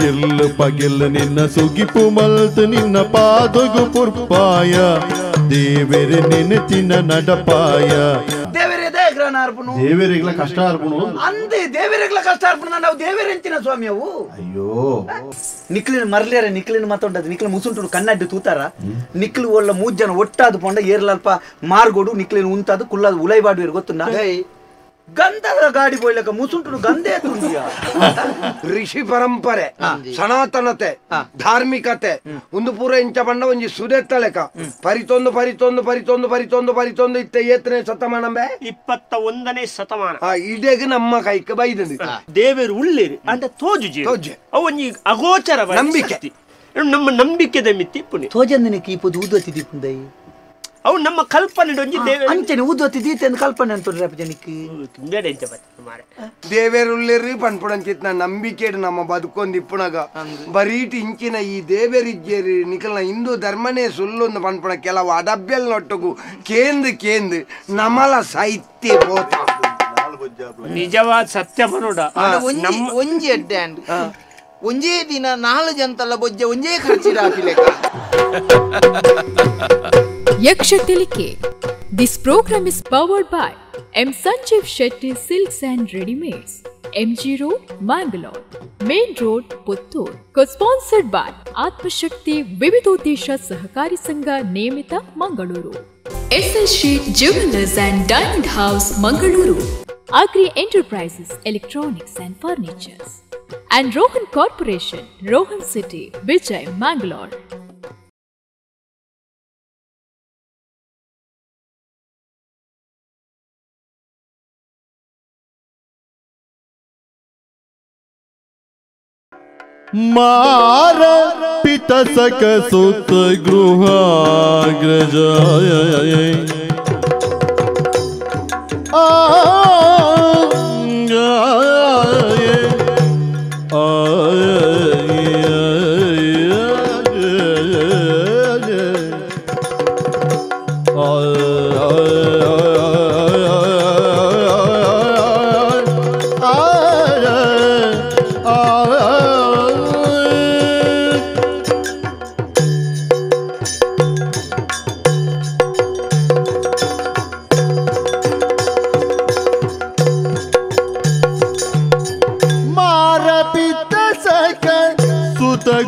ಇರ್ಲು ಪಗೆಲ್ ನಿನ್ನ ಸುಗಿಪು ಮಲ್ತು ನಿನ್ನ ಪಾದಗು ಪುರ್ಪಾಯ ದೇವೆರೆ ನೆನೆತಿನ ನಡಪಾಯ ದೇವರಿಗಳ ಕಷ್ಟ ಅರ್ಪಣು ಅಂದೆ ದೇವರಿಗಳ ಕಷ್ಟ ಅರ್ಪಣ ನಾವು ದೇವರೆಂಚಿನ ಸ್ವಾಮಿ ಅವು. ಅಯ್ಯೋ ನಿಕ್ಲಿನ ಮರ್ಲೇರ ನಿಕ್ಲಿನ ಮಾತೊಂಡದು ನಿಕ್ಲು ಮುಸುಂಟು ಕನ್ನಡ್ಡು ತೂತಾರ ನಿಕ್ಲು ಒಳ್ಳ ಮೂಜ್ ಜನ ಒಟ್ಟಾದು ಪೊಂಡ ಏರ್ಲಲ್ಪ ಮಾರ್ಗೋಡು ನಿಕ್ಲಿನ ಉಂತಾದು ಕುಲ್ಲಾದು ಉಲೈಬಾಡುವೇರು ಗೊತ್ತುಂಡ ಗಂಧದ ಗಾಡಿ ಬೋಯ್ಲಕ ಮುಸುಂಟು ಗಂಧೆ ತುಂಬಿಯ. ಋಷಿ ಪರಂಪರೆ ಸನಾತನತೆ ಧಾರ್ಮಿಕತೆ ಒಂದು ಪೂರ ಇಂಚ ಬಣ್ಣ ಒಂಜಿ ಸುದೆತ್ತಲೆಕ ಪರಿತೊಂದು ಪರಿತೊಂದು ಪರಿತೊಂದು ಪರಿತೊಂದು ಪರಿತೊಂದು ಇತ್ತ ಏತನೇ ಶತಮಾನಂಬೆ 21ನೇ ಶತಮಾನ ಇಡೇಗ ನಮ್ಮ ಕೈಕ್ ಬೈದ ದೇವರು ಉಳ್ಳೇರಿ ಅಂತ ತೋಜು ತೋಜೆ ಅವು ಒಂಜಿ ಅಗೋಚರ ನಂಬಿಕೆ ನಮ್ಮ ನಂಬಿಕೆದ ಮಿತ್ತಿ ಪುಣಿ ತೋಜಂದನಿಗೆ ಈ ಪೊದು ಊದತಿ ದೀಪುಂದೈ ಅವು ನಮ್ಮ ಕಲ್ಪನೆ ಒಂಜಿ ದೇವ ಅಂಚನೆ ಊದತಿ ದೀತೆ ಅಂತ ಕಲ್ಪನೆ ಅಂತ ಜನಕ್ಕೆ ದೇವೇರುಳ್ಳೇರಿ ಪನ್ಪುಡಂಚಿತ್ನ ನಂಬಿಕೆ ನಮ್ಮ ಬದುಕೊಂದು ಇಪ್ಪುಣಗ ಬರೀಟಿ ಇಂಚಿನ ಈ ದೇವೇರಿಜ್ಜೇರಿ ನಿಕಲ್ನ ಹಿಂದೂ ಧರ್ಮನೇ ಸುಲ್ಲೊಂದು ಪನ್ಪುಣ ಕೆಲವು ಅಡಬ್ಯಲ್ ನೊಟ್ಟಗು ಕೇಂದ್ ಕೇಂದ್ ನಮಲ ಸಾಹಿತ್ಯ ಬೋತ ನಿಜವಾದ ಸತ್ಯ ಬರೋಡ ಒಂಜಿ ಅಡ್ಡೆ ಅಂಡ್ ಒಂಜೇ ದಿನ ನಾಲು ಜಂತಲ್ಲ ಬೊಜ್ಜೆ ಒಂಜೇ ಖರ್ಚಿಡ ಹಾಕಿಲೆಕ್ಕ. Yaksha Tilike. This program is powered by M. Sanjeev Shetty Silks and Readymades, MG Road, Mangalore, Main Road, Puttur. Co-sponsored by Atmashakti Vividodesha Sahakari Sangha Niyamita, Mangaluru. SS Sheet Jewelers and Diamond House, Mangaluru. Agri Enterprises, Electronics and Furnitures. And Rohan Corporation, Rohan City, Vijay, Mangalore. ಮಾರ ಪಿತ ಸಕ ಸುತ ಗೃಹಾಗ್ರಜ ಆ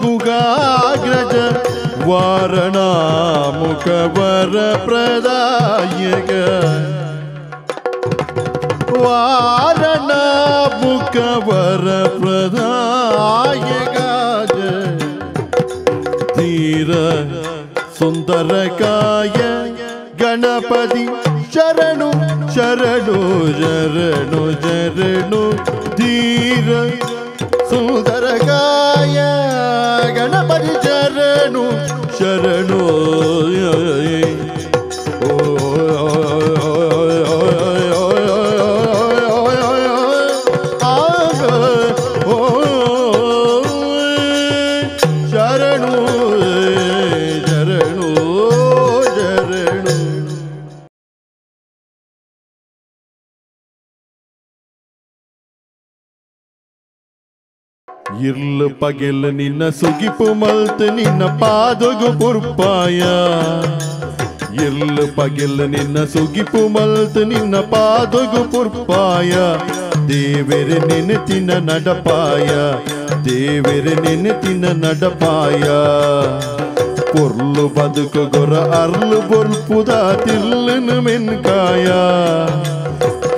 ಗುಗಾಗ್ರಜ ವಾರಣಾ ಮುಖವರ ಪ್ರದಾಯಕ ವಾರಣಾ ಮುಖವರ ಪ್ರದಾಯಕ ಧೀರ ಸುಂದರಕಾಯ ಗಣಪತಿ ಶರಣು ಶರಣು ಶರಣು ಶರಣು ಧೀರ ಸುಂದರಕಾಯ ಗಣಪತಿ ಶರಣು ಶರಣು ಶರಣು ಶರಣು ಶರಣು. ಇರ್ಲು ಪಗೆಲ್ ನಿನ್ನ ಸುಗಿಪು ಮಲ್ತು ನಿನ್ನ ಪಾದಗು ಪುರ್ಪಾಯ ಇರ್ಲು ಪಗೆಲ್ ನಿನ್ನ ಸುಗಿಪು ಮಲ್ತು ನಿನ್ನ ಪಾದಗು ಪುರ್ಪಾಯ ದೇವೆರೆ ನೆನೆತಿನ ನಡಪಾಯ ದೇವೆರೆ ನೆನೆತಿನ ನಡಪಾಯ ಪೊರ್ಲು ಬದುಕು ಗೊರ ಅರ್ಲು ಬೊಲ್ಪುದ ತಿಲ್ಲನು ಮೆನ್ಕಾಯ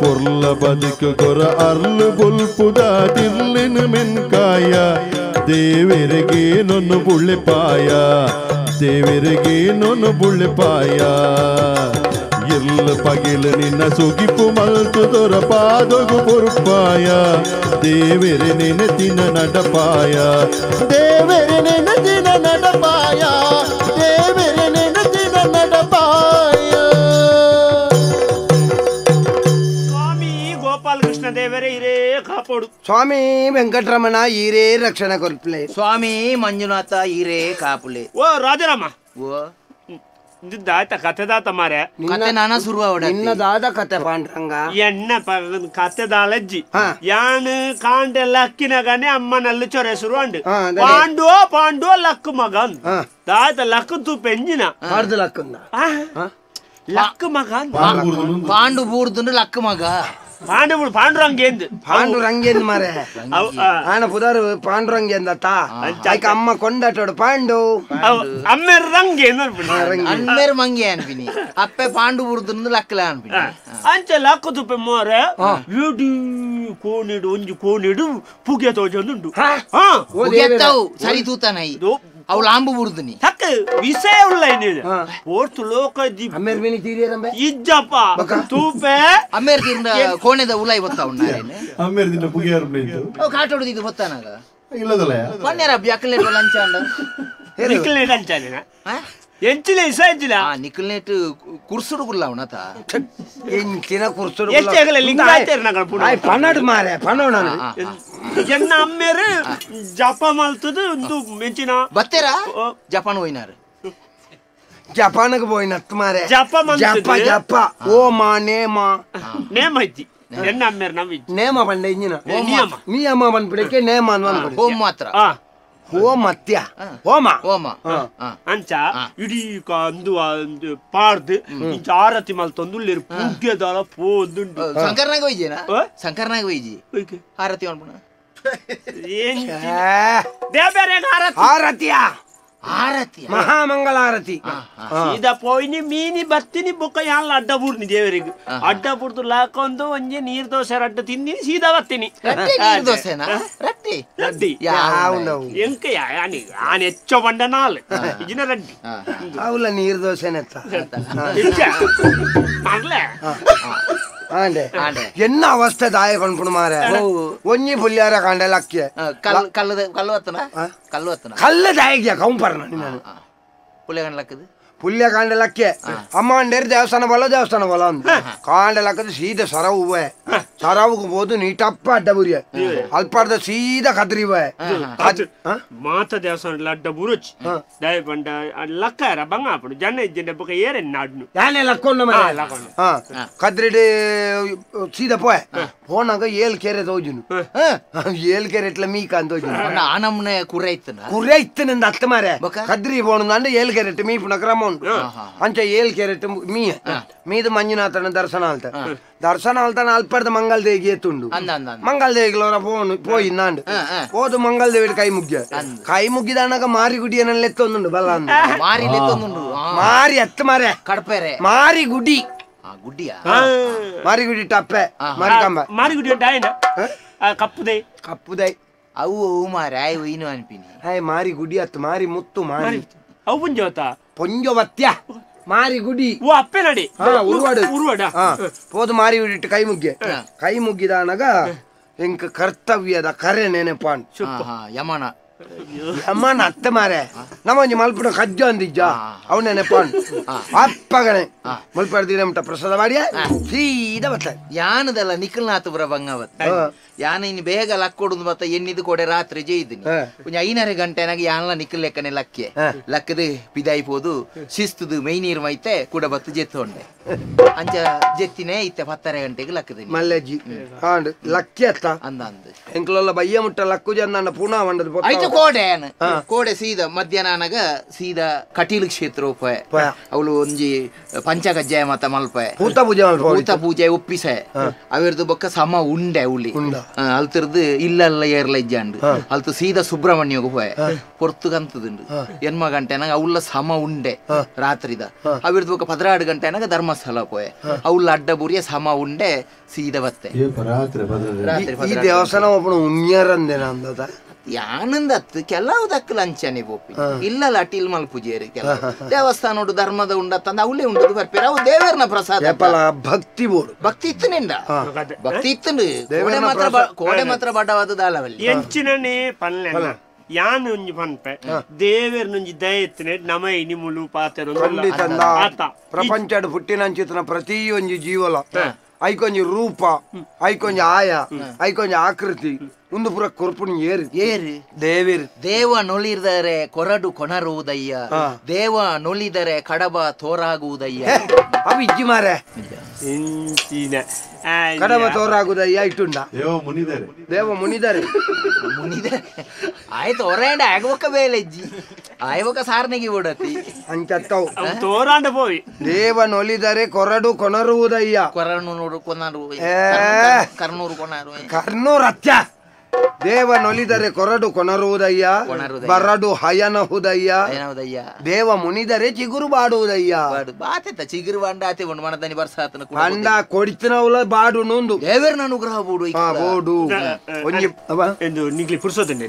ಪೊರ್ಲ ಬದುಕು ಗೊರ ಅರ್ಲು ಬೊಲ್ಪುದ ತಿರ್ಲಿನ ಮೆನ್ಕಾಯ ದೇವರಿಗೆ ನೊನ್ನು ಬುಳ್ಳಿಪಾಯ ದೇವರಿಗೆ ನೊನ್ನು ಬುಳ್ಳಿಪಾಯ ಇರ್ಲು ಪಗಿಲು ನಿನ್ನ ಸುಗಿಪು ಮಲ್ತು ದೊರ ಪಾದಗು ಪೊರುಪಾಯ ದೇವರೆ ನೆನೆತಿನ ನಡಪಾಯ ದೇವರೆ ನೆನೆತಿನ ನಡಪಾಯ ದೇವರೆ ನೆನೆತಿನ ನಡಪಾಯ. ಗೋಪಾಲಕೃಷ್ಣ ದೇವರೇ ಇರೇ ಕಾಪಾಡು. ಸ್ವಾಮಿ ವೆಂಕಟರಮಣ ಈರೇ ರಕ್ಷಣೆ ಕೊಲ್ಪ್ಲೆ. ಸ್ವಾಮಿ ಮಂಜುನಾಥ ಈರೇ ಕಾಪುಲೆ. ಓ ರಾಜರಾಮ, ಓ ದಾತ ಕತೆ ದಾತ ಮಾರೆ ಕತೆ ನಾನಾ ಶುರುವಾವಡ ನಿನ್ನದಾದ ಕತೆ ಪಾಂಡ್ರಂಗ ಎಣ್ಣ ಕತೆ ದಾಲಜ್ಜಿ ಯಾನ್ ಕಾಂಡೆ ಲಕ್ಕಿನಗನೆ ಅಮ್ಮನಲ್ಲಿ ಚೊರೆ ಶುರು ಅಂಡು ಪಾಂಡುವ ಪಾಂಡುವ ಲಕ್ಕು ಮಗ ದಾತ ಲಕ್ಕು ತೂಪೆಂಜಿನ ಪಾರ್ದು ಲಕ್ಕುಂದ ಲಕ್ಕು ಮಗ ಪಾಂಡು ಬೂರ್ದು ಲಕ್ಕು ಮಗ ಪಾಂಡು ಪಾಂಡುರಂಗೇಂದು ಪಾಂಡುರಂಗೇಂದು ಮಾರೆ ಆನ ಪುದಾರು ಪಾಂಡುರಂಗೇಂದ ತಾ ಐಕ ಅಮ್ಮ ಕೊಂಡಾಟೋಡು ಪಾಂಡು ಅಮ್ಮೇರ್ ರಂಗೇಂದು ಅಮ್ಮೇರ್ ಮಂಗೆ ಅನ್ಪಿನಿ ಅಪ್ಪೆ ಪಾಂಡು ಬೂರ್ದು ಲಕ್ಕಲ ಅನ್ಪಿನಿ ಅಂಚೆ ಲಕ್ಕು ತುಪ್ಪೆ ಮೋರೆ ಇಡೀ ಕೋಣಿಡು ಒಂಜಿ ಕೋಣಿಡು ಪುಗೆ ತೋಜೊಂದುಂಡು ಸರಿ ತೂತಾನೈ ಅವಳು ಆಂಬು ಬುರ್ದುನಿ ತಕ್ಕ ವಿಷಯ ಉಳ್ಳ ಇನ್ನೇನು ಪೋರ್ತು ಲೋಕ ಅಮ್ಮೇರ್ ಮಿನಿ ತೀರಿಯರಂಬೆ ಇಜ್ಜಪ್ಪ ತೂಪೆ ಅಮ್ಮೇರ್ ತೀರ್ನ ಕೋಣೆದ ಉಲಾಯಿ ಬತ್ತಾ ಉಂಡು ಅಮ್ಮೇರ್ ದಿನ ಪುಗೆಯಾರು ಓ ಕಾಟೋಡು ಇದು ಬತ್ತಾನಾಗ ಇಲ್ಲದಲ್ಲ ಪನ್ನೇರ ಅಬ್ಬಿ ಅಕ್ಕಲೇಟ್ ಲಂಚ ಅಂಡ ನಿಕ್ಕಲೇಟ್ ಅಂಚಾಲಿನ ಎಂಚಿಲ ಇಸ ಎಂಚಿಲ ಆ ನಿಕ್ಕಲ್ನೇಟ್ ಕುರ್ಸುಡು ಗುಲ್ಲ ಅವನತ ಎಂಚಿನ ಕುರ್ಸುಡು ಎಷ್ಟೇ ಲಿಂಗಾಯತೇರ್ ನಗಳ ಪುಣ ಆಯ್ ಪನಡ್ ಮಾರೆ ಪನೋಣ ಎನ್ನ ಅಮ್ಮೇರು ಜಪ ಮಲ್ತದು ಒಂದು ಮೆಂಚಿನ ಬತ್ತೇರಾ ಜಪಾನ್ ಹೋಯ್ನಾರು ಜಪಾನ್ಗೆ ಹೋಯ್ನತ್ ಮಾರೆ ಜಪ ಜಪ ಜಪ ಓ ಮಾ ನೇಮ ನೇಮ ಐತಿ ಎನ್ನ ಅಮ್ಮೇರು ನಮ್ ನೇಮ ಬಂಡೆ ಇಂಜಿನ ನಿಯಮ ನಿಯಮ ಬಂದ್ಬಿಡಕ್ಕೆ ನೇಮ ಅನ್ಬಿಡಿ ಹೋಮ್ ಮಾತ್ರ ಹೋಮ ಹೋಮ ಹೋಮ ಅಂಚ ಇಡೀ ಅಂದು ಪಾರ್ದು ಇಂಚ ಆರತಿ ಮಲ್ತೊಂದು ಪುಗ್ಗೆದಾಲ ಪೋಂದುಂಡು ಶಂಕರ್ನಾಗ ಒಯ್ಜೇನಾ ಶಂಕರ್ನಾಗ ಒಯ್ಜಿ ಆರತಿ ಮಲ್ಪುಣ ಆರತಿಯ ಆರತಿ ಮಹಾಮಂಗಳಾರತಿ ಸೀದಾ ಪೋಯಿನಿ ಮೀನಿ ಬತ್ತೀನಿ ಬೊಕ್ಕ ಯಾನ್ ಅಡ್ಡ ಬೂರ್ನಿ ದೇವರಿಗೆ ಅಡ್ಡ ಬುರ್ದು ಲಾಕೊಂದು ಒಂಜಿ ನೀರ್ ದೋಸೆ ರಡ್ಡ ತಿಂದಿನಿ ಸೀದಾ ಬತ್ತೀನಿ ನೀರ್ ದೋಸೆನಾ ರಟ್ಟಿ ರಡ್ಡಿ ಎಂಕ ಯಾನಿ ಆನ್ ಹೆಚ್ಚೋ ಬಂಡ ನಾಲ್ ಇಜಿನ ರಡ್ಡಿ ಅವಲ ನೀರ್ ದೋಸೆನೆತ್ತ ಮಗ್ಲೆ ಎನ್ನ ಅವಸ್ಥೆ ದಾಯ ಪನ್ಪುಣ ಮಾರೆ ಒಂಜಿ ಪುಲ್ಯಾರ ಕಾಂಡೆ ಲಕ್ಕೆ ಕಲ್ಲು ಕಲ್ಲು ಕಲ್ಲು ದಾಯಿಗೆ ಕೌಂಪರ್ನ ನಾನು ಪುಲ್ಯ ಲಕ್ಕದು ಪುಲ್ಯ ಕಾಂಡೆ ಲಕ್ಕೆ ಅಮ್ಮ ಅಂಡೇರಿ ದೇವಸ್ಥಾನ ಬಲ ದೇವಸ್ಥಾನ ಬಲ ಅಂದ ಕಾಂಡೆ ಲಕ್ಕದು ಸೀದಾ ಸರವು ಹೂವೆ ಸರವುಗೆ ಹೋದು ನೀಟಪ್ಪ ಅಡ್ಡ ಬುರಿಯ ಅಲ್ಪಾರ್ದ ಸೀದಾ ಕದ್ರಿ ಹೂವೆ ಮಾತ ದೇವಸ್ಥಾನ ಅಡ್ಡ ಬುರುಚ್ ದಾಯ ಬಂಡ ಲಕ್ಕಾರ ಬಂಗಾಪಡು ಜನ ಇಜ್ಜೆ ಬೊಕ ಏರೆ ನಾಡ್ನು ಯಾನೆ ಲಕ್ಕೊಂಡು ಕದ್ರಿಡಿ ಸೀದಾ ಪೋಯ್ ಪೋನಾಗ ಏಳು ಕೆರೆ ತೋಜುನು ಏಳು ಕೆರೆ ಇಟ್ಲ ಮೀಕ ಅಂತ ತೋಜುನು ಆನಮ್ನೆ ಕುರೆ ಇತ್ತನ ಕುರೆ ಇತ್ತನಿಂದ ಅತ್ತ ಮಾರೆ ಕದ್ರಿ ಪೋಣು ಅಂದ್ರೆ ಏಳು ಕೆರೆ ಇಟ್ಟು ಮೀಪುನ ಕ್ರಮ ಉಂಟು ಅಂಚ ಏಳು ಕೆರೆಟ್ ಮೀ ಮೀದು ಮಂಜುನಾಥನ ದರ್ಶನ ಆಲ್ತ ದರ್ಶನ ಆಲ್ತಾನ ಅಲ್ಪರ್ದ ಮಂಗಲ್ ದೇವಿಗೆ ಎತ್ತುಂಡು ಮಂಗಲ್ ದೇವಿಗೆ ಫೋನ್ ಪೋಯಿ ನಾಂಡು ಹೋದು ಮಂಗಲ್ ದೇವಿ ಕೈ ಮುಗ್ಯ ಕೈ ಮುಗ್ಗಿದಾನಾಗ ಮಾರಿ ಗುಡಿಯನ್ನೆಲ್ಲ ಎತ್ತೊಂದುಂಡು ಬಲ್ಲ ಮಾರಿ ಎತ್ತ ಮಾರೆ ಕಡಪೆರೆ ಮಾರಿ ಗುಡಿ ಗುಡಿಯ ಮಾರಿಗುಡಿ ಟಪ್ಪೆ ಮಾರಿ ಕಂಬ ಮಾರಿಗುಡಿ ಕಪ್ಪುದೈ ಕಪ್ಪುದೈ ಅವು ಅವು ಮಾರಿ ಆಯ್ ಇನ್ನು ಅನ್ಪಿನಿ ಹಾಯ್ ಮಾರಿ ಗುಡಿ ಅತ್ತು ಮಾರಿ ಮುತ್ತು ಮಾರಿ ಅವು ಪುಂಜೋತ ಪೊಂಜೋವತ್ಯ ಮಾರಿ ಗುಡಿ ಓ ಅಪ್ಪೆ ನಡಿ ಉರುವಾಡು ಉರುವಾಡ ಹೋದು ಮಾರಿ ಗುಡಿ ಕೈ ಮುಗ್ಗಿ ಕೈ ಮುಗ್ಗಿದಾನಾಗ ಎಂಕ ಕರ್ತವ್ಯದ ಕರೆ ನೆನಪಾನ್ ಯಮನ ಯಮನ ಅತ್ತ ಮಾರೆ ನಮ್ಮೊಂಜಿ ಮಲ್ಪುಡ ಕಜ್ಜು ಅಂದಿಜ್ಜ ಅವ್ ನೆನಪಾನ್ ಅಪ್ಪಗನೆ ಮಲ್ಪಡ್ದಿನ ಮುಟ್ಟ ಪ್ರಸಾದ ಮಾಡಿಯ ಸೀದಾ ಬತ್ತ ಯಾನದಲ್ಲ ನಿಖಲ್ನಾಥಪುರ ಬಂಗಾವತ್ ಯಾನ ಇನ್ನು ಬೇಗ ಲಕ್ಕೊಡುದು ಮತ್ತ ಎಣ್ಣಿದು ಕೊಡೆ ರಾತ್ರಿ ಜೈದಿನಿ ಒಂಜಿ 5:30 ಗಂಟೆನಾಗ ಯಾನ್ಲ ನಿಖಲ್ ಲೆಕ್ಕನೆ ಲಕ್ಕೆ ಲಕ್ಕದು ಪಿದಾಯಿ ಪೋದು ಶಿಸ್ತುದು ಮೈ ನೀರು ಮೈತೆ ಕೂಡ ಬತ್ತು ಜೆತ್ತೊಂಡೆ ಅಂಚ ಜೆತ್ತಿನೇ ಇತ್ತೆ 10:30 ಗಂಟೆಗೆ ಲಕ್ಕದಿನಿ ಮಲ್ಲಜ್ಜಿ ಹಾಂಡ್ ಲಕ್ಕಿ ಅತ್ತ ಅಂದ ಅಂದ ಎಂಕ್ಲಲ್ಲ ಬಯ್ಯ ಮುಟ್ಟ ಲಕ್ಕು ಜನ ಪುನಃ వంಡದು ಆಯ್ತು ಕೋಡೆ ಕೋಡೆ ಸೀದಾ ಮಧ್ಯಾಹ್ನ ಅನಗ ಸೀದಾ ಕಟೀಲು ಕ್ಷೇತ್ರ ಉಪಾಯ ಅವಳು ಒಂಜಿ ಪಂಚಕಜ್ಜಾಯ ಮಾತ ಮಲ್ಪಾಯ ಭೂತ ಪೂಜೆ ಭೂತ ಪೂಜೆ ಒಪ್ಪಿಸೆ ಅವಿರ್ದು ಬೊಕ್ಕ ಸಮ ಉಂಡೆ ಉಳಿ ಅಲ್ತಿರ್ದು ಇಲ್ಲಲ್ಲ ಏರ್ಲ ಇಜ್ಜಾಂಡು ಅಲ್ತು ಸೀದಾ ಸುಬ್ರಹ್ಮಣ್ಯಗ್ ಪೋಯೆ ಪೊರ್ತುಗಂತದುಂಡು 8 ಗಂಟೆನಾಗ ಅವಳ ಸಮ ಉಂಡೆ ರಾತ್ರಿದ ಅವಿರ್ದು ಬೊಕ್ಕ 16 ಗಂಟೆನಾಗ ಧರ್ಮಸ್ಥಳ ಪೋಯೆ ಅವಳ ಅಡ್ಡ ಬುರಿಯ ಸಮ ಉಂಡೆ ಸೀದಾ ಬತ್ತೆ ಈ ದೇವಸ್ಥಾನ ಒಬ್ಬನು ಉಣ್ಯರಂದೇನ ಅಂದದ ಯಾನಂದತ್ತು ಕೆಲವು ದಕ್ಕಲ ಅಂಚನೆ ಪೋಪಿ ಇಲ್ಲ ಅಟಿಲ್ ಮಲ್ಪುಜೇರಿ ಕೆಲವು ದೇವಸ್ಥಾನ ಉಂಡು ಧರ್ಮದ ಉಂಡತ್ತಂದ ಅವಳೇ ಉಂಡದು ಬರ್ಪೇರ ಅವು ದೇವರನ ಪ್ರಸಾದ ಭಕ್ತಿ ಬೋಡು ಭಕ್ತಿ ಇತ್ತನಿಂದ ಭಕ್ತಿ ಇತ್ತಂಡು ಕೋಡೆ ಮಾತ್ರ ಕೋಡೆ ಮಾತ್ರ ಬಡವಾದ ದಾಲವಲ್ಲಿ ಎಂಚಿನನೇ ಪಲ್ಲೆ ಯಾನ್ ಒಂಜಿ ಪನ್ಪೆ ದೇವೆರ್ನೊಂಜಿ ದಯ ಇತ್ತನೆ ನಮ ಇನಿ ಮುಳು ಪಾತೆರ ಪ್ರಪಂಚಡ್ ಪುಟ್ಟಿನಂಚಿತನ ಪ್ರತಿಯೊಂಜಿ ಜೀವಲ ಐಕೊಂಜಿ ರೂಪ ಐಕೊಂಜಿ ಆಯ ಐಕೊಂಜಿ ಆಕೃತಿ ಒಂದು ಪೂರ ಕೊರ್ಪುಣಿ ಏರು ಏರು ದೇವೇರು ದೇವ ನೊಳಿದರೆ ಕೊರಡು ಕೊನರುವುದಯ್ಯ ದೇವ ನೊಳಿದರೆ ಕಡಬ ತೋರಾಗುವುದಯ್ಯ ಅವು ಇಜ್ಜಿ ಮಾರೆ ಕಡಬ ತೋರಾಗುದಯ್ಯ ಇಟ್ಟುಂಡ ದೇವ ಮುನಿದರೆ ದೇವ ಮುನಿದರೆ ಮುನಿದರೆ ಆಯ್ತು ಒರೇಂಡ ಆಗುವಕ್ಕ ಬೇಲೆ ಇಜ್ಜಿ ಆಯ್ವಕ ಸಾರನೆಗೆ ಓಡತಿ ಅಂಚತ್ತವು ತೋರಾಂಡ ಪೋಯಿ ದೇವ ನೊಲಿದರೆ ಕೊರಡು ಕೊನರುವುದಯ್ಯ ಕೊರಡು ಕೊನರು ಕರ್ನೂರು ಕೊನರು ಕರ್ನೂರು ಅತ್ಯ ದೇವ ನೊಲಿದರೆ ಕೊರಡು ಕೊನರುವುದಯ್ಯ ಬರಡು ಹಯನಹುದಯ್ಯ ದೇವ ಮುನಿದರೆ ಚಿಗುರು ಬಾಡುವುದಯ್ಯ ಬಾತೆತ್ತ ಚಿಗುರು ಬಾಂಡ ಆತೆ ಉಂಡು ಮನದನಿ ಬರ್ಸಾತನ ಅಂಡ ಕೊಡಿತನವಲ ಬಾಡು ನೊಂದು ದೇವರನ ಅನುಗ್ರಹ ಬೋಡು ಬೋಡು ಒಂಜಿ ಎಂದು ನಿಗ್ಲಿ ಪುರ್ಸೋತುಂಡೆ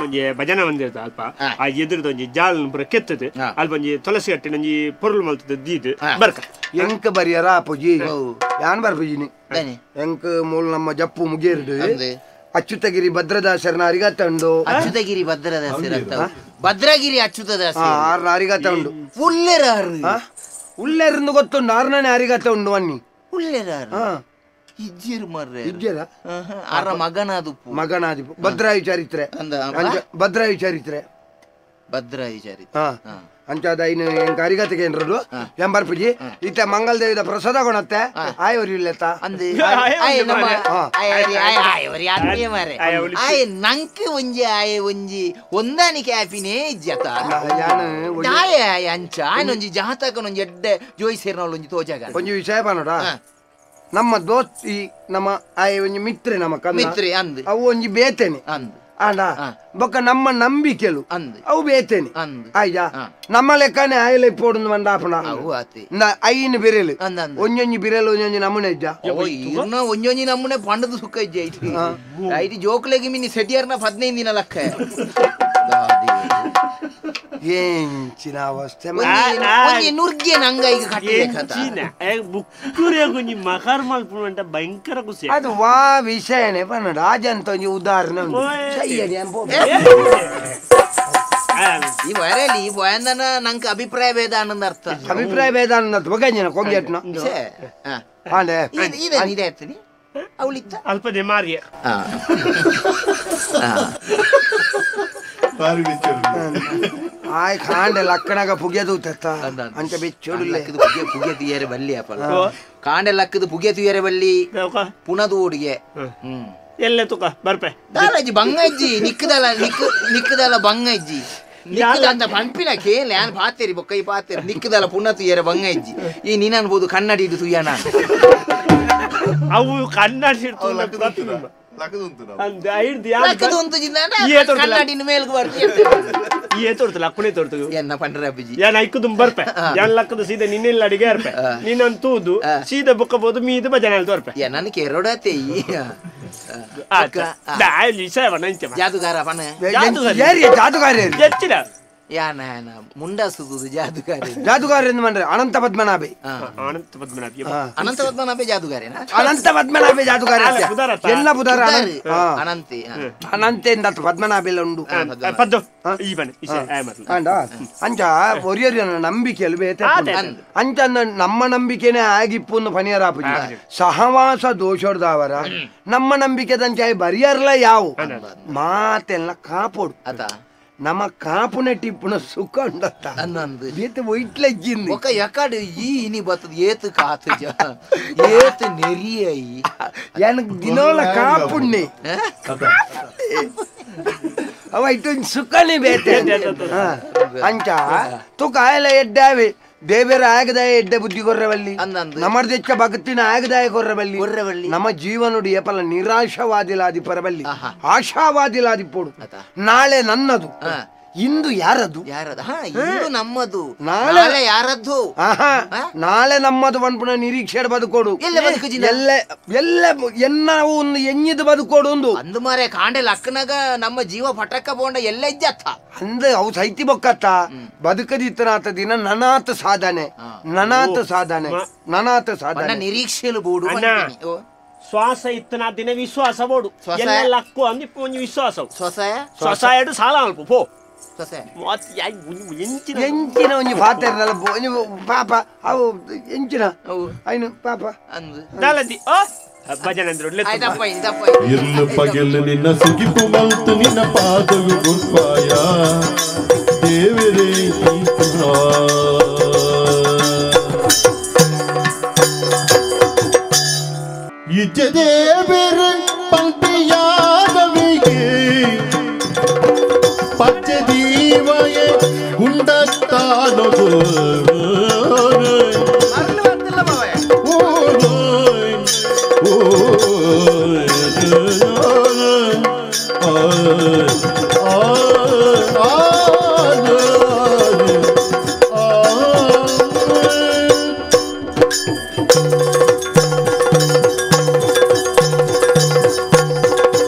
ಒಂಜಿ ಭಜನೆ ಮಂದಿರದ ಅಲ್ಪ ಆ ಎದುರುದ ಒಂಜಿ ಜಾಲ್ ಪೂರ ಕೆತ್ತದು ಅಲ್ಪ ಒಂಜಿ ತುಳಸಿ ಕಟ್ಟಿನ ಒಂಜಿ ಪೊರುಳು ಮಲ್ತದ ದೀದು ಬರ್ಕ ಎಂಕ ಬರಿಯರ ಅಪ್ಪುಜಿ ಯಾನ್ ಬರ್ಪುಜಿನಿ ಎಂಕ್ ಮೂಲ ನಮ್ಮ ಜಪ್ಪು ಮುಗಿಯರ್ಡು ಅಚ್ಯುತಗಿರಿ ಭದ್ರದಾಸರನ ಅರಿಗತ್ತ ಉಂಡು ಅಚ್ಯುತಗಿರಿ ಭದ್ರದಾಸರ ಭದ್ರಗಿರಿ ಅಚ್ಯುತದಾಸ ಆರ್ನ ಅರಿಗತ್ತ ಉಂಡು ಉಲ್ಲೆರಾರು ಉಲ್ಲೆರಂದು ಗೊತ್ತುಂಡು ಆರ್ನೇ ಅರಿಗತ್ತ ಉಂಡು ಅನ್ನಿ ಉಲ್ಲೆರಾರು ಇಜ್ಜೇರು ಮರ್ರೆ ಇಜ್ಜೇರ ಆರ ಮಗನಾದುಪ್ಪು ಮಗನಾದಿಪ್ಪು ಭದ್ರಾಯು ಚರಿತ್ರೆ ಭದ್ರಾಯು ಚರಿತ್ರೆ ಭದ್ರಾಯು ಚರಿತ್ರೆ ಅಂಚಾದ ಇನ್ನು ಎಂಕ ಅರಿಗತ್ತಿಗೆ ಏನ್ರದು ಎಂಬರ್ಪುಜಿ ಇತ್ತ ಮಂಗಲದೇವಿದ ಪ್ರಸಾದ ಕೊಣತ್ತೆ ಆಯವರು ಇಲ್ಲೆತ್ತ ಆಯ್ ನಂಕ್ ಒಂಜಿ ಆಯೆ ಒಂಜಿ ಹೊಂದಾಣಿಕೆ ಆಪಿನೇ ಇಜ್ಜತ ಆಯೆ ಆಯೆ ಅಂಚ ಆಯನೊಂಜಿ ಜಾತಕನೊಂಜಿ ಎಡ್ಡೆ ಜೋಯಿಸೇರ್ನವಳು ಒಂಜಿ ತೋಜಾಗ ಒಂಜಿ ವಿಷಯ ಪನೋಡ ನಮ್ಮ ದೋಸ್ತಿ ನಮ್ಮ ಆಯೆ ಒಂಜಿ ಮಿತ್ರೆ ನಮ್ಮ ಮಿತ್ರೆ ಅಂದ್ ಅವು ಒಂಜಿ ಬೇತೇನೆ ಅಂದ್ ಆಂಡ ಬೊಕ್ಕ ನಮ್ಮ ನಂಬಿಕೆಲು ಅವು ಬೇತೇನೆ ಆಯ್ತಾ ನಮ್ಮ ಲೆಕ್ಕನೆ ಆಯಲೆ ಪೋಡುಂದು ಮಂಡಾಪಣ ಐನು ಬಿರೆಲು ಒಂಜೊಂಜಿ ಬಿರೆಲು ಒಂಜೊಂಜಿ ನಮೂನೆ ಇಜ್ಜ ಒಂಜೊಂಜಿ ನಮೂನೆ ಪಂಡದ ಸುಖ ಇಜ್ಜ ಐತಿ ಐತಿ ಜೋಕ್ಲೆಗೆ ಮಿನಿ ಸೆಟಿಯರ್ನ 15 ದಿನ ಲಕ್ಕ ಎಂಚಿನ ಅವಸ್ಥೆ ಒಂಜಿ ನುರ್ಗೆ ನಂಗ ಈಗ ಕಟ್ಟಿದೆ ಬುಕ್ಕುರೆ ಮಕರ್ ಮಲ್ಪುಂಟ ಭಯಂಕರ ಖುಷಿ ಅದು ವಾ ವಿಷಯನೇ ಪನ್ನಡ ಆಜಂತ ಒಂಜಿ ಉದಾಹರಣೆ ಈ ವರಲಿ ಈ ಭಯಂದನ ನಂಗೆ ಅಭಿಪ್ರಾಯ ಭೇದ ಅನ್ನೋದು ಅರ್ಥ ಅಭಿಪ್ರಾಯ ಭೇದ ಅನ್ನೋದು ಬಗ್ಗಂಜಿನ ಕೊಂಗೆಟ್ನ ಇದೆ ಇದೆ ಆಯ್ತೀನಿ ಅವಳಿತ್ತ ಅಲ್ಪದೆ ಮಾರಿಯ ಆಯ್ ಕಾಂಡೆ ಲಕ್ಕಣಗ ಪುಗೆ ತೂತ ಅಂಚ ಬೆಚ್ಚೋಡು ಪುಗೆ ತುಯ್ಯರೆ ಬಲ್ಲಿ ಅಪ್ಪ ಕಾಂಡೆ ಲಕ್ಕದ ಪುಗೆ ತುಯ್ಯರೆ ಬಲ್ಲಿ ಪುನದು ಓಡಿಗೆ ಎಲ್ಲ ತುಕ ಬರ್ಪೆ ದಾಲಜ್ಜಿ ಬಂಗಜ್ಜಿ ನಿಕ್ಕದಲ್ಲ ನಿಕ್ಕದಲ್ಲ ಬಂಗಜ್ಜಿ ನಿಕ್ಕದ ಅಂತ ಪಂಪಿನ ಕೇಳಿ ಯಾನ್ ಪಾತೇರಿ ಬೊಕ್ಕೈ ಪಾತೇರಿ ನಿಕ್ಕದಲ್ಲ ಪುನ ತುಯ್ಯರೆ ಬಂಗಜ್ಜಿ ಈ ನೀನ್ ಅನ್ಬೋದು ಕನ್ನಡಿ ಇದು ತುಯ್ಯಣ ಅವು ಕನ್ನಡಿ ಸೀದಾ ಬುಕ್ಕಬಹುದು ಮೀದು ಭಜನೆ ತೋರ್ಪೆ ನನ್ನ ಕೆರೊಡತೆ ಜಾದುಗಾರ ಜಾದುಗಾರ ಹೆಚ್ಚಿನ ಯಾನ ಮುಂಡಾಸುದು ಜಾದುಗಾರ ಜಾದುಗಾರ ಎಂದು ಮಂಡ್ರೆ ಅನಂತ ಪದ್ಮನಾಭೆ ಅನಂತ ಪದ್ಮನಾಭಿ ಅನಂತ ಪದ್ಮನಾಭೆ ಜಾದುಗಾರೇನಾ ಅನಂತ ಪದ್ಮನಾಭೆ ಜಾದುಗಾರ ಎಲ್ಲ ಬುಧಾರ ಅನಂತೆ ಅನಂತೆ ಪದ್ಮನಾಭೆಲ್ಲ ಉಂಡು ಅಂಚ ಒರಿಯರಿನ ನಂಬಿಕೆಯಲ್ಲಿ ಬೇತೆ ಅಂಚ ನಮ್ಮ ನಂಬಿಕೆನೇ ಆಗಿಪ್ಪು ಪನಿಯರಾಪುಜಿ ಸಹವಾಸ ದೋಷೋಡ್ದಾವರ ನಮ್ಮ ನಂಬಿಕೆದಂಚ ಬರಿಯರ್ಲ ಯಾವು ಮಾತೆಲ್ಲ ಕಾಪೋಡು ನಮ್ಮ ಕಾಪುನ ಟಿಪ್ಪುನ ಸುಖ ಉಂಡತ್ತ ಬೇತೆ ಒಯ್ಟ್ಲಜ್ಜಿಂದು ಒಕ್ಕ ಯಕಡು ಈ ಇನಿ ಬತ್ತದ ಏತು ಕಾತುಜ ಏತು ನೆರಿಯ எனக்கு ದಿನೋಲ ಕಾಪುಣ್ಣೆ ಅವ ಇಟ್ಟೊಂದು ಸುಖನೇ ಬೇತೆ ಅಂಚ ತುಕ ಆಯಲ ಎಡ್ಡಾವೆ ದೇವರ ಆಗದಾಯ ಎಡ್ಡೆ ಬುದ್ಧಿ ಕೊರ್ರವಲ್ಲಿ ನಮ್ಮರ್ದೆಚ್ಚ ಭಕ್ತಿನ ಆಗದಾಯ ಕೊರ್ರವಲ್ಲಿ ಕೊರ್ರವಲ್ಲಿ ನಮ್ಮ ಜೀವನುಡಿ ಏಪಲ ನಿರಾಶವಾದಿಲಾದಿ ಪರವಲ್ಲಿ ಆಶಾವಾದಿಲಾದಿ ಪೋಡು ನಾಳೆ ನನ್ನದು ಇಂದು ಯಾರದ್ದು ಯಾರದು ಇಂದು ನಮ್ಮದು ನಾಳೆ ಯಾರದ್ದು ನಾಳೆ ನಮ್ಮದು ಪನ್ಪುನ ನಿರೀಕ್ಷೆ ಬದುಕೋಡು ಎಲ್ಲ ಎಲ್ಲ ಎನ್ನ ಒಂದು ಎಂಜಿದು ಬದುಕೋಡು ಒಂದು ಅಂದು ಮಾರೆ ಕಾಂಡೆ ಲಕ್ಕನಾಗ ನಮ್ಮ ಜೀವ ಪಟಕ ಬೋಂಡ ಎಲ್ಲ ಇಜ್ಜತ್ತ ಅಂದ ಅವು ಸೈತಿ ಬೊಕ್ಕತ್ತ ಬದುಕದಿತ್ತನಾತ ದಿನ ನನಾತ ಸಾಧನೆ ನನಾತ ಸಾಧನೆ ನನಾತ ಸಾಧನೆ ನಿರೀಕ್ಷೆಲು ಬೋಡು ಶ್ವಾಸ ಇತ್ತನ ದಿನ ವಿಶ್ವಾಸ ಬೋಡು ಎಲ್ಲ ಲಕ್ಕು ಅಂದ್ ಒಂಜಿ ವಿಶ್ವಾಸ ಸ್ವಸಾಯ ಸ್ವಸಾಯಡು ಸಾಲ ಅಲ್ಪ ಪೋ ಎಂಚಿನ ಒಂಜಿ ಪಾತೆರ್ನಲ್ಲ ಪಾಪ ಅವು ಎಂಚಿನ ಐನು ಪಾಪ ದಾಲದಿ ಭಜನೆ ಇರ್ಲು ಪಗೆಲು ನಿನ್ನ ಸುಗಿಪು ಮಲ್ತು ನಿನ್ನ ಪಾದವು ಗುರ್ಪಾಯ ದೇವರೇ ಇಜ್ಜೆ ದೇವರ ಪಂಪಿಯಾದವಿಗೆ ಪಚ್ಚೆ ದೀವಯೇ ಗುಂಡತ್ತಾನದು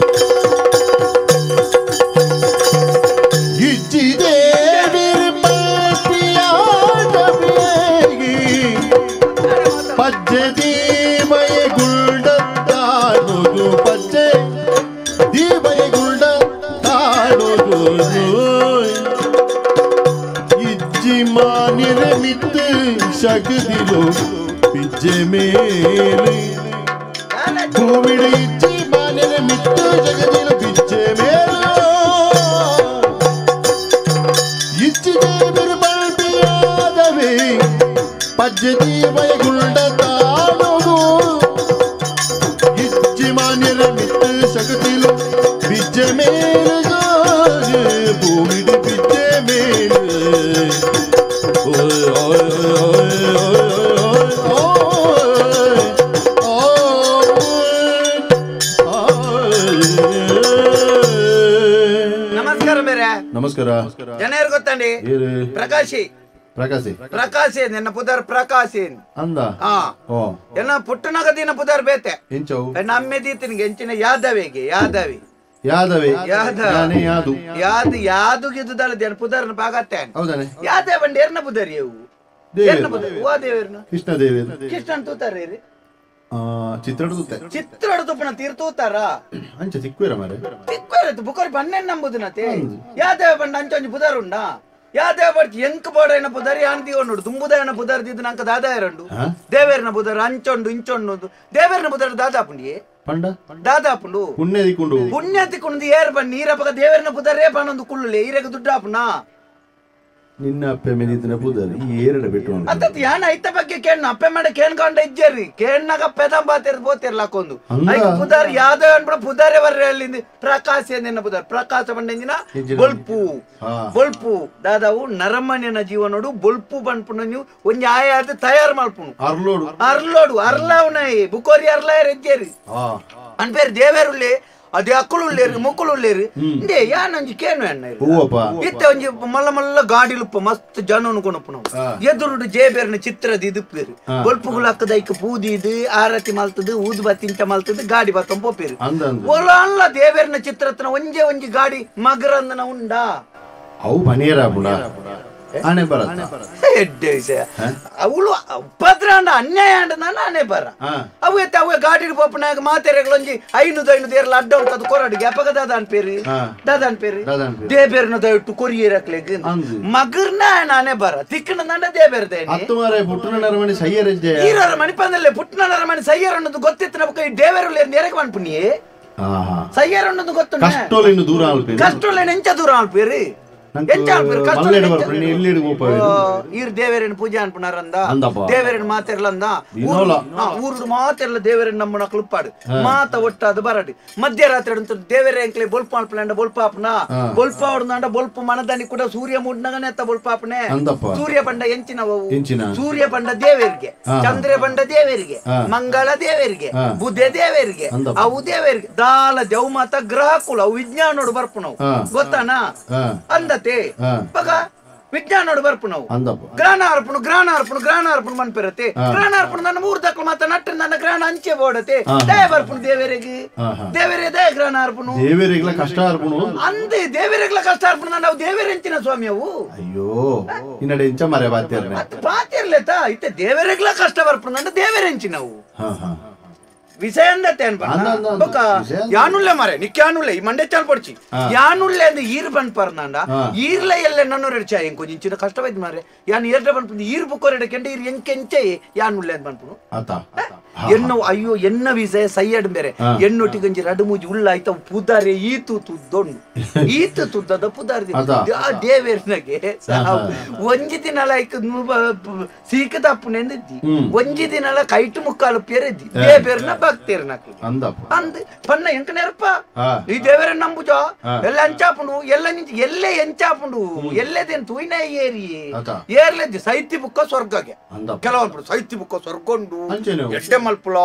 ಶಗದಿಲೋ ಪಿಜ್ಜೆ ಮೇಲೆ ಭೂಮಿಡಿ ಇಜ್ಜಿ ಮಾನ್ಯರ ಮಿತ್ತು ಜಗದಿಲು ಪಿಜ್ಜೆ ಮೇಲೆ ಇಜ್ಜಿ ದೇವರು ಬಲ್ಬಿಯಾದವೇ ಪಜ್ಜೆ ದೀವಯ ಗುಂಡ ತಾನುಗು ಇಜ್ಜಿ ಮಾನ್ಯರ ಮಿತ್ತು ಶಗದಿಲು ಪಿಜ್ಜೆ ಮೇಲೆ ಭೂಮಿಡಿ ಪಿಜ್ಜೆ ಮೇಲೆ ನಮಸ್ಕಾರ ಬೇರೆ ನಮಸ್ಕಾರ ಜನರು ಗೊತ್ತಂಡಿ ಪ್ರಕಾಶಿ ಪ್ರಕಾಶಿ ಪ್ರಕಾಶ್ ಎನ್ನ ಪುದರ್ ಪ್ರಕಾಶ್ ಅಂದ ಎನ್ನ ಪುಟ್ಟನಗ ದಿನ ಪುದರ್ ಬೇತೆ ನಮ್ಮೆ ದೀತನಿಗೆ ಎಂಚಿನ ಯಾದವಿಗೆ ಯಾದವಿ ಯಾದವೆ ಯಾದು ಯಾದು ಯಾದು ಗಿದ್ದುದಲ್ಲ ಪುದರ್ನ ಬಾಗತ್ತೆ ಹೌದಾನೆ ಯಾದವ ಬಂಡಿ ಎರ್ನ ಪುದರ್ ಇವು ದೇವೇರ್ನ ಕೃಷ್ಣ ದೇವೇರ್ ಕೃಷ್ಣನ್ ತೂತಾರ ಚಿತ್ರಡು ತೂತೆ ಚಿತ್ರಡು ತುಪ್ಪನ ತೀರ್ ತೂತಾರ ಅಂಚ ತಿಕ್ವೇರ ಮಾರೆ ತಿಕ್ವೇರ ಬುಕರ್ ಬಣ್ಣೆ ನಂಬುದು ನತೆ ಯಾದೇವ ಬಂಡ ಅಂಚ ಒಂಜಿ ಪುದರ್ ಉಂಡಾ ಯಾದೇವ ಬಡ್ತಿ ಎಂಕ್ ಬೋಡೈನ ಪುದರ್ ಯಾನ್ ದಿವೊಂಡು ದುಂಬುದಾಯನ ಪುದರ್ ದಿದ್ದು ನಂಕ ದಾದಾಯರಂಡು ದೇವೇರ್ನ ಪುದರ್ ಅಂಚೊಂಡು ಇಂಚೊಂಡು ದೇವೇರ್ನ ಪುದರ್ ದಾದಾಪುಂಡಿಯೇ ಪಂಡ ದಾದಾಪುಂಡು ಪುಣ್ಯ ದಿಕ್ಕೊಂಡು ಪುಣ್ಯ ತಿಕ್ಕೊಂಡು ಏರ್ ಬಣ್ಣ ಈರಪಗ ದೇವೇರ್ನ ಪುದರೇ ಬಣ್ಣೊಂದು ಕುಳ್ಳುಲೆ ಈರಗ ದುಡ್ಡಾಪುನಾ ನಿನ್ನ ಅಪ್ಪೆ ಮೇಲಿದ್ದ ಪುದರ್ ಈ ಏರಡ ಬಿಟ್ಟು ಅತ್ತ ಯಾನ ಐತ ಬಗ್ಗೆ ಕೇಣ್ಣ ಅಪ್ಪೆ ಮಾಡ ಕೇಣ್ಕೊಂಡ ಇಜ್ಜೇರಿ ಕೇಣ್ಣಾಗ ಪೆದಂಬಾತಿರ್ ಬೋತಿರ್ಲ ಹಾಕೊಂಡು ಐಕ ಪುದರ್ ಯಾವ್ದೋ ಅನ್ಬಿಡ ಪುದಾರೆ ಬರ್ರೆ ಅಲ್ಲಿಂದ ಪ್ರಕಾಶ ನಿನ್ನ ಪುದರ್ ಪ್ರಕಾಶ ಬಂಡೆಂಜಿನ ಬೊಲ್ಪು ಬೊಲ್ಪು ದಾದಾವು ನರಮಣ್ಯನ ಜೀವನೋಡು ಬೊಲ್ಪು ಬನ್ಪುನ ನೀವು ಒಂಜಿ ಆಯಾದ ತಯಾರು ಮಲ್ಪುನು ಅರ್ಲೋಡು ಅರ್ಲೋಡು ಅರ್ಲಾವ್ನೈ ಬುಕೋರಿ ಅರ್ಲಾಯರ್ ಇಜ್ಜೇರಿ ಅನ್ಪೇರು ದೇವೇರುಳ್ಳಿ ಅದೇ ಅಕ್ಕಳು ಉಳ್ಳೇರು ಮುಕ್ಕಳು ಉಳ್ಳೇರು ಇಂದೇ ಯಾನೊಂಜಿ ಕೇನು ಅಣ್ಣ ಇತ್ತೆ ಒಂಜಿ ಮಲ್ಲ ಮಲ್ಲ ಗಾಡಿಲುಪ್ಪ ಮಸ್ತ್ ಜನ ಕೊನಪ್ಪು ಎದುರುಡು ಜೇಬೇರ್ನ ಚಿತ್ರದ ಇದುಪ್ಪೇರು ಬೊಲ್ಪುಗಳು ಅಕ್ಕದೈಕ್ ಪೂದಿದು ಆರತಿ ಮಲ್ತದು ಊದು ಬತ್ತಿ ಇಂಚ ಮಲ್ತದು ಗಾಡಿ ಬತ್ತಂ ಪೋಪೇರು ಒಲ ಅಲ್ಲ ದೇವೇರ್ನ ಚಿತ್ರತ್ನ ಒಂಜೆ ಒಂಜಿ ಗಾಡಿ ಮಗರಂದನ ಉಂಡಾ ಅವು ಬನಿಯರ ಬುಡ ಆನೆ ಬರತ್ತ ಎಡ್ಡೆ ವಿಷಯ ಅವಳು ಉಪದ್ರ ಅಂಡ ಅನ್ಯಾಯ ಅಂಡ ನಾನು ಆನೆ ಬರ ಅವು ಎತ್ತ ಅವು ಗಾಡಿ ಪೋಪನಾಗ ಮಾತೆರೆಗಳೊಂಜಿ 5 5 ಏರ್ಲ ಅಡ್ಡ ಉಂಟು ಅದು ಕೊರಡಿಗೆ ಅಪಗ ದಾದಾನ್ ಪೇರಿ ದಾದಾನ್ ಪೇರಿ ದೇಬೇರ್ನ ದಯಟ್ಟು ಕೊರಿಯರಕ್ಲೆಗ್ ಮಗರ್ನ ನಾನೇ ಬರ ತಿಕ್ಕಣ ನಂಡ ದೇಬೇರ್ದೆ ಪುಟ್ಟನ ನರಮಣಿ ಸಯ್ಯರ ಈರರ ಮಣಿ ಪಂದಲ್ಲೇ ಪುಟ್ಟನ ನರಮಣಿ ಸಯ್ಯರ ಅನ್ನೋದು ಗೊತ್ತಿತ್ತು ನಮಗ ಈ ದೇವೇರು ನೆರಗೆ ಮನ್ಪುಣಿಯೇ ಸಯ್ಯರ ಅನ್ನೋದು ಗೊತ್ತು ಕಷ್ಟೋಲೇನು ದೂರ ಅಲ್ಪೇರಿ ಕಷ್ಟೋಲೇನು ಎಂಚ ದೂರ ಅಲ್ಪೇರಿ ಈರ್ ದೇವೇರನ ಪೂಜೆ ಅನ್ಪುನಾರಂದ ದೇವೇರನ ಮಾತಿರ್ಲಂದ ಊರು ಮಾತಿರ್ಲ ದೇವೇರನ್ ನಮ್ಮನ ಕ್ಲುಪ್ಪಾಡು ಮಾತ ಒಟ್ಟಾದು ಬರಡು ಮಧ್ಯರಾತ್ರಿ ಅಂತ ದೇವೇರ ಎಂಕ್ಲೆ ಬೊಲ್ಪ ಅನ್ಪಲಂಡ ಬೊಲ್ಪಾಪನ ಬೊಲ್ಪ ಹೊಡ್ದಂಡ ಬೊಲ್ಪ ಮನದಾನಿ ಕೂಡ ಸೂರ್ಯ ಮೂಡ್ನಗನೆ ಅತ್ತ ಬೊಲ್ಪಾಪನೆ ಸೂರ್ಯ ಬಂಡ ಎಂಚಿನವು ಸೂರ್ಯ ಬಂಡ ದೇವರಿಗೆ ಚಂದ್ರ ಬಂಡ ದೇವರಿಗೆ ಮಂಗಳ ದೇವರಿಗೆ ಬುದ್ಧ ದೇವರಿಗೆ ಅವು ದೇವರಿಗೆ ದಾಲ ದೇವ್ ಮಾತ ಗ್ರಹಕುಲ ಅವು ವಿಜ್ಞಾನೋಡು ಬರ್ಪುನವು ಗೊತ್ತಾನ ಅಂದತೆ ಪಗ ವಿಜ್ಞಾನೋಡು ಬರ್ಪು ನಾವು ಗ್ರಹಣ ಅರ್ಪಣು ಗ್ರಹಣ ಅರ್ಪಣು ಗ್ರಹಣ ಅರ್ಪಣು ಮನ್ಪಿರತ್ತೆ ಗ್ರಹಣ ಅರ್ಪಣು ನನ್ನ ಮೂರು ದಕ್ಕಲು ಮಾತ ನಟ್ಟು ನನ್ನ ಗ್ರಹಣ ಅಂಚೆ ಬೋಡತೆ ದಯ ಬರ್ಪುಣು ದೇವರಿಗೆ ದೇವರೇ ದಯ ಗ್ರಹಣ ಅರ್ಪಣು ದೇವರಿಗೆಲ್ಲ ಕಷ್ಟ ಅರ್ಪಣು ಅಂದೆ ದೇವರಿಗೆಲ್ಲ ಕಷ್ಟ ಅರ್ಪಣು ನಾವು ದೇವರೆಂಚಿನ ಸ್ವಾಮಿ ಅವು ಅಯ್ಯೋ ಇನ್ನಡೆ ಇಂಚ ಮರೆ ಬಾತಿರ್ನೆ ಬಾತಿರ್ಲೇತಾ ಇತ್ತೆ ದೇವರಿಗೆಲ್ಲ ಕಷ್ಟ ಬರ್ಪುಣು ನನ್ನ ದೇವರೆಂಚಿನವು ವಿಷಯಂದತ್ತೆ ಅನ್ಪ ಯಾನುಲ್ಲೆ ಮಾರೆ ನಿಕ್ಯಾನುಲ್ಲೆ ಈ ಮಂಡೆ ಚಾಲ್ ಪಡ್ಚಿ ಯಾನುಲ್ಲೆ ಅಂದ್ ಈರ್ ಪನ್ಪರ್ನಾಂಡ ಈರ್ಲ ಎಲ್ಲ ನನ್ನೂರ ಚಾಯ್ ಎಂಕು ಇಂಚಿನ ಕಷ್ಟವಾಯ್ತು ಮಾರೆ ಯಾನ್ ಏರ್ಡ ಪನ್ಪು ಈರ್ ಬುಕ್ಕೋರೆಡ ಕೆಂಡ ಈರ್ ಎಂಕೆಂಚೆ ಯಾನುಲ್ಲೆ ಅಂತ ಪನ್ಪುನು ಎನ್ನು ಅಯ್ಯೋ ಎನ್ನ ವಿಷಯ ಸೈಯಡ್ ಬೇರೆ ಎಣ್ಣೊಟ್ಟಿಗಂಜಿ ರಡು ಮೂಜಿ ಉಳ್ಳಾಯ್ತ ಪುದಾರೆ ಈತು ತುದ್ದೊಂಡು ಈತು ತುದ್ದದ ಪುದಾರಿ ಆ ದೇವೇರ್ನಗೆ ಒಂಜಿ ದಿನಲ ಐಕ್ ಸೀಕ ತಪ್ಪುನೆಂದಿದ್ದಿ ಒಂಜಿ ದಿನಲ ಕೈಟು ಮುಕ್ಕಾಲು ಪೇರೆದ್ದಿ ದೇವೇರ್ನ ಭಕ್ತೇರ್ನಕ್ಲು ಅಂದ್ ಪನ್ನ ಎಂಕ ನೆರಪ ಈ ದೇವೇರ ನಂಬುಜ ಎಲ್ಲ ಅಂಚಾಪುಂಡು ಎಲ್ಲ ನಿಂಚ ಎಲ್ಲೇ ಎಂಚಾಪುಂಡು ಎಲ್ಲದೇನು ತೂಯ್ನ ಏರಿ ಏರ್ಲೆದ್ದಿ ಸೈತಿ ಬುಕ್ಕ ಸ್ವರ್ಗಗೆ ಕೆಲವೊಂದು ಸೈತಿ ಬುಕ್ಕ ಸ್ವರ್ಗೊಂಡು ಎಡ್ಡೆ ಮಲ್ಪುಲ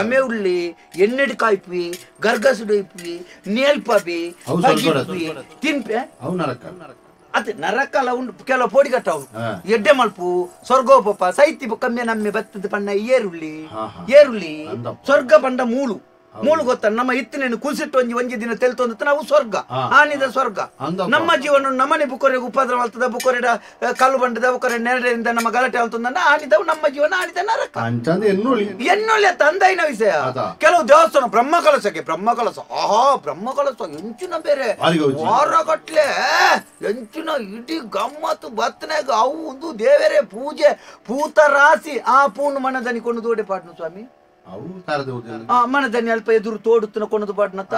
ಎಮ್ಮೆ ಉಳ್ಳಿ ಎಣ್ಣೆಡ್ ಕಾಯ್ಪಿ ಗರ್ಗಸುಡು ಇಪ್ಪಿ ನೇಲ್ಪಬಿ ತಿನ್ಪೆ ಅದೇ ನರಕಲ ಉಂಡು ಕೆಲವು ಪೋಡಿ ಕಟ್ಟವು ಎಡ್ಡೆ ಮಲ್ಪು ಸ್ವರ್ಗೋಪಪ್ಪ ಸೈತಿ ಕಮ್ಮಿ ನಮ್ಮೆ ಬತ್ತದ ಪಣ್ಣ ಏರುಳ್ಳಿ ಏರುಳ್ಳಿ ಸ್ವರ್ಗ ಪಂಡ ಮೂಲು ಮೂಲು ಗೊತ್ತ ನಮ್ಮ ಇತ್ತಿನ ಕುಸಿಟ್ಟು ಒಂಜಿ ಒಂಜಿ ದಿನ ತೆಲ್ತೊಂದು ನಾವು ಸ್ವರ್ಗ ಆನಿದ ಸ್ವರ್ಗ ನಮ್ಮ ಜೀವನ ನಮ್ಮನೆ ಬುಕೊರೆಗೆ ಉಪದ್ರ ಮಾಡ್ತದ ಬುಕೊರೆಡ ಕಲ್ಲು ಬಂಡದ ಬುಕೊರೆ ನೆರಳಿಂದ ನಮ್ಮ ಗಲಾಟೆ ಆಗ್ತದ ಆನಿದವು ನಮ್ಮ ಜೀವನ ಆನಿದ ನರಕ ಎನ್ನೊಳ್ಳೆ ತಂದೈನ ವಿಷಯ. ಕೆಲವು ದೇವಸ್ಥಾನ ಬ್ರಹ್ಮ ಕಲಸಕ್ಕೆ ಬ್ರಹ್ಮ ಕಲಸ ಆಹಾ ಬ್ರಹ್ಮ ಕಲಸ ಎಂಚಿನ ಬೇರೆ ವಾರಗಟ್ಲೆ ಎಂಚಿನ ಇಡೀ ಗಮ್ಮತ್ತು ಬತ್ತನಾಗ ಅವು ಒಂದು ದೇವರೇ ಪೂಜೆ ಪೂತ ರಾಸಿ ಆ ಪೂರ್ಣ ಮನದನಿ ಕೊಂಡು ದೋಡೆ ಪಾಟ್ನು ಸ್ವಾಮಿ ಮನದನಿ ಅಲ್ಪ ಎದುರು ತೋಡುತ್ತನ ಕೊನದು ಪಾಡ್ನತ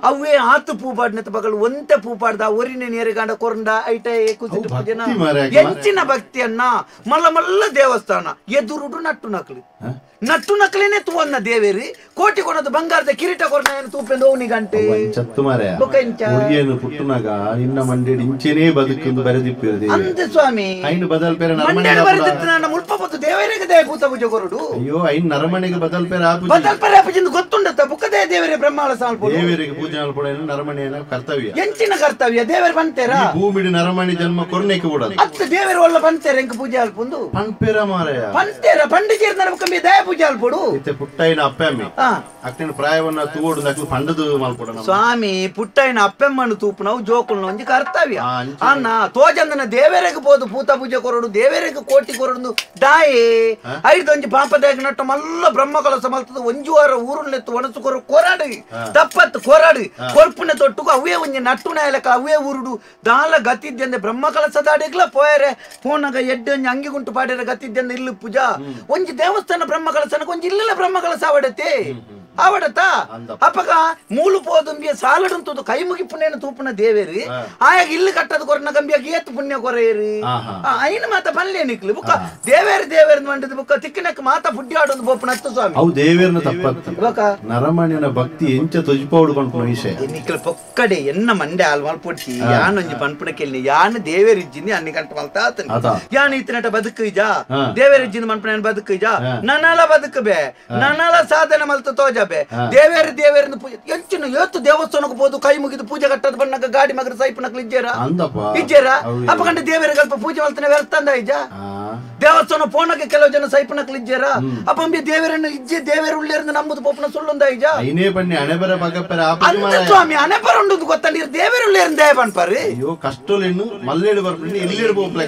ಅವೇ ಆತು ಪೂ ಪಾಡ್ನತ ಬಗಲು ಒಂತೆ ಪೂ ಪಾಡ್ದ ಒರಿನ ನೇರೆಗಾಂಡ ಕೊರಂಡ ಐಟ ಕುಸಿಟ್ಟು ಪೂಜೆನ ಎಂಚಿನ ಭಕ್ತಿಯನ್ನ ಮಲ್ಲ ಮಲ್ಲ ದೇವಸ್ಥಾನ ಎದುರುಡು ನಟ್ಟು ನಕಲಿ ನಟ್ಟು ನಕಲಿನೇ ತೂವನ್ನ ದೇವೇರಿ ಕೋಟಿ ಕೊನದು ಬಂಗಾರದ ಕಿರೀಟ ಕೊರನ ಏನು ತೂಪೆಂದು ಓನಿ ಗಂಟೆ ಪುಟ್ಟುನಾಗ ನಿನ್ನ ಮಂಡೆ ಇಂಚೆನೇ ಬದುಕು ಬರೆದಿಪ್ಪಿರದೆ ಅಂದೆ ಸ್ವಾಮಿ ಐನು ಬದಲ್ ಪೇರ ಮಂಡೆ ಬರೆದಿತ್ತು ನನ್ನ ಮುಲ್ಪ ಪತ್ತು ದೇವರಿಗೆ ದೇವ ಭೂತ ಪೂಜೆ ಕೊರಡು ಅಯ್ಯೋ ಐನ್ ನರಮನೆಗೆ ಬದಲ್ ಪೇರ ಬದಲ್ ಪೇರ ಪೂಜೆ ಗೊತ್ತುಂಡತ್ತ ಬುಕ್ಕದೇ ದೇವರೇ ಬ್ರಹ್ಮಾಳ ಸಾಲ್ಪು ದೇವರಿಗೆ ಪೂಜೆ ಮಲ್ಪೊಡೆನ ನರಮನೆಯನ ಕರ್ತವ್ಯ ಎಂಚಿನ ಕರ್ತವ್ಯ ದೇವರು ಬಂತೇರಾ ಭೂಮಿಡಿ ನರಮಣಿ ಜನ್ಮ ಕೊರ್ನೆಕ್ಕೆ ಬಿಡದು ಅತ್ತ ದೇವರು ಒಳ್ಳ ಬಂತೇರ ಎಂಕ ಪೂಜೆ ಅಲ್ಪುಂದು ಪಂಪೇರ ಮಾರಾಯ ಪಂತೇರ ಪಂಡಿಚೇರ್ ನರಕಂಬಿ ದಯ ಪೂಜೆ ಅಲ್ಪೊಡು ಇತ್ತೆ ಪುಟ್ಟೈನ ಅಪ್ಪೆಮ್ಮಿ ಅಕ್ಕಿನ ಪ್ರಾಯವನ್ನ ತೂವೊಡು ನಕ್ಲು ಪಂಡದು ಮಲ್ಪೊಡ ಸ್ವಾಮಿ ಪುಟ್ಟೈನ ಅಪ್ಪೆಮ್ಮನು ತೂಪುನವು ಜೋಕುಲ್ನ ಒಂಜಿ ಕರ್ತವ್ಯ ಅನ್ನ ತೋಜಂದನ ದೇವರಿಗೆ ಪೋದು ಪೂತ ಪೂಜೆ ಕೊರಡು ದೇವರಿಗೆ ಕೋಟಿ ಕೊರಡು ದಾಯೆ ಐದೊಂಜಿ ಪಾಪದಾಯಕ ನಟ್ಟ ಮಲ್ಲ ಬ್ರಹ್ಮ ಕಲಸ ಮಲ್ತದ ಒಂಜಿ ವಾರ ಊರುನ್ಲೆತ್ತು ಒಣಸು ಕೊರ ಕೊರಾಡು ತಪ್ಪತ್ತು ಕೊರಾಡು ಕೊರ್ಪುನ ತೊಟ್ಟುಕು ಅವೇ ಒಂಜಿ ನಟ್ಟು ನಾಯಲಕ ಅವೇ ಊರುಡು ದಾಲ ಗತಿದ್ದಂದೆ ಬ್ರಹ್ಮ ಕಲಸ ದಾಡಿಗ್ಲ ಪೋಯರೆ ಪೋನಗ ಎಡ್ಡೆ ಒಂಜಿ ಅಂಗಿ ಗುಂಟು ಪಾಡ್ಯರ ಗತಿದ್ದಂದೆ ಇಲ್ಲು ಪೂಜಾ ಒಂಜಿ ದೇವಸ್ಥಾನ ಬ್ರಹ್ಮ ಕಲಸನಕ ಒಂಜಿ ಇಲ್ಲಲ ಬ್ರಹ್ಮ ಕಲಸ ಅವಡತೆ ಅವಡತ ಅಪ್ಪಗ ಮೂಲು ಪೋದುಂಬಿಯ ಸಾಲಡುಂತದು ಕೈ ಮುಗಿ ಪುಣ್ಯನ ತೂಪುನ ದೇವೇರಿ ಆಯಾಗ ಇಲ್ಲಿ ಕಟ್ಟದ ಕೊರನ ಗಂಬಿಯಾಗ ಏತ್ ಪುಣ್ಯ ಕೊರೆಯರಿ ಐನ ಮಾತ ಪಲ್ಲೆ ನಿಕ್ಲು ಬುಕ್ಕ ದೇವೇರಿ ದೇವೇರಿ ಮಂಡದ ಬುಕ್ಕ ತಿಕ್ಕಿನಕ್ಕ ಮಾತ ಪುಡ್ಡಿ ಆಡೋದು ಬೋಪನ ಹತ್ತು ಸ್ವಾಮಿ ಅವು ದೇವೇರ್ನ ತಪ್ಪತ್ತ ನರಮಣ್ಯನ ಭಕ್ತಿ ಎಂಚ ತೊಜಿಪೌಡು ಪನ್ಪುನ ವಿಷಯ ನಿಕ್ಲ ಪೊಕ್ಕಡೆ ಎನ್ನ ಮಂಡೆ ಹಾಲ್ ಮಲ್ಪೊಡ್ಚಿ ಯಾನೊಂಜಿ ಪನ್ಪುನ ಕೆಲ್ಲಿ ಯಾನು ದೇವೇರಿಜ್ಜಿನಿ ಅన్ని ಗಂಟ ಮಲ್ತಾತನಿ ಯಾನು ಇತ್ತಿನಟ ಬದುಕು ಇಜ ದೇವೇರಿಜ್ಜಿನ ಮನ್ಪುನ ಬದುಕು ಇಜ ನನ್ನಲ ಬದುಕಬೆ ನನ್ನಲ ಸಾಧನೆ ಮಲ್ತ ತೋಜಬೆ ದೇವೇರಿ ದೇವೇರಿನ ಪೂಜೆ ಎಂಚಿನ ಏತು ದೇವಸ್ಥಾನಕ್ಕೆ ಹೋದು ಕೈ ಮುಗಿದು ಪೂಜೆ ಕಟ್ಟದ ಬಣ್ಣಕ ಗಾಡಿ ಮಗರ ಸೈಪನಕ್ಲು ಇಜ್ಜೇರ ಇಜ್ಜೇರ ಅಪ್ಪ ಕಂಡ ದೇವೇರಿ ಸ್ವಲ್ಪ ಪೂಜೆ ಮಲ್ತನೆ ವ್ಯರ್ಥಂದ ಇಜ್ಜ ದೇವಸ್ಥಾನ ಪೋನಕ್ಕೆ ಕೆಲವು ಜನ ಸೈಪನಕ್ಲು ಇಜ್ಜೇರ ಅಪ್ಪಂಬಿ ದೇವರನ್ನು ಇಜ್ಜೆ ದೇವೇರು ಉಳ್ಳೇರಿಂದ ನಂಬುದು ಪೋಪನ ಸುಳ್ಳುಂದ ಇಜ್ಜ ಅಂತ ಸ್ವಾಮಿ ಹಣೆ ಬರ ಉಂಡು ಗೊತ್ತಂಡಿ ದೇವೇರು ಉಳ್ಳೇರಿಂದ ದಯ ಪನ್ಪಾರಿ ಅಯ್ಯೋ ಕಷ್ಟಲೇನು ಮಲ್ಲೇಡು ಬರ್ಪುಂಡು ಎಲ್ಲೇಡು ಪೋಪ್ಲೆ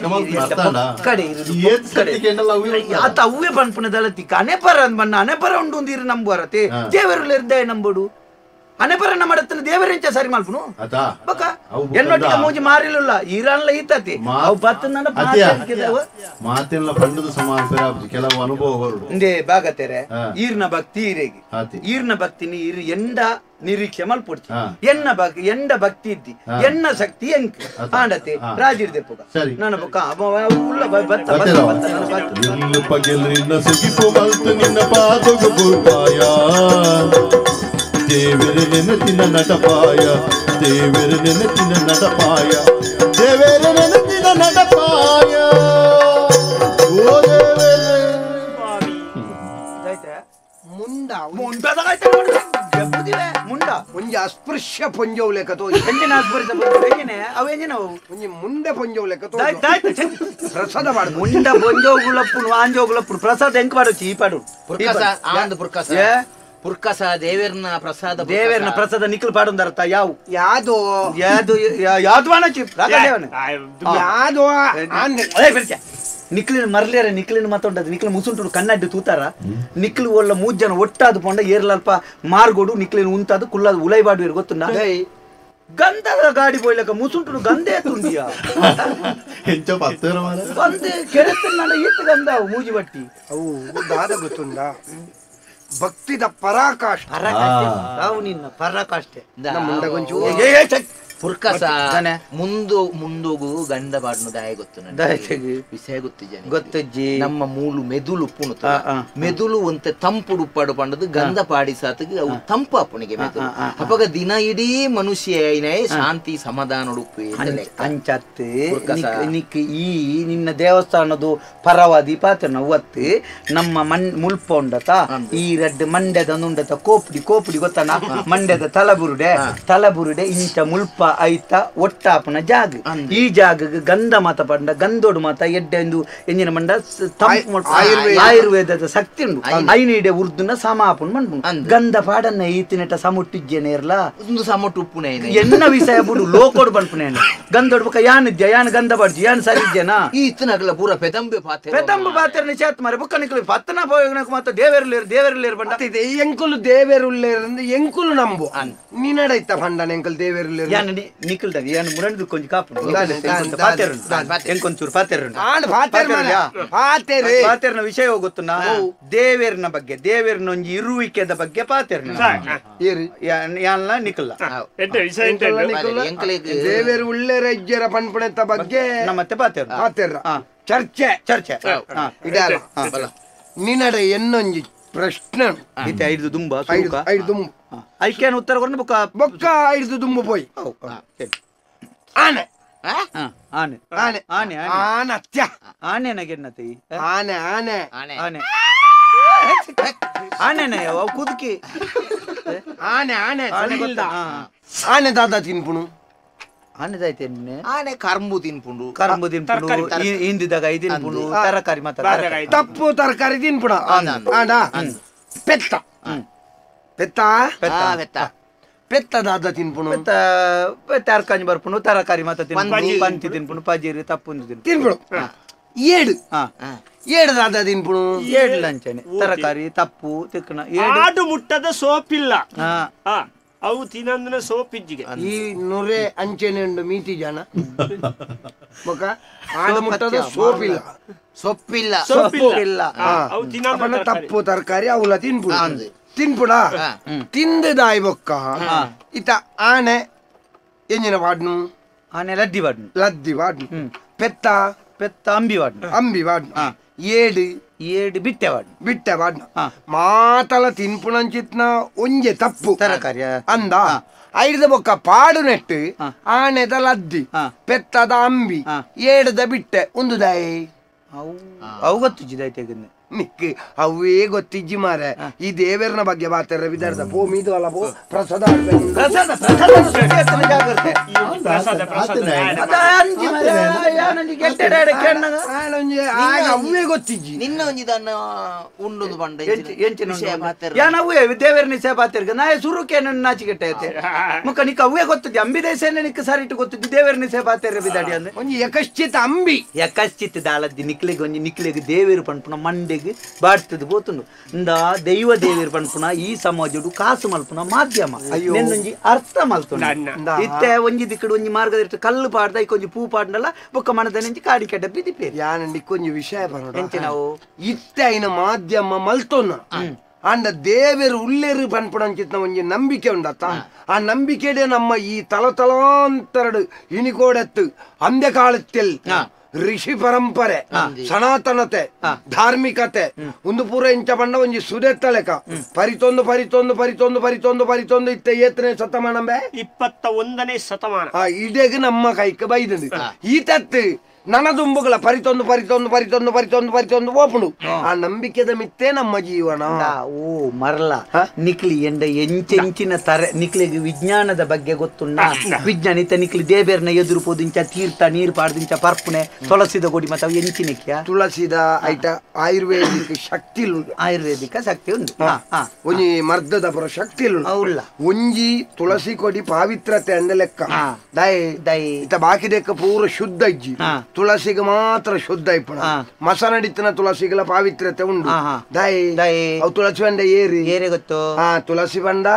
ಕಡೆ ಆತ ಅವೇ ಪನ್ಪುನದಲ್ಲ ತಿಕ್ಕ ಹಣೆ ಬರ ಅಂದ್ ಬಣ್ಣ ಹಣೆ ಬರ ಉಂಡು ಇರು ನಂಬುವರತೆ ದೇವರುಳ್ಳೇರಿಂದ ನಂಬುಡು ಹಣೆ ಬರ ನಮ್ಮ ದೇವರೆಂಚ ಸರಿ ಮಲ್ಪುನು ಬಕ್ಕ ಎನ್ನೊಟ್ಟಿಗೆ ಮೂಜಿ ಮಾರಿಲ್ಲ ಈರಾನ್ಲ ಈತತಿ ಅವು ಬತ್ತನ ಮಾತೆಲ್ಲ ಪಂಡದ ಸಮಾನ ಕೆಲವು ಅನುಭವ ಹೊರಡು ಇಂದೇ ಬಾಗತೆರೆ ಈರ್ನ ಭಕ್ತಿ ಈರೆಗೆ ಈರ್ನ ಭಕ್ತಿನಿ ಈರ್ ಎಂಡ ನಿರೀಕ್ಷೆ ಮಲ್ಪೊಡ್ಚಿ ಎನ್ನ ಭಕ್ತಿ ಎಂಡ ಭಕ್ತಿ ಇದ್ದಿ ಎನ್ನ ಶಕ್ತಿ ಎಂಕ್ ಆಂಡತೆ ರಾಜಿರ್ದೆ ಪುಗ ನನ್ನ ಬೊಕ್ಕ ಉಳ್ಳ ಬತ್ತ ದೇವರ ನೆನಪಿನ ನಟಪಾಯ ದೇವರ ನೆನಪಿನ ನಟಪಾಯ ದೇವರ ನೆನಪಿನ ನಟಪಾಯ ಓ ದೇವರೇ ಮುಂಡ ಮುಂಡ ಒಂಜಿ ಅಸ್ಪೃಶ್ಯ ಪೊಂಜವು ಲೆಕ್ಕ ತೋಜು ಎಂಜಿನ ಅಸ್ಪೃಶ್ಯ ಪೊಂಜವು ಎಂಜಿನ ಅವು ಎಂಜಿನ ಅವು ಒಂಜಿ ಮುಂಡೆ ಪೊಂಜವು ಲೆಕ್ಕ ತೋಜು ಪ್ರಸಾದ ಮಾಡು ಮುಂಡ ಪೊಂಜವು ಗುಳಪ್ಪುನು ಆಂಜೋ ಗುಳಪ್ಪುನು ಪ್ರಸಾದ ಎಂಕ್ ಪಾಡು ಚೀ ಪಾಡು ಪುರ್ಕಸ ಆಂದ್ ಪುರ್ಕಸ ಪುರ್ಕಸ ದೇವೇರ್ನ ಪ್ರಸಾದ ದೇವೇರ್ನ ಪ್ರಸಾದ ನಿಖಲ್ ಪಾಡುಂದರತ ಯಾವು ಯಾದೋ ಯಾದು ಯಾದು ವಾಣಚಿ ಯಾದೋ ನಿಕ್ಲಿನ ಮರ್ಲೇರ ನಿಕ್ಲಿನ ಮಾತೊಂಡದು ನಿಕ್ಲು ಮುಸುಂಟು ಕನ್ನಡ್ಡು ತೂತಾರ ನಿಕ್ಲು ಒಳ್ಳ ಮೂಜ್ ಜನ ಒಟ್ಟಾದು ಪೋಂಡ ಏರ್ಲಲ್ಪ ಮಾರ್ಗೋಡು ನಿಕ್ಲಿನ ಉಂತಾದು ಕುಲ್ಲಾದು ಉಲೈಬಾಡುವೇರು ಗೊತ್ತುಂಡ ಗಂಧದ ಗಾಡಿ ಪೋಯ್ಲಕ ಮುಸುಂಟು ಗಂಧೆ ತುಂಡಿಯ ಎಂಚ ಪತ್ತೇರ ಮಾರೆ ಗಂಧೆ ಕೆರೆತನ್ನ ಈತ ಗಂಧ ಮೂಜಿ ಬಟ್ಟಿ ಅವು ದಾದ ಗೊತ್ತುಂಡ ಭಕ್ತಿದ ಪರಾಕಾಷ್ಠೆ ಪರಾಕಾಷ್ಠೆ ಅವು ನಿನ್ನ ಪರಾಕಾಷ್ಠೆ ನಮ್ಮ ಮುಂಡಗೊಂಚು ಪುರ್ಕಸ ಮುಂದು ಮುಂದೋಗು ಗಂಡ ಬಾಡ್ನು ದಾಯ ಗೊತ್ತು ನನಗೆ ವಿಷಯ ಗೊತ್ತಿಜ ಗೊತ್ತಜ್ಜಿ ನಮ್ಮ ಮೂಲು ಮೆದುಳು ಉಪ್ಪುನು ಮೆದುಳು ಒಂತೆ ತಂಪು ಉಪ್ಪಾಡು ಪಂಡದು ಗಂಧ ಪಾಡಿ ಸಾತಿಗೆ ಅವು ತಂಪು ಅಪ್ಪನಿಗೆ ಮೆದುಳು ಅಪಗ ದಿನ ಇಡೀ ಮನುಷ್ಯ ಐನೇ ಶಾಂತಿ ಸಮಾಧಾನ ಉಡುಪು ಅಂಚತ್ತು ನಿಕ್ ಈ ನಿನ್ನ ದೇವಸ್ಥಾನದು ಪರವಾದಿ ಪಾತ್ರ ಒತ್ತು ನಮ್ಮ ಮಣ್ ಮುಲ್ಪ ಉಂಡತ ಈ ರಡ್ಡು ಮಂಡ್ಯದ ನುಂಡತ ಕೋಪುಡಿ ಕೋಪುಡಿ ಗೊತ್ತನ ಮಂಡ್ಯದ ತಲಬುರುಡೆ ತಲಬುರುಡೆ ಇಂಚ ಮುಲ್ಪ ಐತ ಒಟ್ಟಾಪನ ಜಾಗ ಈ ಜಾಗಕ್ಕೆ ಗಂಧ ಮಾತ ಪಂಡ ಗಂಧೋಡು ಮಾತ ಎಡ್ಡೆ ಎಂದು ಎಂಜಿನ ಮಂಡ ತಂಪು ಆಯುರ್ವೇದದ ಶಕ್ತಿ ಉಂಡು ಐನೀಡೆ ಉರ್ದುನ ಸಮಾಪನ ಮಣ್ಪು ಗಂಧ ಪಾಡನ್ನ ಈತಿನೆಟ ಸಮುಟ್ಟಿಜ್ಜೇನೆ ಇರ್ಲ ಒಂದು ಸಮುಟ್ಟು ಉಪ್ಪುನೆ ಎನ್ನ ವಿಷಯ ಬುಡು ಲೋಕೋಡು ಪನ್ಪುನೆ ಗಂಧೋಡು ಬೊಕ ಯಾನಿದ್ಯ ಯಾನ್ ಗಂಧ ಪಾಡ್ಜಿ ಯಾನ್ ಸರಿ ಇದ್ಯನಾ ಈತನಗಲ ಪೂರ ಪೆದಂಬೆ ಪಾತೆ ಪೆದಂಬೆ ಪಾತೆರ್ನ ചേತ್ ಮಾರೆ ಬೊಕ್ಕ ನಿಕ್ಲು ಪತ್ತನ ಪೋಯನಕ ಮಾತ ದೇವೆರ್ಲೇರು ದೇವೆರ್ಲೇರು ಬಂಡ ಎಂಕುಲು ದೇವೆರುಲ್ಲೇರು ಎಂಕುಲು ನಂಬು ನಿನ್ನಡೈತ ಪಂಡನ ಎಂಕುಲು ದೇವೆರುಲ್ಲೇರು ಯಾನ್ ನಿಕ್ಲ್ದಾಗ ಯಾನ್ ಮುರಂದು ಕೊಂಚ ಕಾಪು ಎಂಕೊಂಚೂರು ಪಾತೆರು ಪಾತೆರ್ನ ವಿಷಯ ಗೊತ್ತುನ ದೇವೇರ್ನ ಬಗ್ಗೆ ದೇವೇರ್ನ ಒಂಜಿ ಇರುವಿಕೆದ ಬಗ್ಗೆ ಪಾತೆರ್ನ ಯಾನ್ಲ ನಿಕ್ಲ ದೇವೇರು ಉಳ್ಳೇರ ಇಜ್ಜರ ಪನ್ಪುಣೆತ್ತ ಬಗ್ಗೆ ನಮ್ಮತ್ತೆ ಪಾತೆರ್ ಪಾತೆರ್ರ ಚರ್ಚೆ ಚರ್ಚೆ ಇಡಲ್ಲ ನಿನ್ನಡ ಎನ್ನೊಂಜಿ ಪ್ರಶ್ನೆ ಐದು ದುಂಬ ಐದು ದುಂಬ ಐಕೇನು ಉತ್ತರ ಕೊಟ್ಟು ಬೊಕ್ಕ ಬೊಕ್ಕ ಐದು ದುಂಬು ಪೋಯ್ ಆನೆ ಆನೆ ಆನೆ ಆನೆ ಆನೆ ಅತ್ಯ ಆನೆ ನಗೆನ್ನತಿ ಆನೆ ಆನೆ ಆನೆ ಆನೆ ಅವು ಕುದುಕಿ ಆನೆ ಆನೆ ಆನೆ ದಾದಾ ತಿನ್ಪುಣು ಆನೆ ದಾಯ್ತೇನೆ ಆನೆ ಕರ್ಂಬು ತಿನ್ಪುಂಡು ಕರ್ಂಬು ತಿನ್ಪುಂಡು ಹಿಂದಿದಾಗ ತಿನ್ಪುಂಡು ತರಕಾರಿ ಮಾತ್ರ ತಪ್ಪು ತರಕಾರಿ ತಿನ್ಪುಣ ಆಡ ಪೆತ್ತ ಪೆತ್ತ ಪೆತ್ತ ಪೆತ್ತ ದಾದ ತಿನ್ಪುಣು ಪೆತ್ತ ಪೆತ್ತ ಅರ್ಕಾಂಜಿ ಬರ್ಪುಣು ತರಕಾರಿ ಮಾತ್ರ ತಿನ್ಪುಣು ಪಂತಿ ತಿನ್ಪುಣು ಪಜೀರಿ ತಪ್ಪುಂದು ತಿನ್ಪುಣು ಏಡು ಏಡು ದಾದ ತಿನ್ಪುಣು ಏಡು ಲಂಚನೆ ತರಕಾರಿ ತಪ್ಪು ತಿಕ್ಕಣ ಆಡು ಮುಟ್ಟದ ಸೋಪಿಲ್ಲ ಅವು ತಿನ್ನಂದ್ರೆ ಸೋಪಿಜ್ಜಿಗೆ ಈ ನೊರೆ ಅಂಚೆನೆ ಉಂಡು ಮೀತಿ ಜನ ಬೊಕ ಆಡು ಮುಟ್ಟದ ಸೋಪಿಲ್ಲ ಸೊಪ್ಪಿಲ್ಲ ಸೊಪ್ಪಿಲ್ಲ ತಪ್ಪು ತರಕಾರಿ ಅವಲ ತಿನ್ಪುಣು ತಿನ್ಪುಣ ತಿಂದದಾಯ್ ಬೊಕ್ಕ ಇತ ಆನೆ ಎಂಜಿನ ವಾಡ್ನು ಆನೆ ಲದ್ದಿ ವಾಡ್ನು ಲದ್ದಿ ವಾಡ್ನು ಪೆತ್ತ ಪೆತ್ತ ಅಂಬಿ ವಾಡ್ನು ಅಂಬಿ ವಾಡ್ನು ಏಡು ಏಡು ಬಿಟ್ಟೆ ವಾಡ್ನು ಬಿಟ್ಟೆ ವಾಡ್ನು ಮಾತಲ ತಿನ್ಪುಣಂಚಿತ್ನ ಒಂಜೆ ತಪ್ಪು ತರಕಾರಿ ಅಂದ ಐಡ್ದ ಬೊಕ್ಕ ಪಾಡು ನೆಟ್ಟು ಆನೆದ ಲದ್ದಿ ಪೆತ್ತದ ಅಂಬಿ ಏಡದ ಬಿಟ್ಟೆ ಒಂದು ದಾಯಿ ಅವು ಗೊತ್ತಿಜ್ಜಿದಾಯ್ತು ನಿಕ್ ಅವೇ ಗೊತ್ತಿಜ್ಜಿ ಮಾರೆ ಈ ದೇವೇರ್ನ ಬಗ್ಗೆ ಮಾತಾರ ವಿದರ್ದ ಪೋ ಮೀದು ಅಲ್ಲ ಪೋ ಪ್ರಸಾದ ಅವೇ ಗೊತ್ತಿಜ್ಜಿ ನಿನ್ನ ಒಂಜಿ ದನ್ನ ಉಂಡೊಂದು ಪಂಡ ಯಾನ್ ಅವೇ ದೇವೇರ್ನ ಸೇಪ ಪಾತೆರ್ಗ ನಾಯ ಸುರುಕೆ ನಾಚಿಕೆಟ್ಟ ಐತೆ ಮುಕ್ಕ ನಿಕ್ ಅವೇ ಗೊತ್ತಿದ್ದಿ ಅಂಬಿ ದೇಶನೇ ನಿಕ್ ಸರಿಟು ಗೊತ್ತಿದ್ದಿ ದೇವೇರ್ನ ಸೇಪ ಪಾತೆರ್ರ ಬಿದಾಡಿ ಅಂದ್ರೆ ಒಂಜಿ ಯಕಶ್ಚಿತ್ ಅಂಬಿ ಯಕಶ್ಚಿತ್ ದಾಲದ್ದಿ ನಿಕ್ಲೆಗ್ ಒಂಜಿ ನಿಕ್ಲೆಗ್ ದೇವೇರು ಪನ್ಪುನ ಮಂಡೆಗ್ ಬಾಡ್ತದ ಬೋತುಂಡು ಇಂದ ದೈವ ದೇವೇರು ಪನ್ಪುನ ಈ ಸಮಾಜಡು ಕಾಸು ಮಲ್ಪುನ ಮಾಧ್ಯಮ ನೆನ್ನೊಂಜಿ ಅರ್ಥ ಮಲ್ತುಂಡು ಇತ್ತೆ ಒಂಜಿ ದಿಕ್ಕಡು ಒಂಜಿ ಮಾರ್ಗದ ಕಲ್ಲು ಪಾಡ್ದ ಇಕ್ಕೊಂಜಿ ಪೂ ಪಾಡ್ನಲ್ಲ ಬೊಕ್ಕ ಮನದ ನೆಂಚಿ ಕಾಡಿ ಕೆಡ್ಡ ಬಿದಿಪೇರು ಯಾನಂಡಿ ಕೊಂಜಿ ವಿಷಯ ಬರೋಣ ನಾವು ಇತ್ತೆ ಐನ ಮಾಧ್ಯಮ ಮಲ್ತೊನ್ನ ಅಂಡ ದೇವೇರು ಉಲ್ಲೇರು ಪನ್ಪುಣಂಚಿತ್ನ ಒಂಜಿ ನಂಬಿಕೆ ಉಂಡತ್ತ ಆ ನಂಬಿಕೆಡೆ ನಮ್ಮ ಈ ತಲತಲಾಂತರಡು ಇನಿಕೋಡೆತ್ತು ಅಂತ್ಯಕಾಲத்தில் ಋಷಿ ಪರಂಪರೆ ಸನಾತನತೆ ಧಾರ್ಮಿಕತೆ ಒಂದು ಪೂರ ಇಂಚ ಪಂಡ ಒಂಜಿ ಸುದೆತ್ತಲೆಕ ಪರಿತೊಂದು ಪರಿತೊಂದು ಪರಿತೊಂದು ಪರಿತೊಂದು ಪರಿತೊಂದು ಇತ್ತೆ ಏತನೇ ಶತಮಾನಂಬೆ 21ನೇ ಶತಮಾನ ಇಡೆಗ್ ನಮ್ಮ ಕೈಕ್ ಬೈದಂದು ಈ ತತ್ತು ನನದುಂಬುಗಳ ಪರಿತೊಂದು ಪರಿತೊಂದು ಪರಿತೊಂದು ಪರಿತೊಂದು ಪರಿತೊಂದು ಓಪುಂಡು ಆ ನಂಬಿಕೆದ ಮಿತ್ತೆ ನಮ್ಮ ಜೀವನ ಓ ಮರಲ ನಿಕ್ಲಿ ಎಂಡ ಎಂಚೆಂಚಿನ ತರ ನಿಕ್ಲಿಗೆ ವಿಜ್ಞಾನದ ಬಗ್ಗೆ ಗೊತ್ತುಂಡ ವಿಜ್ಞಾನ ಇತ್ತ ನಿಕ್ಲಿ ದೇಬೇರ್ನ ಎದುರು ಪೋದಿಂಚ ತೀರ್ಥ ನೀರು ಪಾಡ್ದಿಂಚ ಪರ್ಪುನೆ ತುಳಸಿದ ಕೊಡಿ ಮತ್ತೆ ಅವು ಎಂಚಿನಕ್ಯ ತುಳಸಿದ ಐಟ ಆಯುರ್ವೇದಿಕ್ ಶಕ್ತಿ ಆಯುರ್ವೇದಿಕ ಶಕ್ತಿ ಉಂಟು ಒಂಜಿ ಮರ್ದದ ಪುರ ಶಕ್ತಿ ಉಲ್ಲ ಒಂಜಿ ತುಳಸಿ ಕೊಡಿ ಪಾವಿತ್ರತೆ ಅಂದ ಲೆಕ್ಕ ದಯ ದಯ ಇತ್ತ ಬಾಕಿ ದೆಕ್ಕ ಪೂರ ಶುದ್ಧ ಇಜ್ಜಿ ತುಳಸಿಗೆ ಮಾತ್ರ ಶುದ್ಧ ಇಪ್ಪಣ ಮಸನಡಿತ್ತಿನ ತುಳಸಿಗಳ ಪಾವಿತ್ರ್ಯತೆ ಉಂಡು ದೈ ದೈ ಅವು ತುಳಸಿ ಬಂಡ ಏರಿ ಏರಿ ಗೊತ್ತು ಹಾ ತುಳಸಿ ಬಂಡ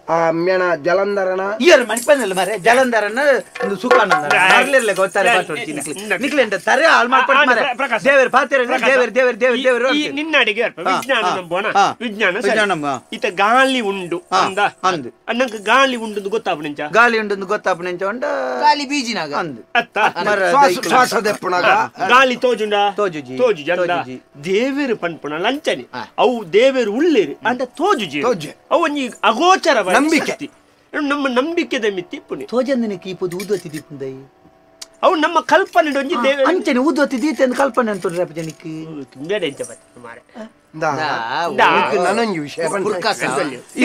ಆ ಮೇಣ ಜಲಂಧರನ ಏರು ಮಣಿಪಂದಲ್ಲ ಮಾರೆ ಜಲಂಧರನ ಒಂದು ಸುಖಾನಂದ ಮರ್ಲಿರ್ಲೆ ಗೊತ್ತಾರೆ ನಿಕ್ಲೆ ತರೆ ಹಾಳು ಮಾಡ್ಕೊಂಡು ಮಾರೆ ದೇವರು ಪಾತ್ರೆ ದೇವರು ದೇವರು ದೇವರು ದೇವರು ಈ ನಿನ್ನ ಅಡಿಗೆ ವಿಜ್ಞಾನ ನಂಬೋಣ ವಿಜ್ಞಾನ ಇತ ಗಾಳಿ ಉಂಡು ಅಂದ ಅಂದು ನಂಗೆ ಗಾಳಿ ಉಂಡು ಗೊತ್ತಾಪು ನಿಂಚ ಗಾಳಿ ಉಂಡು ಗೊತ್ತಾಪು ನಿಂಚ ಉಂಡ ಗಾಳಿ ಬೀಜಿನಾಗ ಅಂದು ಅತ್ತ ಶ್ವಾಸ ದೆಪ್ಪುನಾಗ ಗಾಳಿ ತೋಜುಂಡ ತೋಜುಜಿ ತೋಜುಜಿ ಅಂದ ದೇವರು ಪನ್ಪುಣ ಲಂಚನೆ ಅವು ದೇವರು ಉಳ್ಳೇರು ಅಂಡ ತೋಜುಜಿ ಅವು ಒಂಜಿ ಅಗೋಚರ ನಂಬಿಕೆ ನಮ್ಮ ನಂಬಿಕೆದ ಮಿತಿ ಪುಣೆ ತೋಜಂದನಿಗೆ ಈ ಪೊದು ಊದೊತ್ತಿ ದೀಪುಂದೈ ಅವು ನಮ್ಮ ಕಲ್ಪನೆ ಒಂಜಿ ದೇವ ಅಂಚನೆ ಊದೊತ್ತಿ ದೀತೆ ಅಂತ ಕಲ್ಪನೆ ಅಂತ ಜನಕ್ಕೆ ಬೇಡ ಎಂಚ ಬತ್ತೆ ಮಾರೆ ನಾನೊಂದು ವಿಷಯ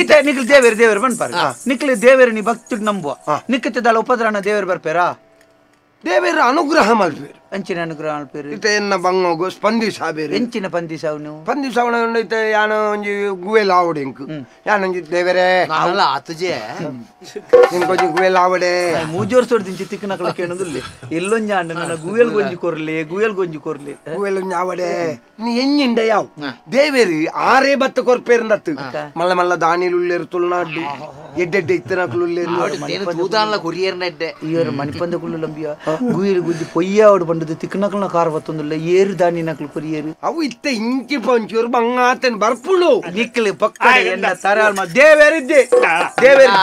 ಈತ ನಿಕ್ಲು ದೇವರು ದೇವರು ಬನ್ಪಾರ ನಿಕ್ಲು ದೇವರು ನೀ ಭಕ್ತಿಗೆ ನಂಬುವ ನಿಕ್ಕತ್ತದಲ್ಲ ಉಪದ್ರಣ ದೇವರು ಬರ್ಪೇರಾ ದೇವರ ಅನುಗ್ರಹ ಮಲ್ಪೇರು ಅಂಚಿನ ಅನುಗ್ರಹ ಮಲ್ಪೇರು ಇತ್ತೆ ಎನ್ನ ಬಂಗೋಗು ಸ್ಪಂದಿಸಾಬೇರು ಎಂಚಿನ ಪಂದಿಸಾವನು ಪಂದಿಸಾವಣ ಇತ್ತೆ ಯಾನ ಒಂಜಿ ಗುವೆಲ್ ಆವಡೆ ಇಂಕು ಯಾನೊಂಜಿ ದೇವರೇ ನಾನಲ್ಲ ಆತುಜೆ ಇಂಕೊಂಜಿ ಗುವೆಲ್ ಆವಡೆ ಮೂಜೋರ್ ಸೋಡ್ ದಿಂಚಿ ತಿಕ್ಕನಕಲ ಕೇಣುದಿಲ್ಲ ಎಲ್ಲೊಂಜಿ ಆಂಡ ನನ್ನ ಗುವೆಲ್ ಗೊಂಜಿ ಕೊರ್ಲೆ ಗುವೆಲ್ ಗೊಂಜಿ ಕೊರ್ಲೆ ಗುವೆಲ್ ಒಂಜಿ ಆವಡೆ ನೀ ಎಂಜಿಂಡ ಯಾವ ದೇವೇರಿ ಆರೇ ಬತ್ತ ಕೊರ್ಪೇರಿಂದತ್ತು ಮಲ್ಲ ಮಲ್ಲ ದಾನಿಲುಲ್ಲೇರು ತುಳುನಾಡು ಎಡ್ಡೆಡ್ಡೆ ಇತ್ತನಕುಲುಲ್ಲೇರು ತೂದಾನ್ಲ ಕೊರಿಯರ್ನ ಎಡ್ಡೆ ಇವರು ಮಣಿಪಂದ ಕುಳ್ಳು ಲಂಬಿಯ ಗುಯಿರು ಗುಜ್ಜಿ ಪೊಯ್ಯಾವಡು ಬಂದದ್ದು ತಿಕ್ಕನಕಲ್ನ ಕಾರ್ ಬತ್ತೊಂದಿಲ್ಲ ಏರು ದಾನಿ ನಕಲು ಕೊರಿಯರು ಅವು ಇತ್ತ ಇಂಕಿ ಪಂಚೂರು ಬಂಗಾತನ್ ಬರ್ಪುಳು ನಿಕ್ಲು ಪಕ್ಕ ಎನ್ನ ತರಾಲ್ಮ ದೇವೇರಿದ್ದೆ ದೇವೇರಿ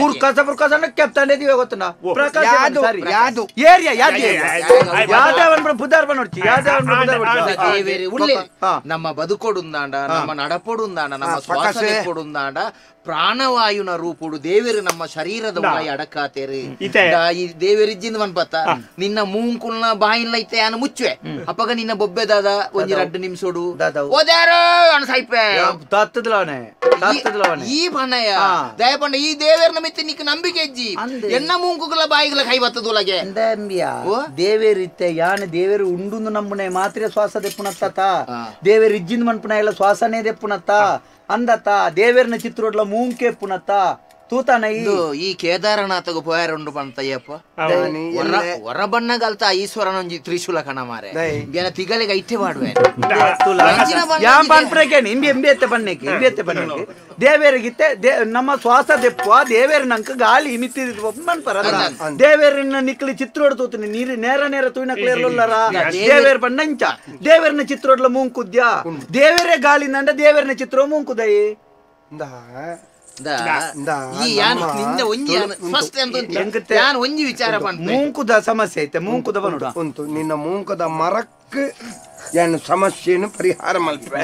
ಪುರ್ಕಸ ಪುರ್ಕಸ ಕೆಪ್ತಾನೆ ದಿವೆ ಗೊತ್ತುನಾ ಪ್ರಕಾಶ ಸರಿ ಯಾದು ಏರಿಯಾ ಯಾದು ಯಾದವನ್ ಬುಧಾರ್ ಬನ್ನೊಡ್ಚಿ ಯಾದವನ್ ಬುಧಾರ್ ಬನ್ನೊಡ್ಚಿ ದೇವೇರಿ ಉಳ್ಳೆ ನಮ್ಮ ಬದುಕೊಡುಂದಾಂಡ ನಮ್ಮ ನಡಪೊಡುಂದಾಂಡ ನಮ್ಮ ಶ್ವಾಸ ಕೊಡುಂದಾಂಡ ಪ್ರಾಣವಾಯುನ ರೂಪುಡು ದೇವೇರು ನಮ್ಮ ಶರೀರದ ಒಳಗೆ ಅಡಕಾತೇರು ಈ ದೇವೇರಿಜ್ಜಿಂದ ಮನ್ಪತ್ತ ನಿನ್ನ ಮೂಂಕುಲ್ನ ಬಾಯಿಲ್ಲ ಇತ್ತೆ ಯಾನು ಮುಚ್ಚುವೆ ಅಪ್ಪಗ ನಿನ್ನ ಬೊಬ್ಬೆದಾದ ಒಂಜಿ ರಡ್ಡು ನಿಮಿಷೋಡು ಓದ್ಯಾರೋ ಅಣಸೈಪೆ ತಾತದಲವನೆ ತಾತದಲವನೆ ಈ ಬಣ್ಣಯ್ಯ ದಯಪಂಡ ಈ ದೇವೇರ್ನ ಮಿತ್ತೆ ನಿಕ್ ನಂಬಿಕೆ ಇಜ್ಜಿ ಎನ್ನ ಮೂಂಕುಗಳ ಬಾಯಿಗಳ ಕೈ ಬತ್ತದೊಳಗೆ ದೇವೇರಿತ್ತೆ ಯಾನ ದೇವೇರು ಉಂಡುಂದು ನಂಬುನೆ ಮಾತ್ರ ಶ್ವಾಸ ದೆಪ್ಪುನತ್ತ ದೇವೇರು ಇಜ್ಜಿಂದ ಮನ್ಪುನ ಎಲ್ಲ ಶ್ವಾಸನೇ ದೆಪ್ಪುನತ್ತ ಅಂದತ್ತ ದೇವೇರ್ನ ಚಿತ್ರೋಡ್ಲ ಮೂಂಕೆ ಪುನತ್ತ ತೂತಾನ ಈ ಕೇದಾರನಾಥಗ ಪೋಯಾರುಂಡು ಪಂತಯ್ಯಪ್ಪ ಹೊರ ಬಣ್ಣಗಲ್ತ ಈಶ್ವರನೊಂಜಿ ತ್ರಿಶೂಲ ಕಣ ಮಾರೆ ಏನ ತಿಗಲಿಗೆ ಐಟೆ ಮಾಡುವೆ ಯಾನ್ ಪನ್ಪ್ರೇಕೇನಿ ಇಂಬಿ ಎಂಬಿ ಎತ್ತೆ ಬನ್ನೇಕೆ ಇಂಬಿ ಎತ್ತೆ ಬನ್ನೇಕೆ ದೇವೇರಿಗಿತ್ತೆ ನಮ್ಮ ಶ್ವಾಸ ದೆಪ್ಪುವ ದೇವೇರ ನಂಕ ಗಾಳಿ ಮಿತ್ತಿ ಮನ್ಪರ ದೇವೇರಿನ ನಿಕ್ಲಿ ಚಿತ್ರೋಡ್ ತೂತೀನಿ ನೀರು ನೇರ ನೇರ ತೂಯಿನಕ್ಲೇರ್ಲುಲ್ಲರ ದೇವೇರ್ ಬಣ್ಣಂಚ ದೇವೇರ್ನ ಚಿತ್ರೋಡ್ಲ ಮೂಂಕುದ್ಯಾ ದೇವೇರೇ ಗಾಳಿ ನಂಡ ದೇವೇರ್ನ ಚಿತ್ರ ಮೂಂಕುದಯಿ ಮೂಂಕುದ ಸಮಸ್ಯೆ ಐತೆ ಮೂಂಕುದ ಬನ್ನೋಡ ಉಂಟು ನಿನ್ನ ಮೂಂಕುದ ಮರಕ್ಕೆ ಏನು ಸಮಸ್ಯೆಯನ್ನು ಪರಿಹಾರ ಮಲ್ಪೆ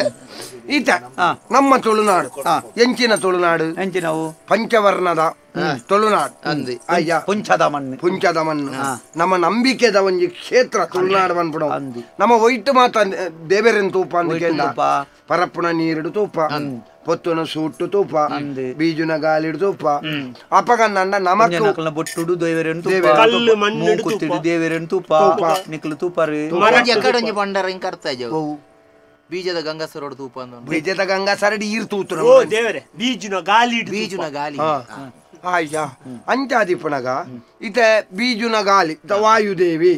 ಈತ ನಮ್ಮ ತುಳುನಾಡು ಎಂಚಿನ ತುಳುನಾಡು ಎಂಚಿನವು ಪಂಚವರ್ಣದ ತುಳುನಾಡು ಅಯ್ಯ ಪುಂಚದ ಮಣ್ಣು ಪುಂಚದ ಮಣ್ಣು ನಮ್ಮ ನಂಬಿಕೆದ ಒಂಜಿ ಕ್ಷೇತ್ರ ತುಳುನಾಡು ಬಂದ್ಬಿಡು ನಮ್ಮ ಒಯ್ಟು ಮಾತ ದೇವರನ್ ತೂಪ ಅಂದ ಪರಪ್ಪುನ ನೀರಿಡು ತೂಪ ಪೊತ್ತುನ ಸೂಟು ತೂಪ ಬೀಜುನ ಗಾಲಿಡು ತೂಪ ಅಪಗನ್ನ ನಮಕ್ ಬೊಟ್ಟುಡು ದೇವರನ್ ತೂಪ ದೇವರನ್ ತೂಪ ನಿಕ್ಲು ತೂಪಾರು ಬೀಜದ ಗಂಗಾಸರೋಡು ತೂಪ ಅಂದ ಬೀಜದ ಗಂಗಾಸರಡಿ ಈರ್ ತೂತುರ ಓ ದೇವರೇ ಬೀಜುನ ಗಾಲಿ ಬೀಜುನ ಗಾಲಿ ಆಯ್ಯ ಅಂಚಾದಿಪ್ಪನಗ ಇತ ಬೀಜುನ ಗಾಲಿ ವಾಯುದೇವಿ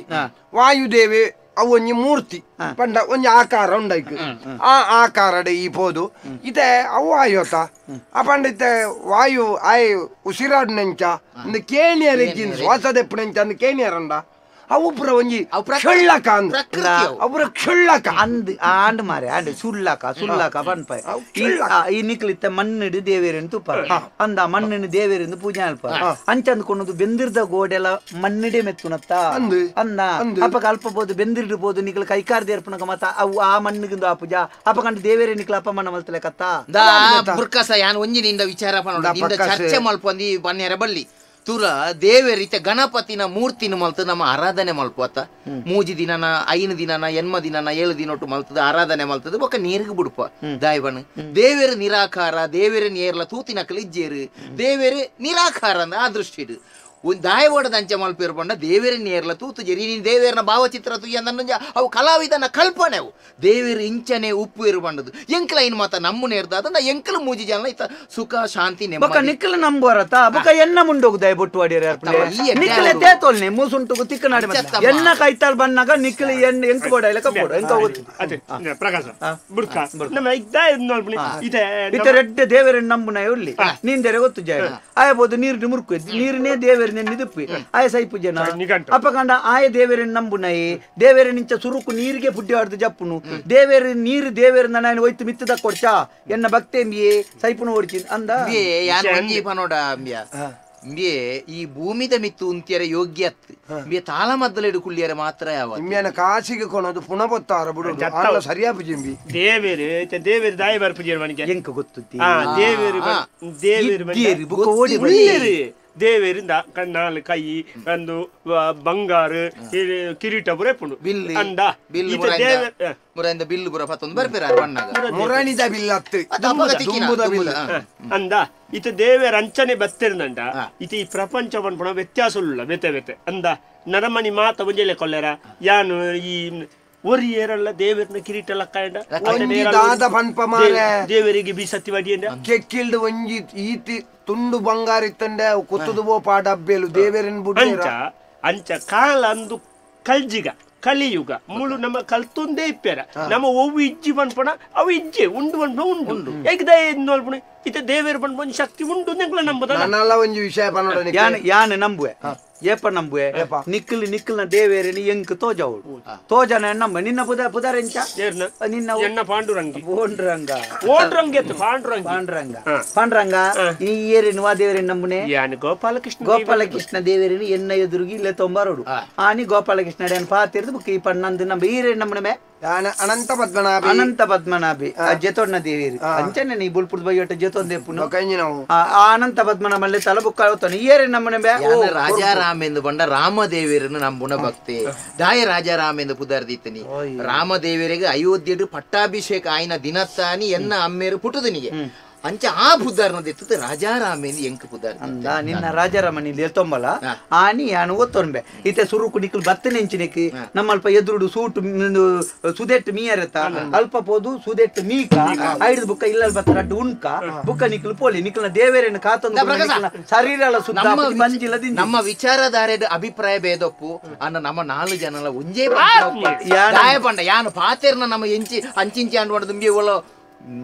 ವಾಯುದೇವಿ ಅವು ಒಂಜಿ ಮೂರ್ತಿ ಪಂಡ ಒಂಜಿ ಆಕಾರ ಉಂಡೈಕ್ ಆ ಆಕಾರಡೆ ಈ ಪೋದು ಇತೆ ಅವು ಆಯೋತ ಆ ಪಂಡ ಇತ್ತೆ ವಾಯು ಆಯ್ ಉಸಿರಾಡು ನೆಂಚ ಅಂದ್ ಕೇಣಿಯರ್ ಇಜ್ಜಿನ್ ಶ್ವಾಸ ದೆಪ್ಪು ನೆಂಚ ಅಂದ್ ಕೇಣಿಯರಂಡ ಅವು ಪುರ ಒಂಜಿ ಕ್ಷುಳ್ಳಕ ಅಂದ್ ಅವು ಕ್ಷುಳ್ಳಕ ಅಂದ್ ಆಂಡ್ ಮಾರೆ ಆಂಡ್ ಸುಳ್ಳಕ ಸುಳ್ಳಕ ಪನ್ಪ ಈ ನಿಕ್ಲಿತ್ತ ಮಣ್ಣಿಡು ದೇವೇರನ್ ತುಪ್ಪ ಅಂದ ಮಣ್ಣಿನ ದೇವೇರಿಂದ ಪೂಜೆ ಅಲ್ಪ ಅಂಚಂದ್ ಕೊಂಡು ಬೆಂದಿರ್ದ ಗೋಡೆಲ್ಲ ಮಣ್ಣಿಡೆ ಮೆತ್ತುನತ್ತ ಅಂದ ಅಪಕ ಅಲ್ಪ ಬೋದು ಬೆಂದಿರ್ಬೋದು ನಿಕ್ಲ ಕೈಕಾರ್ ದೇರ್ಪುನಕ ಮತ್ತ ಅವು ಆ ಮಣ್ಣಿಗಿಂದು ಆ ಪೂಜಾ ಅಪ ಕಂಡು ದೇವೇರೆ ನಿಕ್ಲ ಅಪಮಾನ ಮಲ್ತಲೆ ಕತ್ತ ಬುರ್ಕಸ ಯಾನ್ ಒಂಜಿ ನಿಂದ ವಿಚಾರ ನಿಂದ ಚರ್ಚೆ ಮಲ್ಪೊಂದಿ ಬನ್ನೇರ ಬಲ್ಲಿ ತುರ ದೇವೇರಿತ ಗಣಪತಿನ ಮೂರ್ತಿನ ಮಲ್ತು ನಮ್ಮ ಆರಾಧನೆ ಮಲ್ಪತ್ತ ಮೂಜಿ ದಿನನ 5 ದಿನನ 8 ದಿನನ 7 ದಿನೊಟ್ಟು ಮಲ್ತದ ಆರಾಧನೆ ಮಲ್ತದ ಬೊಕ್ಕ ನೀರಿಗೆ ಬುಡ್ಪ ದಾಯ್ಬಣ್ಣ ದೇವೇರು ನಿರಾಕಾರ ದೇವೇರು ನೇರ್ಲ ತೂತಿನಕಲು ಇಜ್ಜೇರು ದೇವೇರು ನಿರಾಕಾರ ಅಂದ ಆ ದೃಷ್ಟಿ ಒಂದು ದಾಯ ಓಡದ ಅಂಚೆ ಮಲ್ಪೇರು ಪಂಡ ದೇವೇರ ನೇರ್ಲ ತೂತು ಜರಿ ನೀನು ದೇವೇರನ ಭಾವಚಿತ್ರ ತುಯ್ಯಂದ ಅವು ಕಲಾವಿದನ ಕಲ್ಪನೆ ಅವು ದೇವೇರು ಇಂಚನೆ ಉಪ್ಪು ಇರು ಪಂಡದು ಎಂಕಲ ಇನ್ ಮಾತ ನಮ್ಮ ನೇರ್ದ ಅದನ್ನ ಎಂಕಲ ಮೂಜಿ ಜನ ಇತ್ತ ಸುಖ ಶಾಂತಿ ಬೊಕ ನಿಕ್ಕಲ ನಂಬುವರತ ಬೊಕ ಎನ್ನ ಮುಂಡೋಗು ದಯ ಬೊಟ್ಟು ವಾಡಿಯರ ನಿಕ್ಕಲೆ ತೇತೋಲ್ನೆ ಮೂಸುಂಟುಗು ತಿಕ್ಕನಾಡಿ ಎನ್ನ ಕೈತಾಲ್ ಬನ್ನಾಗ ನಿಕ್ಕಲಿ ಎನ್ನ ಎಂಕ ಬೋಡ ಇಲ್ಲ ಕಬೋಡ ಎಂಕ ಅದೇ ಪ್ರಕಾಶ ಬುಡ್ಕ ನಮ್ಮ ಇದೆ ಇತ್ತೆ ರೆಡ್ಡೆ ದೇವರನ್ನ ನಂಬುನ ಉಳ್ಳಿ ನೀನ್ ಗೊತ್ತು ಜಯ ಆಯಬೋದು ನೀರು ಮುರುಕು ನೀರಿನೇ ದೇವರನ್ನೇ ನಿದುಪ್ಪಿ ಆಯ ಸೈಪು ಜನ ಅಪ್ಪಕಂಡ ಆಯ ದೇವರನ್ನ ನಂಬುನಯಿ ದೇವರ ನಿಂಚ ಸುರುಕು ನೀರಿಗೆ ಪುಡ್ಡಿ ಆಡ್ದು ಜಪ್ಪುನು ದೇವೇರ ನೀರು ದೇವೇರ ನಾನು ಒಯ್ತು ಮಿತ್ತದ ಕೊಡ್ಚಾ ಎನ್ನ ಭಕ್ತಿ ಎಂಬಿಯೇ ಸೈಪುನು ಓಡಿಚಿ ಅಂದ ಪನೋಡ ಅಂಬ್ಯ ಇಂಬಿಯೆ ಈ ಭೂಮಿದ ಮಿತ್ತು ಉಂತಿಯರ ಯೋಗ್ಯ ಇಂಬಿಯ ತಾಳಮದ್ದಲೆಡು ಕುಳ್ಳಿಯರ ಮಾತ್ರ ಯಾವ ಇಂಬಿಯನ ಕಾಸಿಗೆ ಕೊನದು ಪುನಃ ಬೊತ್ತಾರ ಬಿಡು ಆಲ ಸರಿಯಾಪು ಜಿಂಬಿ ದೇವೇರು ದೇವೇರು ದಾಯ ಬರ್ಪುಜೇರು ಮನಿಗೆ ಎಂಕ ಗೊತ್ತುತ್ತಿ ದೇವೇರು ದೇವೇರು ಬುಕ್ಕ ಓಡಿ ಉಳ್ಳೇರು ದೇವೇರಿಂದ ನಾಲ್ ಕೈ ಒಂದು ಬಂಗಾರು ಕಿರೀಟ ಪುರ ಪುಂಡು ಬಿಲ್ಲು ಅಂದ ಬಿಲ್ಲು ಮುರಾಯಿಂದ ಬಿಲ್ಲು ಪುರ ಪತ್ತೊಂದು ಬರ್ಪೇರ ಬಣ್ಣಗ ಮುರಣಿದ ಬಿಲ್ಲತ್ತು ದುಂಬುದ ಬಿಲ್ಲು ಅಂದ ಇತ ದೇವೇರ ಅಂಚನೆ ಬತ್ತಿರ್ನಂಡ ಇತ ಈ ಪ್ರಪಂಚ ಪನ್ಪುಣ ವ್ಯತ್ಯಾಸ ಉಳ್ಳ ಬೇತೆ ಬೇತೆ ಅಂದ ನರಮಣಿ ಮಾತ ಒಂಜೆಲೆ ಕೊಲ್ಲೆರ ಯಾನು ಈ ಒರಿ ಏರಲ್ಲ ದೇವೇರ್ನ ಕಿರೀಟ ಲಕ್ಕಾಯಂಡ ದಾದ ಪನ್ಪ ಮಾರೆ ದೇವರಿಗೆ ಬೀಸತ್ತಿ ವಡಿಯಂಡ ಕೆಕ್ಕಿಲ್ದು ಒಂಜಿ ಈತಿ ತುಂಡು ಬಂಗಾರ ಇತ್ತಂಡೆ ಕುತ್ತುದು ಬೋ ಪಾಡ ಅಬ್ಬೇಲು ದೇವೇರನ್ ಬುಡ್ಡ ಅಂಚ ಕಾಲ ಅಂದು ಕಲ್ಜಿಗ ಕಲಿಯುಗ ಮುಳು ನಮ್ಮ ಕಲ್ತೊಂದೇ ಇಪ್ಪೇರ ನಮ್ಮ ಒವ್ವು ಇಜ್ಜಿ ಪನ್ಪಣ ಅವು ಇಜ್ಜೆ ಉಂಡು ಪನ್ಪಣ ಉಂಡು ಏಕದ ನೋಲ್ಪಣ ಇತ ದೇವೇರು ಪನ್ಪಣ ಶಕ್ತಿ ಉಂಡು ಎಂಕ್ಲ ನಂಬುದ ನನ್ನಲ್ಲ ಒಂಜಿ ವಿಷಯ ಪನ್ನೋಡ ಯಾನ್ ಯಾನ್ ನಂಬುವೆ ಏಪ ನಂಬುವೆ ನಿಕ್ಕಲ್ ನಿಕ್ಕಲ್ನ ದೇವೇರನಿ ಎಂಕ್ ತೋಜವಳು ತೋಜನ ನಂಬ ನಿನ್ನ ಪುದ ಪುದರೆಂಚ ನಿನ್ನ ಎನ್ನ ಪಾಂಡುರಂಗಿ ಓಂಡ್ರಂಗ ಓಂಡ್ರಂಗಿ ಅತ್ತ ಪಾಂಡುರಂಗಿ ಪಾಂಡುರಂಗ ಪಾಂಡುರಂಗ ಈ ಏರಿನ ವಾ ದೇವರೇನು ನಂಬುನೆ ಯಾನ್ ಗೋಪಾಲಕೃಷ್ಣ ಗೋಪಾಲಕೃಷ್ಣ ದೇವೇರಿನಿ ಎನ್ನ ಎದುರುಗಿ ಇಲ್ಲೇ ತೊಂಬಾರೋಡು ಆನಿ ಗೋಪಾಲಕೃಷ್ಣ ಅಡಿಯನ್ ಪಾತಿರ್ದು ಬುಕ್ಕ ಈ ಪಣ್ಣಂದು ನಂಬ ಈರೇನು ನಂಬುನೆ ಅನಂತ ಪದ್ಮನಾಭಿ ಅನಂತ ಪದ್ಮನಾಭಿ ಜತೋಣ್ಣ ದೇವೇರಿ ಅಂಚನೆ ನೀ ಬುಲ್ಪುರ್ದ ಬಯ್ಯೋಟ ಜತೊಂದೆ ಪುನ ಅನಂತ ಪದ್ಮನಾಭಲ್ಲಿ ತಲ ಬುಕ್ಕ ಆಗುತ್ತಾನೆ ಏರಿ ನಮ್ಮನೆ ರಾಜಾರಾಮ ಎಂದು ಬಂಡ ರಾಮದೇವಿರನ್ನು ನಂಬುಣ ಭಕ್ತಿ ದಾಯ ರಾಜಾರಾಮ ಎಂದು ಪುದರ್ದಿತ್ತನಿ ರಾಮದೇವರಿಗೆ ಅಯೋಧ್ಯೆಡು ಪಟ್ಟಾಭಿಷೇಕ ಆಯ್ನ ದಿನತ್ತಾನಿ ಎನ್ನ ಅಮ್ಮೇರು ಪುಟುದನಿಗೆ ಅಂಚ ಆ ಪುದ್ದಾರ್ನದಿತ್ತು ರಾಜಾರಾಮೇಂದು ಎಂಕ್ ಪುದ್ದಾರ್ ಅಂದ ನಿನ್ನ ರಾಜಾರಾಮನಿ ತೊಂಬಲ ಆನಿ ಯಾನು ಒತ್ತೊನ್ಬೆ ಇತ್ತೆ ಸುರುಕು ನಿಕ್ಕಲ್ ಬತ್ತನೆ ಎಂಚಿನಿಕ್ ನಮ್ಮಲ್ಪ ಎದುರುಡು ಸೂಟು ಸುದೆಟ್ಟು ಮೀಯರತ ಅಲ್ಪ ಪೋದು ಸುದೆಟ್ಟು ಮೀಕ ಐದು ಬುಕ್ಕ ಇಲ್ಲ ಬತ್ತ ರಡ್ಡು ಉಣ್ಕ ಬುಕ್ಕ ನಿಕ್ಕಲು ಪೋಲಿ ನಿಕ್ಕಲ್ನ ದೇವೇರನ್ನು ಕಾತಂದು ಶರೀರ ಸುದ್ದ ಬಂಜಿಲ್ಲ ನಮ್ಮ ವಿಚಾರಧಾರೆ ಅಭಿಪ್ರಾಯ ಭೇದಪ್ಪು ಅನ್ನ ನಮ್ಮ ನಾಲ್ಕು ಜನಲ ಒಂಜೇ ದಾಯ ಪಂಡ ಯಾನು ಪಾತೇರ್ನ ನಮ್ಮ ಎಂಚಿ ಅಂಚಿಂಚಿ ಅಂಡು ದುಂಬಿ ಒಳ್ಳ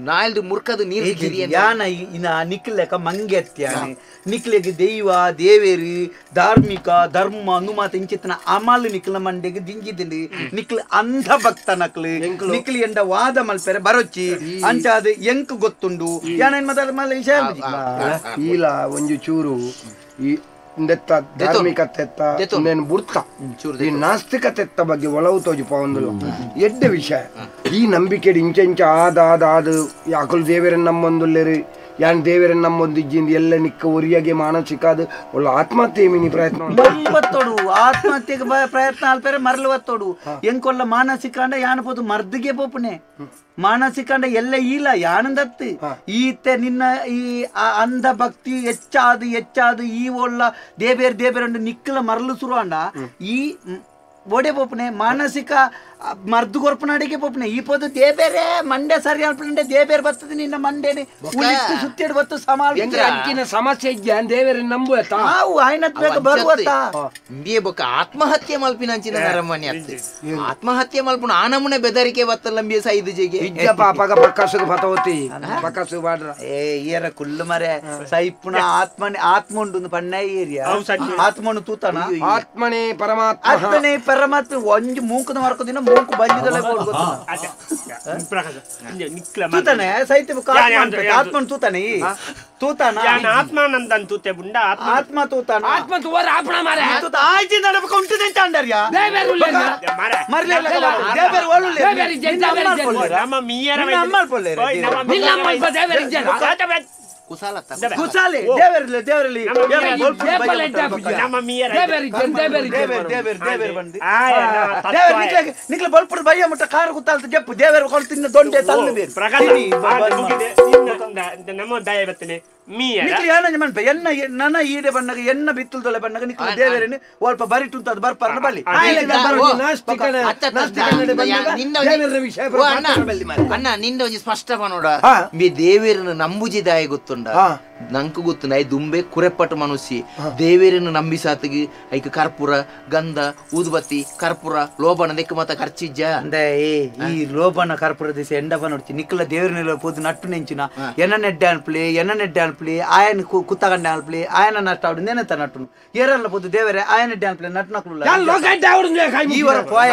ನಾಲ್ದು ಮುರ್ಕದು ನೀರು ಯಾನ ಇನ್ನ ನಿಕ್ಲೆಕ ಮಂಗೆತ್ಯಾನೆ ನಿಕ್ಲೆಗೆ ದೈವ ದೇವೇರಿ ಧಾರ್ಮಿಕ ಧರ್ಮ ಅನುಮಾತ ಇಂಚಿತನ ಅಮಲ್ ನಿಕ್ಲ ಮಂಡೆಗೆ ದಿಂಜಿದಿಂಡಿ ನಿಕ್ಲ ಅಂಧ ಭಕ್ತ ನಕ್ಲು ನಿಕ್ಲಿ ಎಂಡ ವಾದ ಮಲ್ಪೆರೆ ಬರೊಚ್ಚಿ ಅಂಚಾದ ಎಂಕ್ ಗೊತ್ತುಂಡು ಯಾನೇನ್ ಮಾತಾಡ ಮಲ್ಲ ವಿಷಯ ಈಲ ಒಂಜಿ ಚೂರು ಈ ಇಂದೆತ್ತ ಧಾರ್ಮಿಕತೆತ್ತ ಇಂದೇನು ಬುಡ್ತ ಈ ನಾಸ್ತಿಕತೆತ್ತ ಬಗ್ಗೆ ಒಲವು ತೋಜಿಪ ಒಂದು ಎಡ್ಡೆ ವಿಷಯ ಈ ನಂಬಿಕೆ ಇಂಚ ಇಂಚ ಆದ ಆದ ಆದ ಯಾಕಲು ದೇವರನ್ನ ನಮ್ಮೊಂದುಲ್ಲೇರಿ ಯಾನ್ ದೇವರನ್ನ ನಮ್ಮೊಂದು ಇಜ್ಜಿಂದ ಎಲ್ಲ ನಿಕ್ಕ ಒರಿಯಾಗೆ ಮಾನಸಿಕ ಅದು ಒಳ್ಳೆ ಆತ್ಮಹತ್ಯೆ ಮಿನಿ ಪ್ರಯತ್ನ ಬತ್ತೋಡು ಆತ್ಮಹತ್ಯೆಗೆ ಪ್ರಯತ್ನ ಅಲ್ಪೇರೆ ಮರಳು ಬತ್ತೋಡು ಎಂಕೊಲ್ಲ ಮಾನಸಿಕ ಅಂಡ ಯಾನ್ ಪೋದು ಮರ್ದಿಗೆ ಪೋಪುನೆ ಮಾನಸಿಕ ಅಂಡ ಎಲ್ಲ ಇಲ್ಲ ಯಾನಂದತ್ತು ಈತೆ ನಿನ್ನ ಈ ಅಂಧ ಭಕ್ತಿ ಹೆಚ್ಚಾದು ಹೆಚ್ಚಾದು ಈ ಒಳ್ಳ ದೇಬೇರ್ ದೇಬೇರಂಡು ನಿಕ್ಕಲ ಮರಳು ಶುರು ಅಂಡ ಈ ಓಡೆ ಪೋಪನೆ ಮಾನಸಿಕ ಮರ್ದು ಕೊರ್ಪನಾಡಿಗೆ ಪೋಪನೆ ಈ ಪೋದು ದೇಬೇರೆ ಮಂಡೆ ಸರಿ ಅಲ್ಪಂಡೆ ದೇಬೇರ್ ಬರ್ತದೆ ನಿನ್ನ ಮಂಡೆನೆ ಉಳಿಟ್ಟು ಸುತ್ತೇಡು ಬತ್ತು ಸಮಾಲ ಅಂಚಿನ ಸಮಸ್ಯೆ ಇದ್ಯಾ ದೇವೇರ ನಂಬುವ ನಾವು ಆಯ್ನತ್ ಬೇಗ ಬರುವತ್ತ ಇಂಬಿಯೆ ಬೊಕ್ಕ ಆತ್ಮಹತ್ಯೆ ಮಲ್ಪಿನ ಅಂಚಿನ ನರಮನೆ ಅತ್ತೆ ಆತ್ಮಹತ್ಯೆ ಮಲ್ಪುನ ಆ ನಮೂನೆ ಬೆದರಿಕೆ ಬತ್ತಲ್ಲಂಬಿಯ ಸೈದು ಜೆಗೆ ಇಜ್ಜಪ್ಪ ಪಗ ಪಕ್ಕಸುಗ ಫತೋತಿ ಪಕ್ಕಸು ಬಾಡ್ರ ಏ ಏರ ಕುಲ್ಲು ಮರೆ ಸೈಪುನ ಆತ್ಮನೆ ಆತ್ಮ ಉಂಡು ಪಣ್ಣ ಏರಿಯಾ ಆತ್ಮನು ತೂತನ ಆತ್ಮನೇ ಪರಮಾತ್ಮ ಆತ್ಮನೇ ಪರಮಾತ್ಮ ಒಂಜಿ ಮೂಕದ ಮರ್ಕೋದಿನ ಮೂಕು ಬಂಜಿದಲ್ಲೇ ತೂತಾನೆ ಸೈತ್ಯ ಆತ್ಮನ್ ತೂತಾನೆ ತೂತಾನ ಆತ್ಮಾನಂದನ್ ತೂತೆ ಬುಂಡ ಆತ್ಮ ತೂತಾನ ಆತ್ಮ ತೂವರ ಆಪಣ ಮಾರೆ ತೂತ ಆಯ್ತಿ ನಡಬಕ ಉಂಟು ಅಂಡರ್ಯಾ ಮರ್ಲೆ ದೇಬೇರ್ ಒಳ್ಳುಲೆ ನಮ್ಮ ಮೀಯರ ನಿನ್ನ ದೇವೇರ್ ಕುಸಾಲೆ ದೇವರಲ್ಲಿ ದೇವರಲ್ಲಿ ನಿಕ್ಲ ಬಲ್ಪುರ ಬಯ್ಯ ಮುಟ್ಟ ಕಾರು ಗುತ್ತಾಲ್ತ ಜಪ್ಪು ದೇವರು ಕೊಡ್ತಿನ್ನ ದೊಂಡೆ ತಲ್ಲು ಬೇರು ನಮ್ಮ ದಯ ಬರ್ತೇನೆ ನಿಕ್ಲು ಯಾನಂಜ ಮನ್ಪೆ ಎನ್ನ ನನ ಈಡೆ ಬಣ್ಣಗ ಎನ್ನ ಬಿತ್ತಲ್ ದೊಲೆ ಬಣ್ಣಗ ನಿಕ್ಲು ದೇವರೇನು ಒಲ್ಪ ಬರಿಟುಂತ ಅದು ಬರ್ಪಾರನ ಬಲ್ಲಿ ಅಣ್ಣ ನಿಂದ ಒಂಜಿ ಸ್ಪಷ್ಟ ಪನೋಡ ಮಿ ದೇವೇರನ್ನು ನಂಬುಜಿದಾಯ ಗೊತ್ತುಂಡ ನಂಕು ಗೊತ್ತುಂಡ I ದುಂಬೆ ಕುರೆಪಟ್ಟು ಮನುಷ್ಯ ದೇವೇರನ್ನು ನಂಬಿ ಸಾತಿಗೆ ಐಕ ಕರ್ಪೂರ ಗಂಧ ಊದುಬತ್ತಿ ಕರ್ಪೂರ ಲೋಬಣ ದೆಕ್ಕ ಮಾತ ಖರ್ಚಿಜ್ಜ ಅಂದೆ ಈ ಲೋಬಣ ಕರ್ಪೂರ ದಿವಸ ಎಂಡಪ್ಪ ನೋಡ್ತಿ ನಿಕ್ಕಲ ದೇವರನ್ನೆಲ್ಲ ಪೋದು ನಟ್ಟು ನೆಂಚಿನ ಎನ್ನ ನೆಡ್ಡೆ ಅನ್ಪ್ಲಿ ಎನ್ನ ನೆಡ್ಡೆ ಅನ್ಪ್ಲಿ ಆಯನ ಕುತ್ತಗಂಡೆ ಅನ್ಪ್ಲಿ ಆಯನ ನಷ್ಟ ಆಡು ನೆನತ ನಟ್ಟುನು ಏರಲ್ಲ ಪೋದು ದೇವರೇ ಆಯನ ನೆಡ್ಡೆ ಅನ್ಪ್ಲಿ ನಟ್ಟು ನಕ್ಕಲು ಈ ವರ ಪೋಯ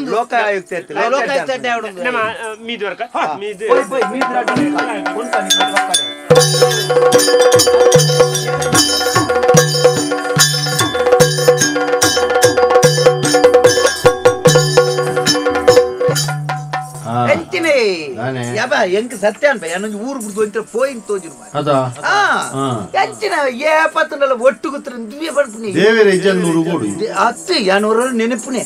ಲೋಕ ಆಯುಕ್ತ ಎಂಚಿನೇ ಯಬ ಎಂಕ್ ಸತ್ಯ ಅನ್ಪ ಏನೊಂದು ಊರು ಬಿಡ್ದು ಅಂತ ಪೋಯಿನ್ ತೋಜಿನ ಎಂಚಿನ ಏ ಪತ್ತನಲ್ಲ ಒಟ್ಟು ಗುತ್ರ ದುವೆ ಪಡ್ಪುನಿ ದೇವರ ಇಜ್ಜನ್ ನೂರು ಕೋಡಿ ಅತ್ತು ಯಾನೋರ ನೆನಪುನೆ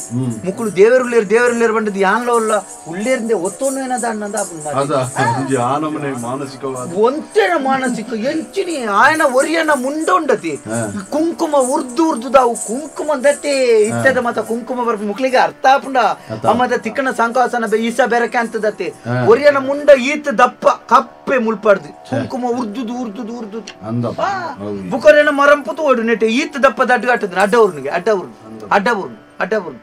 ಮುಕ್ಕಳು ದೇವರುಳ್ಳೇರು ದೇವರುಳ್ಳೇರು ಬಂದದ್ದು ಯಾನ್ಲ ಉಲ್ಲ ಉಳ್ಳೇರಿಂದ ಒತ್ತೋನು ಏನದ ಅಣ್ಣಂದ ಆನಮನೆ ಮಾನಸಿಕವಾದ ಒಂತೇನ ಮಾನಸಿಕ ಎಂಚಿನಿ ಆಯನ ಒರಿಯನ ಮುಂಡ ಉಂಡತಿ ಕುಂಕುಮ ಉರ್ದು ಉರ್ದುದಾವು ಕುಂಕುಮ ದತ್ತೆ ಇತ್ತದ ಮತ್ತ ಕುಂಕುಮ ಬರ್ಪ ಮುಕ್ಳಿಗೆ ಅರ್ಥ ಆಪುಂಡ ಅಮ್ಮದ ತಿಕ್ಕನ ಸಂಕಾಸನ ಈಸ ಬೆರಕೆ ಅಂತದತ್ತೆ ಒರಿಯನ ಮುಂಡ ಈತ ದಪ್ಪ ಕಪ್ಪೆ ಮುಲ್ಪಾಡ್ದು ಕುಂಕುಮ ಉರ್ದುದು ಉರ್ದುದು ಉರ್ದುದು ಬುಕರೇನ ಮರಂಪುತು ಓಡು ನೆಟ್ಟೆ ಈತ ದಪ್ಪ ದಡ್ಡಗಾಟದ ಅಡ್ಡವ್ರನಿಗೆ ಅಡ್ಡವ್ರನು ಅಡ್ಡವ್ರನು ಅಡ್ಡವ್ರನು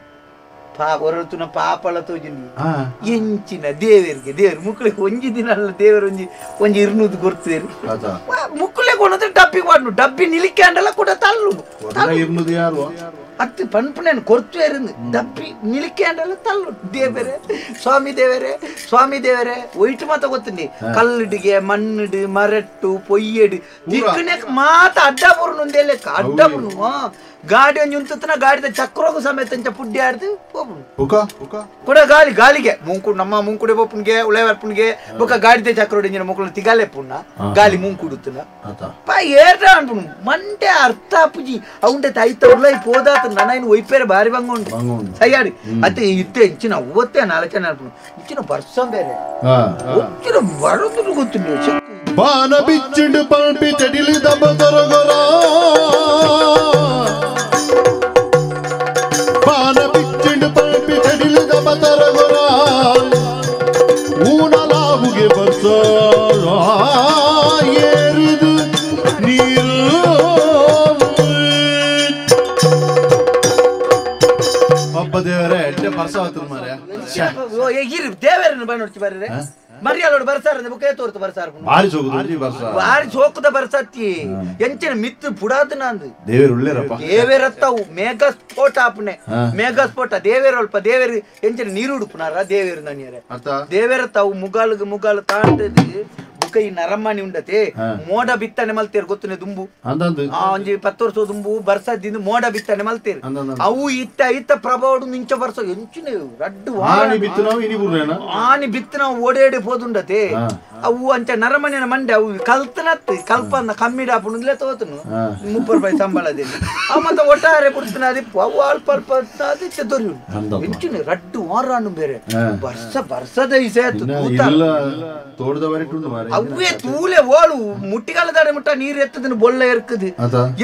ಪಾ ಹೊರತುನ ಪಾಪಳ ತೋಜಿನ ಎಂಚಿನ ದೇವರಿಗೆ ದೇವರು ಮುಕ್ಕಳಿಗೆ ಒಂಜಿ ದಿನ ಅಲ್ಲ ದೇವರು ಒಂಜಿ ಒಂಜಿ ಇರ್ನೂದು ಗೊರ್ತೇರಿ ಮುಕ್ಕಳೆ ಕೊನದ್ರೆ ಡಬ್ಬಿಗೆ ವಾಡ್ನು ಡಬ್ಬಿ ನಿಲಿಕೆ ಅಂಡಲ್ಲ ಕೂಡ ತಲ್ಲು ಅತ್ತು ಪನ್ಪುನೇನು ಕೊರ್ತು ಇருந்து ಡಬ್ಬಿ ನಿಲಿಕೆ ಅಂಡಲ್ಲ ತಲ್ಲು ದೇವರೇ ಸ್ವಾಮಿ ದೇವರೇ ಸ್ವಾಮಿ ದೇವರೇ ಒಯ್ಟು ಮಾತ ಗೊತ್ತುಂಡಿ ಕಲ್ಲಿಡಿಗೆ ಮಣ್ಣಿಡು ಮರಟ್ಟು ಪೊಯ್ಯಡು ದಿಕ್ಕನೆ ಮಾತ ಅಡ್ಡ ಬುರುನು ಲೆಕ್ಕ ಅಡ್ಡ ಬುರುನು ಗಾಡಿ ಒಂಜಿ ಉಂತುತ್ತನ ಗಾಡಿದ ಚಕ್ರೋಗು ಸಮೇತ ಅಂಚ ಪುಡ್ಡಿ ಆಡ್ದು ಕೂಡ ಗಾಳಿ ಗಾಳಿಗೆ ಮುಂಕುಡು ನಮ್ಮ ಮುಂಕುಡೆ ಬೊಪ್ಪುನ್ಗೆ ಉಳೆವರ್ಪುನ್ಗೆ ಬೊಕ್ಕ ಗಾಡಿದ ಚಕ್ರೋಡಿ ಇಂಜಿನ ಮುಕ್ಕಳು ತಿಗಾಲೆ ಪುಣ್ಣ ಗಾಳಿ ಮುಂಕುಡುತ್ತನ ಪಾ ಏರ್ಡ ಅನ್ಪುನು ಮಂಡೆ ಅರ್ಥ ಪುಜಿ ಅವುಂಡೆ ತಾಯ್ತ ಉಳ್ಳೈ ಪೋದಾತ ನನ ಒಯ್ಪೇರೆ ಬಾರಿ ಬಂಗ ಉಂಟು ಸಯ್ಯಾಡಿ ಅತ್ತೆ ಇತ್ತೆ ಇಂಚಿನ ಓತ್ತೆ ನಾಲ್ಕು ಅನ್ಪುನು ಇಂಚಿನ ಬರ್ಸ ಬೇರೆ ಒಚ್ಚಿನ ಬರೋದು ಗೊತ್ತಿಲ್ಲ ಬಾನ ಬಿಚ್ಚಿಂಡು ಪಂಪಿ ಚಡಿಲಿ ದಬ್ಬ ದೊರಗೊರ ಬಾನ ಬಿಚ್ಚಿಂಡು ಪಂಪಿ ಚಡಿಲಿ ದಬ್ಬ ದೊರಗೊರ ಊನಲಾವುಗೆ ಬರ್ಸ ಏರಿದು ನೀರು ಅಪ್ಪ ದೇವರೇ ಎಡ್ಡೆ ಬರ್ಸ ಆತು ಮಾರ್ರೆ ದೇವರನ್ನು ಬಣ್ಣ ನೋಡ್ತಿ ಬರ್ರೆ ಮರ್ಯಾದೋಡು ಬರ್ಸಾರ ಬುಕ್ಕೆ ತೋರ್ತು ಬರ್ಸಾರ ಬಾರಿ ಸೋಕುದು ಬರ್ಸ ಬಾರಿ ಸೋಕುದ ಬರ್ಸತ್ತಿ ಎಂಚಿನ ಮಿತ್ತು ಪುಡಾದ ನಂದು ದೇವೇರು ಉಳ್ಳೇರಪ್ಪ ದೇವೇರತ್ತವು ಮೇಘ ಸ್ಫೋಟ ಆಪನೆ ಮೇಘ ಸ್ಫೋಟ ದೇವೇರು ಅಲ್ಪ ದೇವೇರು ಎಂಚಿನ ನೀರು ಉಡುಪುನಾರ ದೇವೇರು ನನಿಯರೆ ದೇವೇರತ್ತವು ಮುಗಾಲ್ಗೆ ಮುಗಾಲ್ ತಾಂಡದು ಬುಕ್ಕ ಈ ನರಮ್ಮನಿ ಉಂಡತೆ ಮೋಡ ಬಿತ್ತನೆ ಮಲ್ತೇರು ಗೊತ್ತನೆ ದುಂಬು ಒಂಜಿ 10 ವರ್ಷ ದುಂಬು ಬರ್ಸದಿಂದ ಮೋಡ ಬಿತ್ತನೆ ಮಲ್ತೇರು ಅವು ಇತ್ತ ಇತ್ತ ಪ್ರಭಾವಡು ನಿಂಚ ಬರ್ಸ ಎಂಚಿನ ರಡ್ಡು ಆನಿ ಬಿತ್ತನ ಓಡೇಡಿ ಪೋದುಂಡತೆ ಅವು ಅಂಚ ನರಮನಿನ ಮಂಡೆ ಅವು ಕಲ್ತನತ್ ಕಲ್ಪನ್ನ ಕಮ್ಮಿಡ ಆಪುಂಡ್ಲೆ ತೋತನು 30 ರೂಪಾಯಿ ಸಂಬಳದಲ್ಲಿ ಅವ ಮತ್ತೆ ಒಟ್ಟಾರೆ ಪುಡ್ತನ ಅದಿಪ್ಪು ಅವು ಅಲ್ಪ ಅಲ್ಪ ಅದಿತ್ತೆ ದೊರೆಯು ಎಂಚಿನ ರಡ್ಡು ವಾರಾನು ಬೇರೆ ಬರ್ಸ ಬರ್ಸದ ಇಸೆ ಅವೇ ತೂಲೆ ಓಳು ಮುಟ್ಟಿಗಾಲದಾಡೆ ಮುಟ್ಟ ನೀರು ಎತ್ತದನ್ನು ಬೊಳ್ಳ ಎರ್ಕದು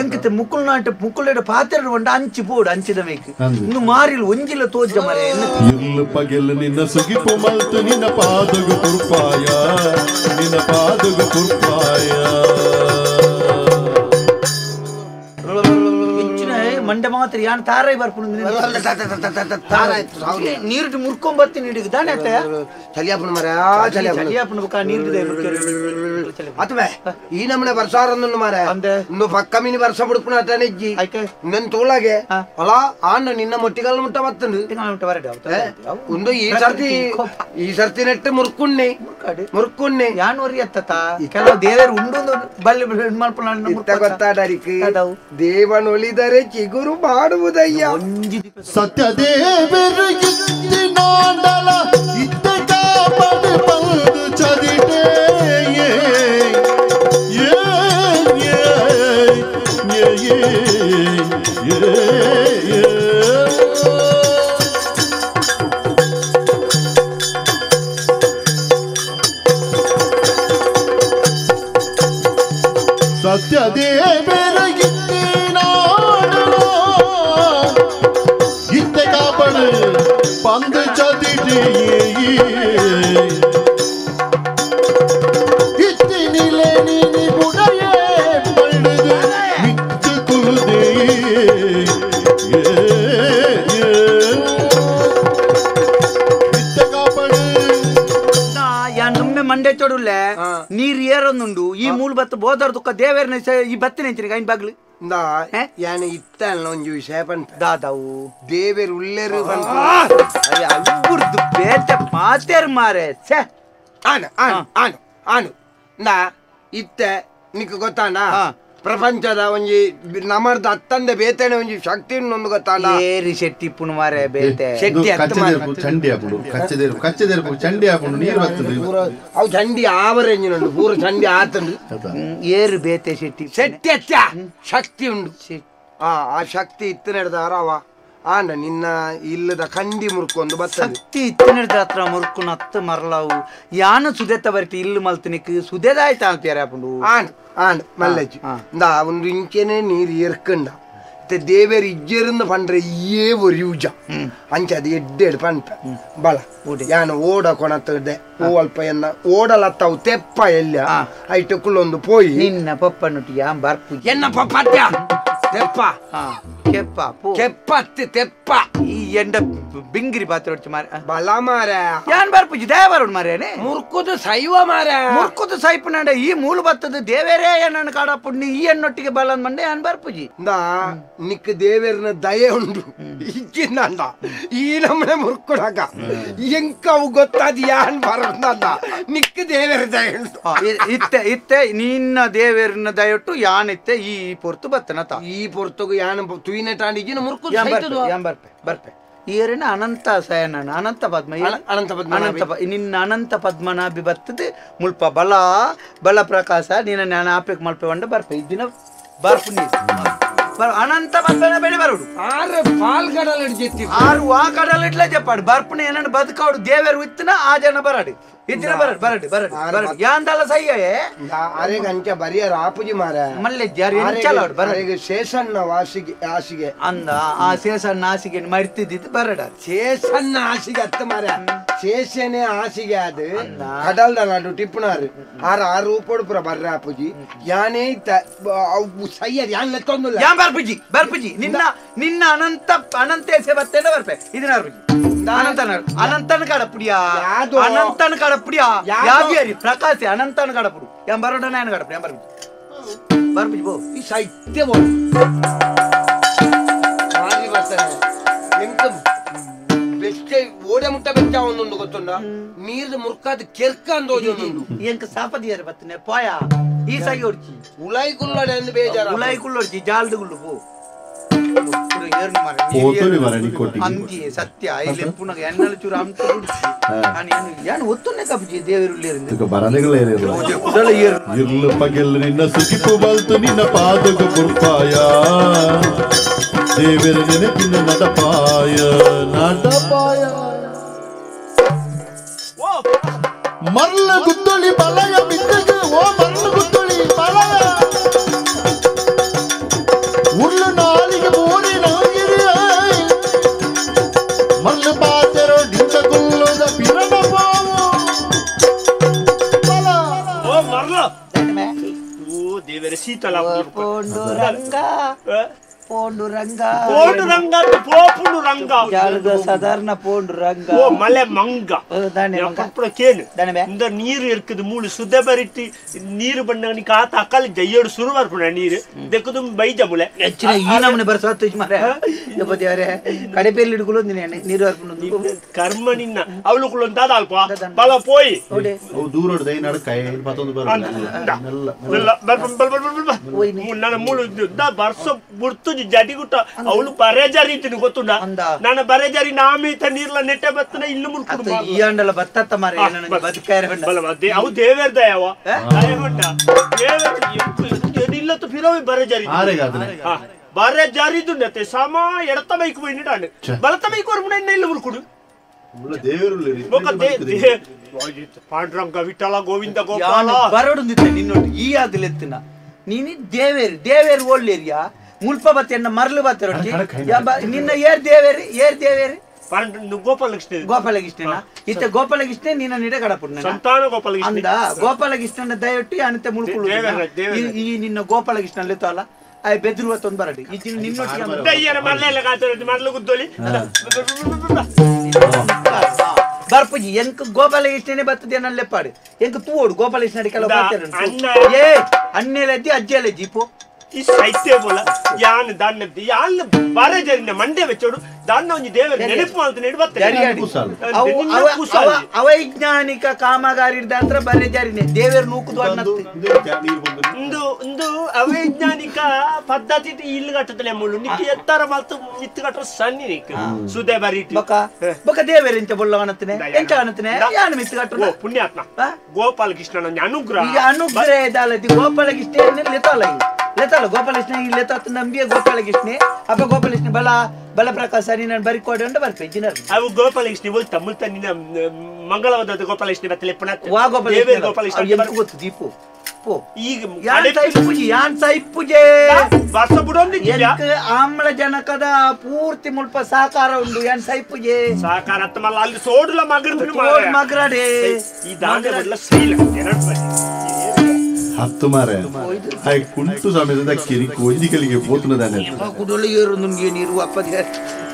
ಎಂಕತೆ ಮುಕ್ಕುಲ್ ನಾಟ ಮುಕ್ಕುಲೇಡ ಪಾತ್ರೆ ಉಂಡ ಅಂಚಿ ಪೋಡು ಅಂಚಿದ ಮೇಕ್ ಇನ್ನು ಮಾರಿಲ್ ಒಂಜಿಲ್ಲ ತೋಜ ಮರೆ ಇರ್ಲು ಪಗೆಲ್ ನಿನ್ನ ಸುಗಿಪು ಮಲ್ತು ನಿನ್ನ ಪಾದಗು ಕುರ್ಪಾಯ ನಿನ್ನ ಪಾದಗು ಕುರ್ಪಾಯ ಮಂಡೆ ಮಾತ್ರ ಯಾನ್ ತಾರೈ ಬರ್ಪುನು ನೀರು ಮುರ್ಕೊಂಡ್ ಬರ್ತೀನಿ ಹಿಡಿದು ದಾನೆ ಚಲಿಯಾಪನ ಮರ ಚಲಿಯಾಪನ ಬುಕ್ಕ ನೀರು ಅಥವಾ ಈ ನಮ್ಮನೆ ಬರ್ಸಾರನ್ನು ಮಾರ ಇನ್ನು ಪಕ್ಕ ಮೀನು ವರ್ಷ ಬಿಡ್ಪುನ ಅಟನೆಜ್ಜಿ ನನ್ ತೋಳಗೆ ಅಲ್ಲ ಆಂಡ ನಿನ್ನ ಮೊಟ್ಟಿಗಲ್ ಮುಟ್ಟ ಬತ್ತಂದು ಒಂದು ಈ ಸರ್ತಿ ಈ ಸರ್ತಿ ನೆಟ್ಟು ಮುರ್ಕುಣ್ಣೆ ಮುರ್ಕುಣ್ಣೆ ಯಾನ್ ಒರಿ ಅತ್ತ ಕೆಲವು ದೇವರು ಉಂಡು ಬಲ್ಲಿ ಇತ್ತ ಗೊತ್ತಾಡರಿಕ್ ದೇವನೊಳಿದರೆ ಚಿಗುರು ಮಾಡುವುದಯ್ಯ ಸತ್ಯ ದೇವರಿಗಿತ್ತಿನಾಂಡಲ ಇತ್ತ ಕಾಪಡು ಬಂದು ಚದಿಟೇ ಏ ಏ ಏ ಏ ಏ ಕುಲುದೆ ಇತ್ತಿನಿಲೆ ನೀನಿ ಬುಡಯೇ ಪಡೆದು ಮಿತ್ತು ಕುಲುದೆ ಮಂಡೆ ಚೊಡುಲೆ ನೀರ್ ಏರೊಂದುಂಡು ಈ ಮೂಲ ಬತ್ತ ಬೋದರ್ ದುಕ್ಕ ದೇವೇರ್ನ ಈ ಬತ್ತಿನ ಎಂಚಿನ ಐನ್ ಬಾಗ್ಲು ಯಾನೆ ಇತ್ತಲ್ಲ ಒಂಜಿ ವಿಷಯ ಪಂಪ ದಾದಾವು ದೇವೇರ್ ಉಲ್ಲೇರು ಪಂಪ ಅಯ್ಯ ಅಲ್ಬುರ್ದು ಬೇತೆ ಮಾತೇರ್ ಮಾರೆ ಛೆ ಆನು ಆನು ಆನು ಆನು ನಾ ಇತ್ತೆ ನಿಕ್ ಗೊತ್ತಾಂಡ ಪ್ರಪಂಚದ ಒಂಜಿ ನಮರ್ದ ಅತ್ತಂದೆ ಬೇತೇನೆ ಒಂಜಿ ಶಕ್ತಿ ಒಂದು ಗೊತ್ತಾಂಡ ಏರಿ ಶೆಟ್ಟಿ ಪುಣ ಮಾರೆ ಬೇತೆ ಶೆಟ್ಟಿ ಕಚ್ಚದೇರ್ಪು ಚಂಡಿ ಆಪುಂಡು ಕಚ್ಚದೇರ್ಪು ಕಚ್ಚದೇರ್ಪು ಚಂಡಿ ಆಪುಂಡು ನೀರು ಬರ್ತದೆ ಅವು ಚಂಡಿ ಆವರೆಂಜಿನುಂಡು ಪೂರ ಚಂಡಿ ಆತಂಡು ಏರು ಬೇತೆ ಶೆಟ್ಟಿ ಶೆಟ್ಟಿ ಅಚ್ಚ ಶಕ್ತಿ ಉಂಡು ಆ ಆ ಶಕ್ತಿ ಇತ್ತು ನಡೆದಾರ ಅವ ಆಂಡ ನಿನ್ನ ಇಲ್ಲದ ಕಂಡಿ ಮುರ್ಕೊಂಡು ಬರ್ತದೆ ಶಕ್ತಿ ಇತ್ತಿನದ ಹತ್ರ ಮುರ್ಕುನ ಹತ್ತು ಮರಲಾವು ಯಾನ ಸುದೇತ ಬರ್ತಿ ಇಲ್ಲು ಮಲ್ತನಿಕ್ ಸುದೇದಾಯ್ತ ಅಂತೀರ ಆಪುಂಡು ಆಂಡ್ ಆಂಡ್ ಮಲ್ಲಜ್ಜಿ ಇಂದ ಒಂದು ಇಂಚೆನೆ ನೀರು ಎರ್ಕಂಡ ದೇವೇರ್ ಇಜ್ಜೆರಿಂದ ಪಂಡ್ರೆ ಏ ಒರಿ ಉಜ ಅಂಚೆ ಅದು ಎಡ್ಡೆಡ್ ಪಂಪ ಬಲ ಯಾನ ಓಡ ಕೊಣತ್ತದೆ ಓ ಅಲ್ಪ ಎನ್ನ ಓಡಲತ್ತವು ತೆಪ್ಪ ಎಲ್ಲ ಐಟು ಕುಲ್ಲೊಂದು ಪೋಯಿ ನಿನ್ನ ಪಪ್ಪನುಟಿ ಯಾನ್ ಬರ್ಪು ಎನ್ನ ಪಪ್ಪ ತೆಪ್ಪ ಕೆಪ್ಪ ಕೆಪ್ಪತ್ತಿ ತೆಪ್ಪ ಈ ಎಂಡ ಬಿಂಗಿರಿ ಪಾತ್ರ ಹೊಡ್ಚು ಮಾರ ಬಲ ಮಾರ ಯಾನ್ ಬರ್ಪುಜಿ ದೇವರುಡ್ ಮಾರೇನೆ ಮುರ್ಕುದು ಸೈವ ಮಾರ ಮುರ್ಕುದು ಸೈಪುನಂಡ ಈ ಮೂಲ ಬತ್ತದ ದೇವೇರೇ ನನ್ನ ಕಾಡ ಪುಣ್ಯ ಈ ಎಣ್ಣೊಟ್ಟಿಗೆ ಬಲ ಮಂಡೆ ಯಾನ್ ಬರ್ಪುಜಿ ಇಂದ ನಿಕ್ ದೇವೇರ್ನ ದಯೆ ಉಂಡು ಇಕ್ಕಿಂದ ಈ ನಮ್ಮನೆ ಮುರ್ಕುಡಾಗ ಎಂಕವು ಗೊತ್ತಾದ ಯಾನ್ ಬರಂದ ನಿಕ್ ದೇವೇರ ದಯೆ ಉಂಟು ಇತ್ತೆ ಇತ್ತೆ ನಿನ್ನ ದೇವೇರ್ನ ದಯೊಟ್ಟು ಯಾನಿತ್ತೆ ಈ ಪೊರ್ತು ಬತ್ತನತ ಈ ಪೊರ್ತುಗು ಯಾನ್ ತುಯಿನ ಟಾಂಡಿಜಿನ ಮುರ್ಕುದು ಸೈತದು ಯಾನ್ ಬರ್ಪೆ ಬರ್ಪೆ ಏರಿನ ಅನಂತ ಸಯನ ಅನಂತ ಪದ್ಮ ಅನಂತ ಪದ್ಮ ಅನಂತ ನಿನ್ನ ಅನಂತ ಪದ್ಮನಾಭಿ ಬರ್ತದೆ ಮುಲ್ಪ ಬಲ ಬಲ ಪ್ರಕಾಶ ನಿನ್ನ ನಾನು ಆಪೆಕ್ ಮಲ್ಪೆ వంಡ ಬರ್ಪೆ ಈ ದಿನ ಬರ್ಪು ನೀ ಅನಂತ ಪದ್ಮನ ಬೆಳೆ ಬರುಡು ಆರು ಪಾಲ್ಗಡಲ ಜೆತ್ತಿ ಆರು ಆ ಕಡಲ ಇಟ್ಲ ಜಪ್ಪಾಡು ಬರ್ಪುನ ಏನನ್ನ ಬದುಕಾಡು ದೇವರು ಇತ್ತನ ಆ ಜನ ಬರಡು ಇತ್ತಿನ ಬರಡು ಬರಡು ಬರಡು ಬರಡು ಯಾಂದಲ್ಲ ಸಯ್ಯೇ ಅರೆ ಗಂಚ ಬರಿಯ ರಾಪುಜಿ ಮಾರ ಮಲ್ಲೆ ಜಾರಿ ಚಲಾಡು ಬರಡು ಶೇಷಣ್ಣ ವಾಸಿಗೆ ಹಾಸಿಗೆ ಅಂದ ಆ ಶೇಷಣ್ಣ ಹಾಸಿಗೆ ಮರ್ತಿದ್ದಿದ್ದು ಬರಡ ಶೇಷಣ್ಣ ಹಾಸಿಗೆ ಅತ್ತ ಮಾರ ಶೇಷನೇ ಹಾಸಿಗೆ ಅದು ಕಡಲ್ದ ನಡು ಟಿಪ್ಪುನಾರು ಆರು ಆರು ಪೊಡುಪುರ ಬರ್ರ ಅಪ್ಪುಜಿ ಯಾನೇ ಸಯ್ಯ ಯಾನ್ ಲೆತ್ತೊಂದುಲ್ಲ ಯಾನ್ ಬರ್ಪುಜಿ ಬರ್ಪುಜಿ ನಿನ್ನ ನಿನ್ನ ಅನಂತ ಅನಂತೇಸೆ ಬತ್ತೇನ ಬರ್ಪೆ ಇದನ್ನ ಬರ್ಪುಜಿ ಅನಂತನ ಅನಂತನ ಕಡಪುಡಿಯಾ ಅನಂತನ ಕಡಪುಡಿಯಾ ಯಾವ್ಯಾರಿ ಪ್ರಕಾಶ್ ಅನಂತನ ಕಡಪುಡು ಯಾನ್ ಬರೋಡ ನಾನು ಕಡಪುಡಿ ಯಾನ್ ಬರ್ಪುಜಿ ಬರ್ಪುಜಿ ಬೋ ಈ ಸೈತ್ಯ ಬೋಡು ಮಾರಿ ಬರ್ತಾನೆ ಎಂತ ಬೆಚ್ಚ ಓಡೆ ಮುಟ್ಟ ಬೆಚ್ಚ ಒಂದೊಂದು ಗೊತ್ತುಂಡ ನೀರು ಮುರ್ಕಾದ ಕೆರ್ಕ ಅಂದೋಜೊಂದುಂಡು ಎಂಕ ಸಾಪದಿಯಾರ ಬತ್ತನೆ ಪೋಯ ಈ ಸೈ ಒಡ್ಚಿ ಉಲಾಯಿ ಕುಲ್ಲಡೆ ಅಂದ್ ಬೇಜಾರ ಉಲಾಯಿ ಕುಲ್ಲೊಡ್ಚಿ ಜಾಲ್ದುಗುಳ್ಳು ಪೋ ಸತ್ಯ ಇರ್ಲು ಪಗೆಲ್ ನಿನ್ನ ಸುಖಿಪು ಬಲ್ತು ನಿನ್ನ ಪಾದಗ ಕುರ್ಪಾಯ ದೇವರ ನೆನಪಿನ ನಡಪಾಯ ನಡಪಾಯ ಮರ್ಲ ಗುತ್ತೊಳಿ ಬಲಯ ಬಿದ್ದಗ ಓ ಮರ್ಲ ಗುತ್ತೊಳಿ ಬಲಯ ಉಳ್ಳು ನಾಲಿಗೆ ಬೋರಿ ನಾಗಿರಿ ಮರ್ಲು ಪಾತೆರೋ ಡಿಂಚ ಗುಲ್ಲುದ ಪಿರಣ ಪಾವು ಬಲ ಓ ಮರ್ಲ ಓ ದೇವರ ಶೀತಲ ಪೋಂಡು ರಂಗ ಪೋಂಡು ರಂಗ ಪೋಂಡು ರಂಗ ಪೋಪುಂಡು ರಂಗ ಜಾಲದ ಸಾಧಾರಣ ಪೋಂಡು ರಂಗ ಓ ಮಲೆ ಮಂಗ ಪಪ್ಪಡ ಕೇನು இந்த ನೀರು இருக்குது ಮೂಳು ಸುದ್ದ ಬರಿಟ್ಟಿ ನೀರು ಬಂದಾಗ ನೀ ಕಾತ ಅಕ್ಕಲ್ ಜಯ್ಯೋಡು ಸುರು ಬರ್ಪುಣ ನೀರು ದೆಕ್ಕದು ಬೈಜ ಮುಲೆ ಹೆಚ್ಚಿನ ಈ ನಮನೆ ಬರ್ಸಾತು ಮಾರೆ ದೇವರೇ ಕಡೆ ಪೇರ್ಲಿ ಹಿಡ್ಕೊಳ್ಳೋದು ನೀನು ನೀರು ಬರ್ಪುಣ ಕರ್ಮ ನಿನ್ನ ಅವಳು ಕುಳ್ಳೊಂದಾದ ಅಲ್ಪ ಬಲ ಪೋಯಿ ಅವು ದೂರ ದೈ ನಡ ಕೈ ಮತ್ತೊಂದು ಬರ ಬರ್ ಬರ್ ಬರ್ ಬರ್ ನನ್ನ ಮೂಳು ಬರ್ಸೋ ಬುಡ್ತು ಜಡಿಗುಟ್ಟ ಅವಳು ಬರೇಜಾರಿ ಇದ್ದೀನಿ ಗೊತ್ತುಂಡ ನಾನು ಬರೇಜಾರಿ ನಾಮೀತ ನೀರ್ಲ ನೆಟ್ಟೆ ಬತ್ತನ ಇಲ್ಲು ಮುಲ್ಕುಡು ಈ ಅಂಡಲ ಬತ್ತತ್ತ ಮಾರೆ ಬದುಕಾರೆ ಅವು ದೇವೇರ್ ದಯವ ದಯವಂಡ ದೇವೇರ್ ಇಲ್ಲತ್ತು ಫಿರೋವಿ ಬರೇಜಾರಿ ಬರೇಜಾರಿ ಇದ್ದುಂಡತೆ ಸಮ ಎಡತ ಬೈಕ್ ಹೋಯ್ನಿಡಾಂಡು ಬಲತ ಬೈಕ್ ವರ್ಪುಣ ಇನ್ನ ಇಲ್ಲು ಮುಲ್ಕುಡು ಪಾಂಡುರಂಗ ವಿಠಲ ಗೋವಿಂದ ಗೋಪಾಲ ಬರೋಡು ನಿನ್ನೊಟ್ಟು ಈ ಆದಿಲೆತ್ತಿನ ನೀನಿ ದೇವೇರು ದೇವೇರು ಒಳ್ಳೇರಿಯಾ ಮುಲ್ಪ ಬತ್ತೆ ಎನ್ನ ಮರಳು ಬತ್ತೆ ರೊಟ್ಟಿ ನಿನ್ನ ಏರ್ ದೇವೇರಿ ಏರ್ ದೇವೇರಿ Gopalakrishna ಗೋಪಾಲಕೃಷ್ಣನ ಇತ್ತೆ ಗೋಪಾಲಕೃಷ್ಣ ನಿನ್ನ ನಿಡೆ ಕಡಪುಣ್ಣ ಸಂತಾನ ಗೋಪಾಲಕೃಷ್ಣ ಅಂದ ಗೋಪಾಲಕೃಷ್ಣನ ದಯೊಟ್ಟಿ ಅನತೆ ಮುಳುಕುಳು ಈ ನಿನ್ನ ಗೋಪಾಲಕೃಷ್ಣ ಲೆತ್ತಲ್ಲ I ಬೆದ್ರುವ ತೊಂದ್ ಬರಡಿ ಈ ನಿನ್ನೊಟ್ಟಿಗೆ ದಯ್ಯರ ಮಲ್ಲೆಲ್ಲ ಕಾತೊಡಿ ಮಲ್ಲು ಗುದ್ದೊಲಿ ಬರ್ಪುಜಿ ಎಂಕ್ ಗೋಪಾಲಕೃಷ್ಣನೇ ಬರ್ತದೆ ಲೆಪ್ಪಾಡು ಎಂಕ್ ತೂವೋಡು ಗೋಪಾಲಕೃಷ್ಣ ಕೆಲವು ಬರ್ತಾರೆ ಏ ಅಣ್ಣೆಲಜ್ಜಿ ಅಜ್ಜಿಯಲಜ್ಜಿ ಇಪ್ಪು ಈ ಸೈತ್ಯ ಬೋಲ ಯಾನ್ ದಾನ್ನ ಯಾನ್ ಬಾರೆ ಜರಿನ ಮಂಡೆ വെച്ചോಡು ದಾನ್ನ ಒಂಜಿ ದೇವರ ನೆನಪು ಅಂತ ನೆಡು ಬರ್ತದೆ ಅವೈಜ್ಞಾನಿಕ ಕಾಮಗಾರಿ ದಾತ್ರ ಬಾರೆ ಜರಿನೆ ದೇವರ ನೂಕುದು ಅನ್ನತ್ತೆ ಇಂದು ಇಂದು ಅವೈಜ್ಞಾನಿಕ ಪದ್ಧತಿ ಇಲ್ಲು ಕಟ್ಟದಲೆ ಮುಳ್ಳು ನಿಕ್ಕೆ ಎತ್ತರ ಮಾತು ಮಿತ್ತು ಕಟ್ಟೋ ಸನ್ನಿ ನಿಕ್ಕೆ ಸುದೆ ಬರೀಟಿ ಬಕ ಬಕ ದೇವರ ಎಂಚ ಬೊಲ್ಲ ಅನ್ನತ್ತನೆ ಎಂಚ ಅನ್ನತ್ತನೆ ಯಾನ್ ಮಿತ್ತು ಕಟ್ಟೋ ಪುಣ್ಯಾತ್ಮ ಗೋಪಾಲಕೃಷ್ಣನ ಅನುಗ್ರಹ ಈ ಅನುಗ್ರಹ ದಾಲತಿ ಗೋಪಾಲಕೃಷ್ಣ ಲೆತ್ತಲ್ಲ ಲೆತ್ತಲ್ಲ ಗೋಪಾಲಕೃಷ್ಣ ಈ ಲೆತ್ತ ನಂಬಿಯ ಗೋಪಾಲಕೃಷ್ಣ ಅಪ್ಪ ಗೋಪಾಲಕೃಷ್ಣ ಬಲ ಬಲ ಪ್ರಕಾಶ ನೀನು ಬರಿಕೋಡೆ ಉಂಟು ಬರ್ಪೆ ಜಿನರ್ ಅವು ಗೋಪಾಲಕೃಷ್ಣ ಬೋಲ್ತ ಮುಲ್ತ ನಿನ್ನ ಮಂಗಳವಾದ ಗೋಪಾಲಕೃಷ್ಣ ಬತ್ತಲೆ ಪುನಃ ವಾ ಗೋಪಾಲಕೃಷ್ಣ ಗೋಪಾಲಕೃಷ್ಣ ಗೊತ್ತು ದೀಪು ಪೋ ಈಗ ಯಾನ್ ಸೈಪುಜಿ ಯಾನ್ ಸೈಪುಜೆ ವರ್ಷ ಬುಡೊಂದು ಎಂಕ್ ಆಮ್ಲ ಜನಕದ ಪೂರ್ತಿ ಮುಲ್ಪ ಸಹಕಾರ ಉಂಡು ಯಾನ್ ಸೈಪುಜೆ ಸಹಕಾರ ಅತ್ತಮಲ್ಲ ಅಲ್ಲಿ ಸೋಡುಲ ಮಗರ್ದು ಸೋಡ್ ಮಗರಡೆ ಈ ದಾಂಡೆ ಬದಲ ಸೈಲ ಹತ್ತು ಮಾರೆ ಆಯ್ ಕುಂಟು ಸಮೇತದ ಕಿರಿಕು ಒಂಜಿಕಲಿಗೆ ಪೋತುನದಾನೆ ಕುಡೊಲು ಏರೊಂದುಂಡು ನೀರು ಅಪ್ಪಗೆ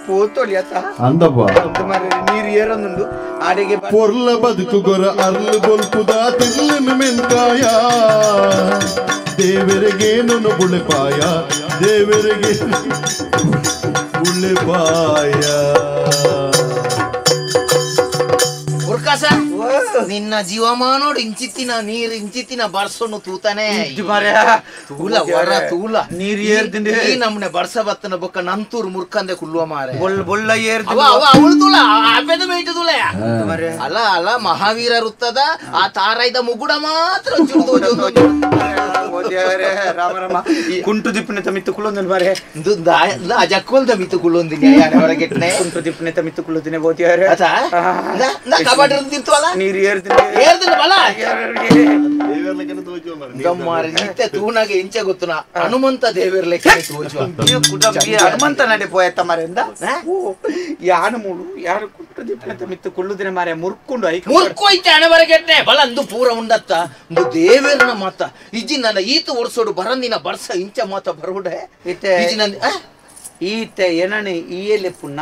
ಪೋತೊಲಿ ಅತ್ತ ಅಂದಪ್ಪ ಮಾರೆ ನೀರು ಏರೊಂದುಂಡು ಆಡೆಗೆ ಪೊರ್ಲ ಬದುಕು ಗೊರ ಅರ್ಲು ಬೊಲ್ಪುದ ತಿರ್ಲನು ಮೆಂತಾಯ ದೇವರಿಗೆ ನನು ಬುಳೆಪಾಯ ದೇವರಿಗೆ ಬುಳೆಪಾಯ ನಿನ್ನ ಜೀವಮಾನೋಡು ಇಂಚಿತ್ತಿನ ನೀರು ಇಂಚಿತ್ತಿನ ಬರ್ಸೋನು ತೂತಾನೆ ತೂಲ ವರ ತೂಲ ನೀರು ಏರ್ದಿಂಡೆ ಈ ನಮ್ಮನೆ ಬರ್ಸ ಬತ್ತನ ಬೊಕ್ಕ ನಂತೂರು ಮುರ್ಕಂದೆ ಕುಲ್ಲುವ ಮಾರೆ ಬೊಲ್ಲ ಬೊಲ್ಲ ಏರ್ದಿ ಅವ ಅವ ಅವಳು ತೂಲ ಆಪೆದ ಮೇಯ್ತು ತೂಲ ಅಲ್ಲ ಅಲ್ಲ ಮಹಾವೀರ ವೃತ್ತದ ಆ ತಾರಾಯ್ದ ಮುಗುಡ ಮಾತ್ರ ರಾಮ ರಾಮ ಕುಂಟು ದಿಪ್ಪನೆ ತಮಿತ್ತು ಕುಲ್ಲೊಂದು ಮಾರೆ ಅಜಕ್ಕೋಲ್ದ ಮಿತ್ತು ಕುಲ್ಲೊಂದಿನಿ ಹೊರಗೆಟ್ನೆ ಕುಂಟು ದಿಪ್ಪನೆ ತಮಿತ್ತು ಕುಲ್ಲೊಂದಿನಿ ಬೋತಿಯಾರೆ ಕಬಡ್ಡಿ ತಿಂತವಲ್ಲ ನೀರು ಏರ್ದಿನ ಏರ್ದಿನ ಬಲ ಇತ್ತೆ ತೂನಾಗ ಇಂಚೆ ಗೊತ್ತುನ ಹನುಮಂತ ದೇವರ ಲೆಕ್ಕ ತೋಜುವ ಹನುಮಂತ ನಡೆ ಪೋಯತ್ತ ಮಾರೆಂದ ಯಾನು ಮೂಡು ಯಾರು ಕುಂಟು ದಿಪ್ಪನೆ ತಮಿತ್ತು ಕುಳ್ಳುದಿನ ಮಾರೆ ಮುರ್ಕೊಂಡು ಐಕ ಮುರ್ಕು ಐತೆ ಹಣೆ ಬರಗೆಟ್ನೆ ಬಲ ಅಂದು ಪೂರ ಉಂಡತ್ತ ಒಂದು ದೇವೇರ್ನ ಮಾತ ಇಜ್ಜಿ ನನ್ನ ಈತ ಒರ್ಸೋಡು ಬರಂದಿನ ಬರ್ಸ ಇಂಚ ಮಾತ ಬರೋಡೆ ಇತ್ತೆ ಇಜ್ಜಿ ನನ್ನ ಈತೆ ಏನನೆ ಈಯಲೆ ಪುಣ್ಣ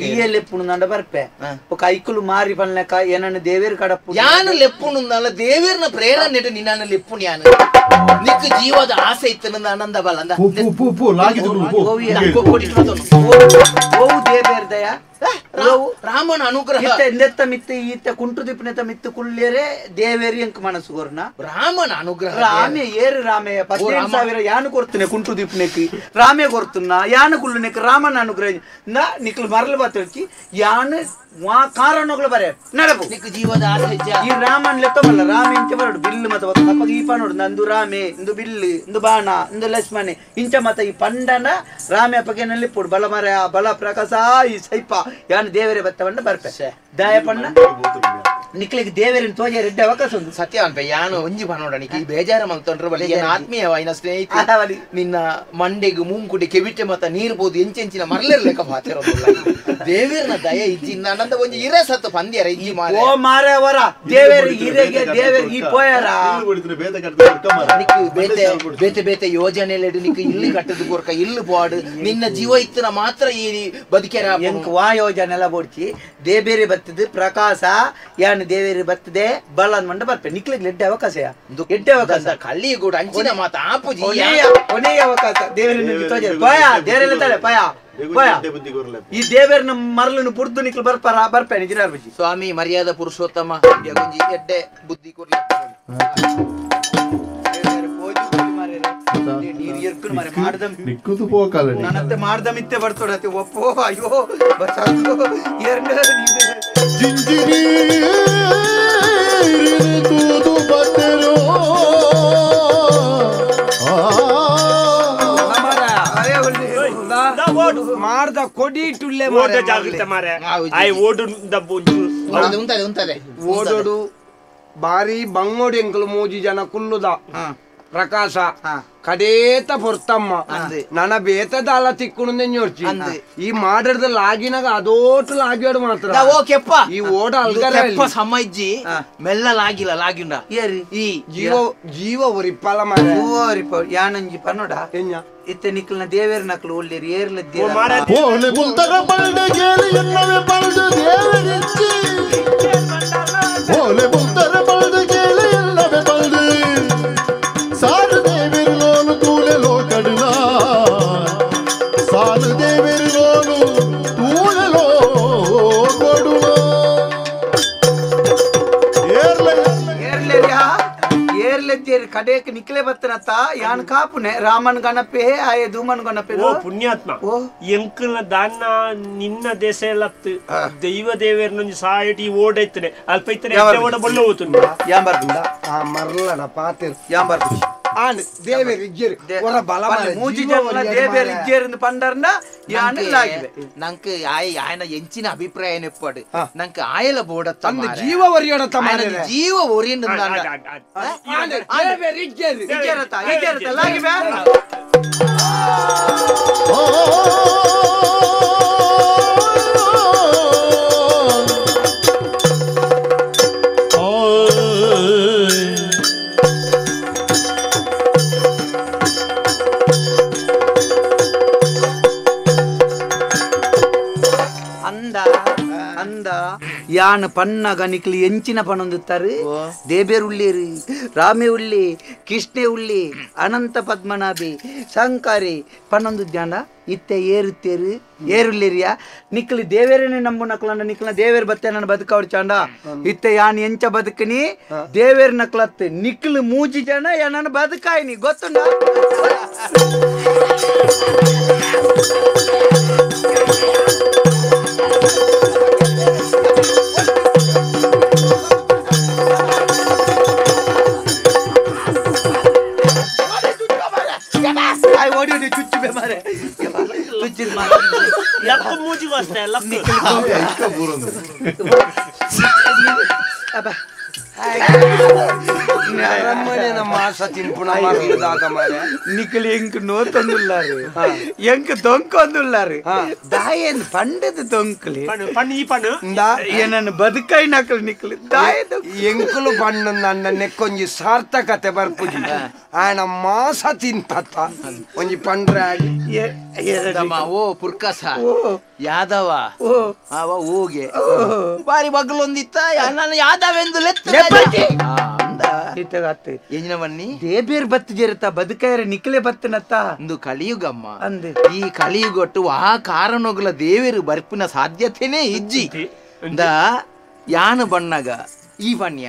ಈಯಲೆ ಪುಣ್ಣ ಬರ್ಪೆ ఒక ಐకులు ಮಾರಿ ಪನ್ಲೆಕ ಏನನ್ನ ದೇವೇರ್ ಕಡಪು ಯಾನು ಲೆಪ್ಪುಣುಂದಲ್ಲ ದೇವೇರ್ನ ಪ್ರೇರಣೆ ನಿನ್ನ ಲೆಪ್ಪುಣು ಯಾನು ನಿಕ್ ಜೀವದ ಆಸೆ ಇತ್ತು ಆನಂದ ಬಲ ಅಂದ ಪೂ ಪೂ ಪೂ ಲಾಗಿ ಓವು ದೇವೇರ್ ದಯ ರಾಮನ ಅನುಗ್ರಹ ಇತ್ತ ನೆತ್ತ ಮಿತ್ತು ಈತ ಕುಂಟು ದಿಪ್ಪನೆತ್ತ ಮಿತ್ತು ಕುಳ್ಳಿಯರೆ ದೇವೇರಿ ಅಂಕ ಮನಸ್ಸು ಕೊರ್ನ ರಾಮನ ಅನುಗ್ರಹ ರಾಮೆ ಏರು ರಾಮೆಯ 15,000 ಯಾನು ಕೊಡ್ತೇನೆ ಕುಂಟು ದಿಪ್ಪನೆಕ್ ರಾಮೆ ಕೊಡ್ತುನ್ನ ಯಾನು ಕುಳ್ಳುನೆಕ್ ರಾಮನ ಅನುಗ್ರಹ ನಾ ನಿಕ್ಲು ಮರಲು ಬಾತೊಳ್ಚಿ ಯಾನು ವಾ ಕಾರಣಗಳು ಬರೆ ನಡಪು ನಿಕ್ ಜೀವದ ಆಸೆ ಈ ರಾಮನ್ ಲೆತ್ತಮಲ್ಲ ರಾಮ ಇಂಚ ಬರಡು ಬಿಲ್ಲು ಮತ ಅಪ್ಪಗ ಈ ಪನೋಡು ನಂದು ರಾಮೆ ಇಂದು ಬಿಲ್ಲು ಇಂದು ಬಾಣ ಇಂದು ಲಕ್ಷ್ಮಣೆ ಇಂಚ ಮತ ಈ ಪಂಡನ ರಾಮೆ ಅಪ್ಪಗೆನಲ್ಲಿ ಪುಡ್ ಬಲ ಮರ ಬಲ ಪ್ರಕಾಶ ಈ ಸೈಪ ಯಾನು ದೇವರೇ ಬತ್ತವಣ್ಣ ಬರ್ಪೆ ದಯಪಣ್ಣ ನಿಕ್ಲಿಗೆ ದೇವರಿನ ತೋಜ ರೆಡ್ಡಿ ಅವಕಾಶ ಉಂಟು ಸತ್ಯ ಅನ್ಪೆ ಯಾನು ಒಂಜಿ ಪನೋಡ ನಿಕ್ ಈ ಬೇಜಾರ ಮಲ್ತೊಂಡ್ರ ಬಲಿ ಏನ್ ಆತ್ಮೀಯವಾಯಿನ ಸ್ನೇಹಿತ ನಿನ್ನ ಮಂಡೆಗ್ ಮೂಂಕುಡಿ ಕೆವಿಟೆ ಮತ ನೀರು ಬೋದು ಎಂಚೆಂಚಿನ ಮರಲೆರ್ ಲೆಕ್ಕ ಪಾತಿರೋದಿಲ್ಲ ದೇವೇರ್ನ ದಯ ಇಜ್ಜಿ ನನ್ನಂದ ಒಂಜಿ ಇರೆ ಸತ್ತು ಪಂದ್ಯರ ಇಜ್ಜಿ ಮಾರೆ ಓ ಮಾರೆ ಅವರ ದೇವೇರ್ ಹಿರೇಗೆ ದೇವೇರ್ ಈ ಪೋಯರ ನಿಕ್ ಬೇತೆ ಬೇತೆ ಬೇತೆ ಯೋಜನೆಲೆಡು ನಿಕ್ ಇಲ್ಲಿ ಕಟ್ಟದ ಕೊರ್ಕ ಇಲ್ಲಿ ಬೋಡು ನಿನ್ನ ಜೀವ ಇತ್ತನ ಮಾತ್ರ ಈ ಬದುಕೆರ ಎಂಕ್ ವಾ ಯೋಜನೆ ಎಲ್ಲ ಬೋಡ್ಚಿ ದೇಬೇರೆ ಬತ್ತದ ಪ್ರಕಾಶ ಯಾನು ದೇವೇರಿ ಬರ್ತದೆ ಬಲ ಅಂದ್ಮಂಡ ಬರ್ಪೆ ನಿಕ್ಲಿಗೆ ಎಡ್ಡೆ ಅವಕಾಶ ಎಡ್ಡೆ ಅವಕಾಶ ಕಳ್ಳಿ ಕೂಡ ಅಂಚಿನ ಮಾತ ಆಪುಜಿ ಕೊನೆಯ ಅವಕಾಶ ದೇವರಿನ ತೋಜ ಪಯ ದೇವರೆಲ್ಲ ತಲೆ ಪಯ ಪಯ ಈ ದೇವೇರ್ನ ಮರಳನ್ನು ಬುಡ್ದು ನಿಕ್ಲು ಬರ್ಪಾರ ಬರ್ಪೆ ನಿಜ ಸ್ವಾಮಿ ಮರ್ಯಾದ ಪುರುಷೋತ್ತಮ ಗುಂಜಿ ಎಡ್ಡೆ ಬುದ್ಧಿ ಕೊಡ್ಲಿ ನಿಕ್ಕುದು ಪೋಕಲ್ಲ ನನ್ನತ್ತೆ ಮಾಡ್ದ ಮಿತ್ತೆ ಬರ್ತೋಡತ್ತೆ ಒಪ್ಪೋ ಅಯ್ಯೋ ಬಚಾದು ಎರಡನೇ ಜಿಂಜಿರಿ ತೂದು ಬತ್ತರೋ ಮಾರ್ದ ಕೊಡಿ ಟುಲ್ಲೆ ಓಡ ಜಾಗೃತ ಮಾರೆ I ಓಡು ಉಂತದೆ ಉಂತದೆ ಓಡೋಡು ಬಾರಿ ಬಂಗೋಡಿ ಎಂಕಲು ಮೂಜಿ ಜನ ಕುಲ್ಲುದ ಪ್ರಕಾಶ ಕಡೇತ ಪೊರ್ತಮ್ಮ ನನ ಬೇತದಾಲ ತಿಕ್ಕುಣು ನೆಂಜೋರ್ಚಿ ಈ ಮಾಡದ ಲಾಗಿನಾಗ ಅದೋಟು ಲಾಗಿಯೋಡು ಮಾತ್ರ ಓ ಕೆಪ್ಪ ಈ ಓಡ ಅಲ್ಗರ ಕೆಪ್ಪ ಸಮಜ್ಜಿ ಮೆಲ್ಲ ಲಾಗಿಲ್ಲ ಲಾಗಿಂಡ ಈ ಜೀವ ಜೀವ ಒರಿಪ್ಪಲ ಮಾರೆ ಒರಿಪ್ಪ ಯಾನಂಜಿ ಪನ್ನೋಡ ಇತ್ತೆ ನಿಕ್ಕಲ್ನ ದೇವೇರ್ ನಕಲು ಒಳ್ಳೆರಿ ಏರ್ಲದ್ದೇ ಓಲೆ ಬುಲ್ತರ ಬಲ್ದೆ ಗೇಲಿ ಎನ್ನವೆ ಬಲ್ದು ದೇವರಿಚ್ಚಿ ಓಲೆ ಬುಲ್ತರ ಬಲ್ದೆ ಗೇಲಿ ಎನ್ನವೆ ಬಲ್ದು ಸಾರು ದೇವೇರು ಲೋಲು ತೂಲೆ ಲೋಕಡುಲ ಸಾಲು ದೇವೇರು ಲೋಲು ತೂಲೆ ಲೋಕಡುಲ ಏರ್ಲೇರಿಯಾ ಏರ್ಲೆದ್ದೇರಿ ಕಡೇಕ್ ನಿಕ್ಲೆ ಬತ್ತನತ್ತ ಯಾನ್ ಕಾಪುನೆ ರಾಮನ್ ಗಣಪೆ ಆಯೆ ಧೂಮನ್ ಗಣಪೆ ಓ ಪುಣ್ಯಾತ್ಮ ಎಂಕಲ್ನ ದಾನ್ನ ನಿನ್ನ ದೇಶ ಲತ್ತು ದೈವ ದೇವೇರ್ನೊಂಜಿ ಸಾಯಟಿ ಓಡೈತನೆ ಅಲ್ಪ ಇತ್ತನೆ ಓಡ ಬೊಲ್ಲ ಹೋತುಂಡು ಯಾನ್ ಬರ್ಪುಂಡ ಆ ಮರ್ಲಡ ಪಾತೆರ್ ಯಾನ್ ಬರ್ಪುಂಡು ಆಂಡ್ ದೇವೇರ್ ಇಜ್ಜೇರ್ ಒರ ಬಲ ಮಾರೆ ಮೂಜಿ ಜನ ದೇವೇರ್ ಇಜ್ಜೇರ್ ಇಂದು ಪಂಡರ್ನ ಯಾನ್ ಲಾಗಿವೆ ನಂಕ್ ಆಯ ಆಯನ ಎಂಚಿನ ಅಭಿಪ್ರಾಯ ನೆಪ್ಪಡು ನಂಕ್ ಆಯಲ ಬೋಡತ್ತ ಅಂದ್ ಜೀವ ಒರಿಯಡತ್ತ ಮಾರೆ ಜೀವ ಒರಿಯಂಡ ಆಂಡ್ ದೇವೇರ್ ಇಜ್ಜೇರ್ ಇಜ್ಜೇರತ ಇಜ್ಜೇರತ ಲಾಗಿವೆ ಅಂದ ಯಾನ್ ಪನ್ನಗ ನಿಕ್ಲಿ ಎಂಚಿನ ಪನೊಂದುತ್ತಾರೆ ದೇಬೇರ್ ಉಳ್ಳೇರಿ ರಾಮೆ ಉಳ್ಳಿ ಕೃಷ್ಣೆ ಉಳ್ಳಿ ಅನಂತ ಪದ್ಮನಾಭಿ ಶಂಕರಿ ಪನ್ನೊಂದು ಜ್ಞಾನ ಇತ್ತೆ ಏರುತ್ತೇರು ಏರುಳ್ಳೇರಿಯ ನಿಕ್ಲಿ ದೇವೇರನೇ ನಂಬು ನಕ್ಲಂಡ ನಿಕ್ಲ ದೇವೇರ್ ಬತ್ತೆ ನನ್ನ ಬದುಕವ್ರು ಚಾಂಡ ಇತ್ತೆ ಯಾನ್ ಎಂಚ ಬದುಕನಿ ದೇವೇರ್ ನಕ್ಲತ್ತೆ ನಿಕ್ಲು ಮೂಜಿ ಜನ ನನ್ನ ಬದುಕಾಯಿನಿ ಗೊತ್ತುಂಡ ಲಕ್ಕು ಮೂಜಿ ವಸ್ತೆ ಲಕ್ಕು ನಿಕ್ಲಿ ಎಂಕ್ ನೋತೊಂದುಲ್ಲಾರು ಎಂಕ್ ದೊಂಕೊಂದುಲ್ಲಾರು ದಾಯನ್ ಪಂಡದ ದೊಂಕ್ಲಿ ಪಣ್ಣು ಈ ಪಣ್ಣು ಏನನ್ನು ಬದುಕೈ ನಕಲು ನಿಕ್ಲಿ ದಾಯ ಎಂಕುಲು ಪಣ್ಣು ನನ್ನ ನೆಕ್ಕೊಂಜಿ ಸಾರ್ಥಕತೆ ಬರ್ಪುಜಿ ಆಯನ ಮಾಸ ತಿಂತ ಒಂಜಿ ಪಂಡ್ರೆ ಓ ಪುರ್ಕಸ ಯಾದವ ಅವ ಹೋಗೆ ಬಾರಿ ಬಗ್ಲೊಂದಿತ್ತ ನಾನು ಯಾದವೆಂದು ದೇಬೇರ್ ಬತ್ತು ಜೇರತ್ತ ಬದುಕಾಯರ ನಿಕ್ಲೆ ಬತ್ತನತ್ತ ಒಂದು ಕಲಿಯುಗಮ್ಮ ಅಂದೆ ಈ ಕಲಿಯುಗೊಟ್ಟು ಆ ಕಾರಣಗಳ ದೇವೇರು ಬರ್ಪಿನ ಸಾಧ್ಯತೆನೇ ಇಜ್ಜಿ the ಯಾನು ಬಣ್ಣಗ ಈ ಬಣ್ಣ